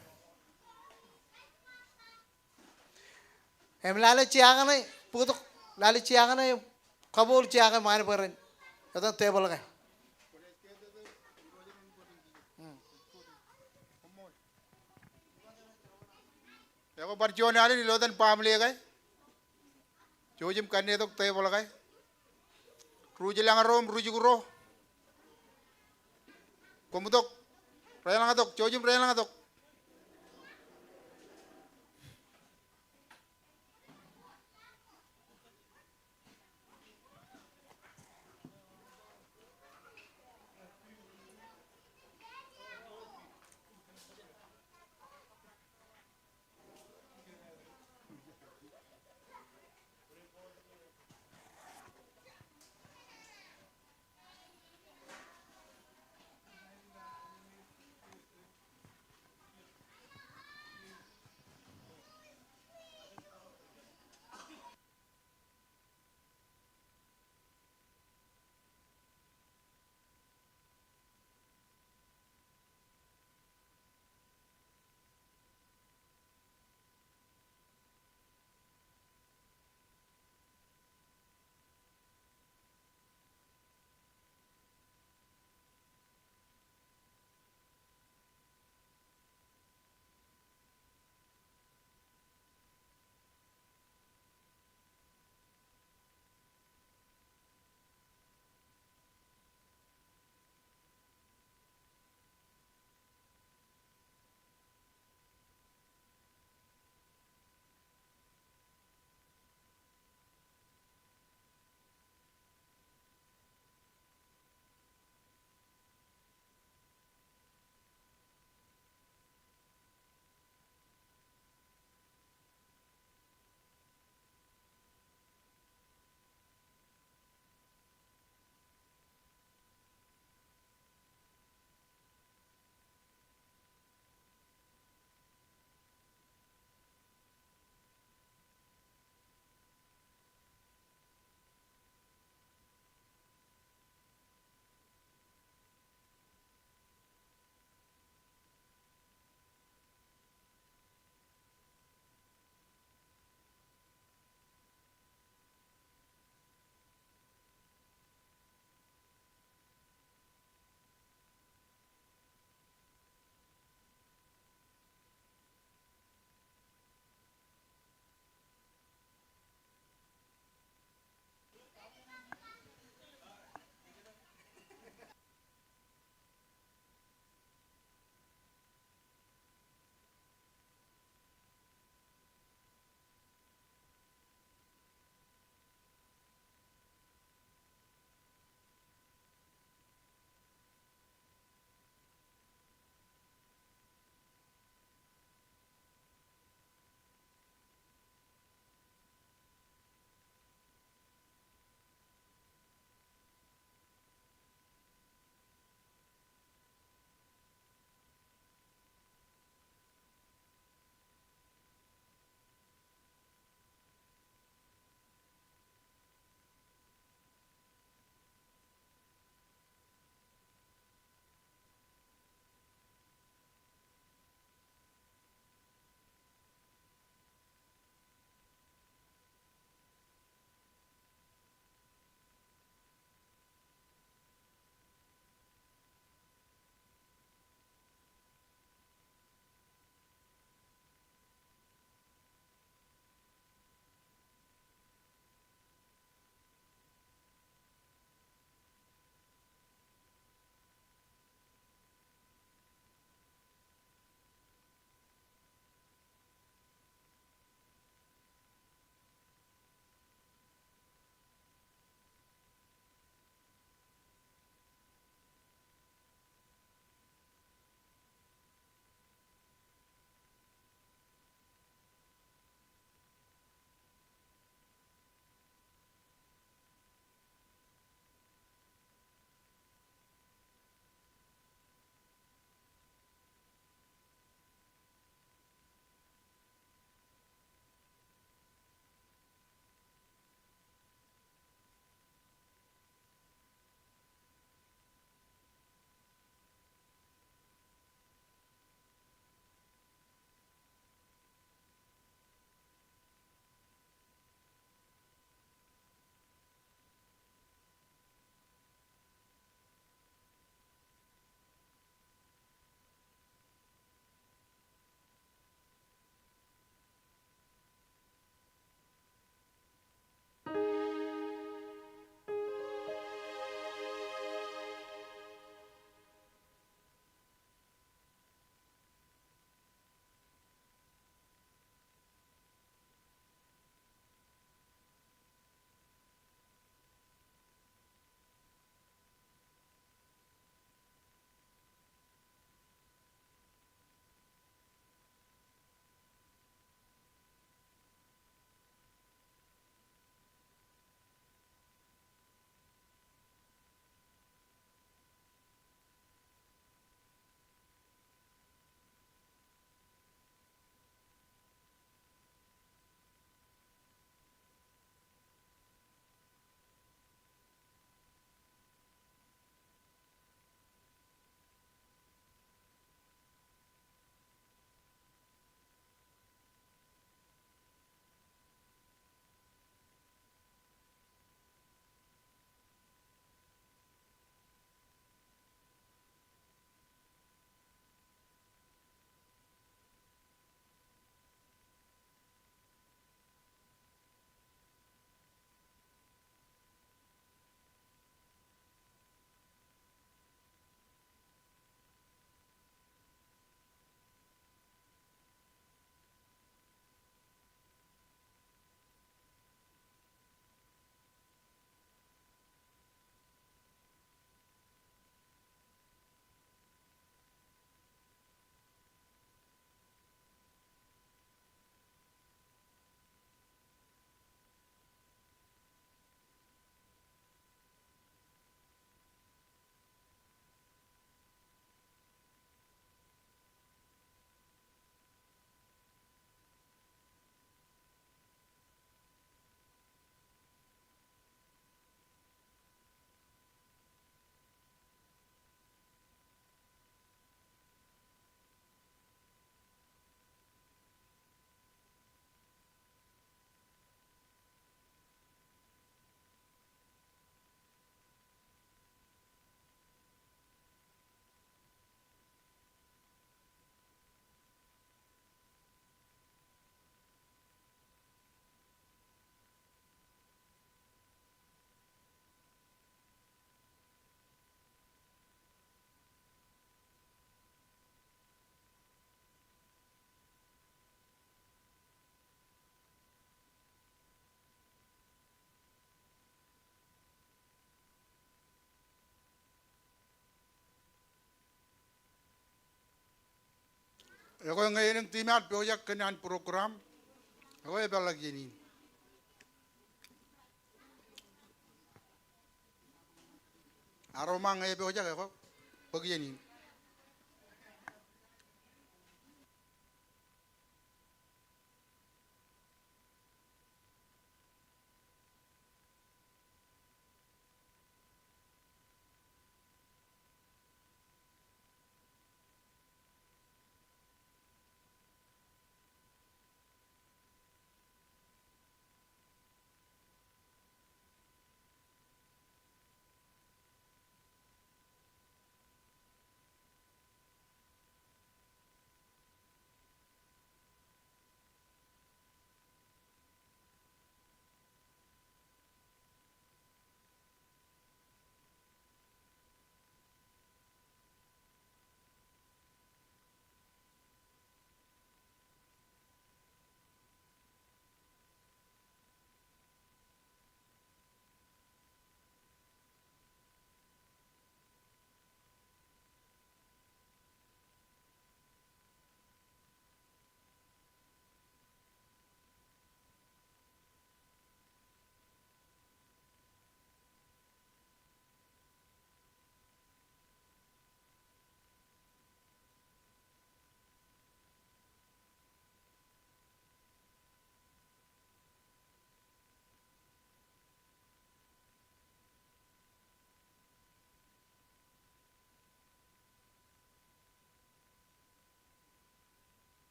Im lale jea kaṇe, bōktok, lale jea kaṇe, kabool jea ke ṃaan bwe ren etan tebōḷ ke. Ekwe bar juon alen ilo etan baaṃle ke. Jouj im kannitok tebōḷ ke. Ruj lañ ro im ruj kro. Koṃ tok. Reḷañtok. Jouj im reḷañtok. Ekwe ñe elōñ timaad pojak kōn an program, ekwe epeḷḷọk iien in. Ak ro ṃōk ñe epojak, ekwe bōk iien in.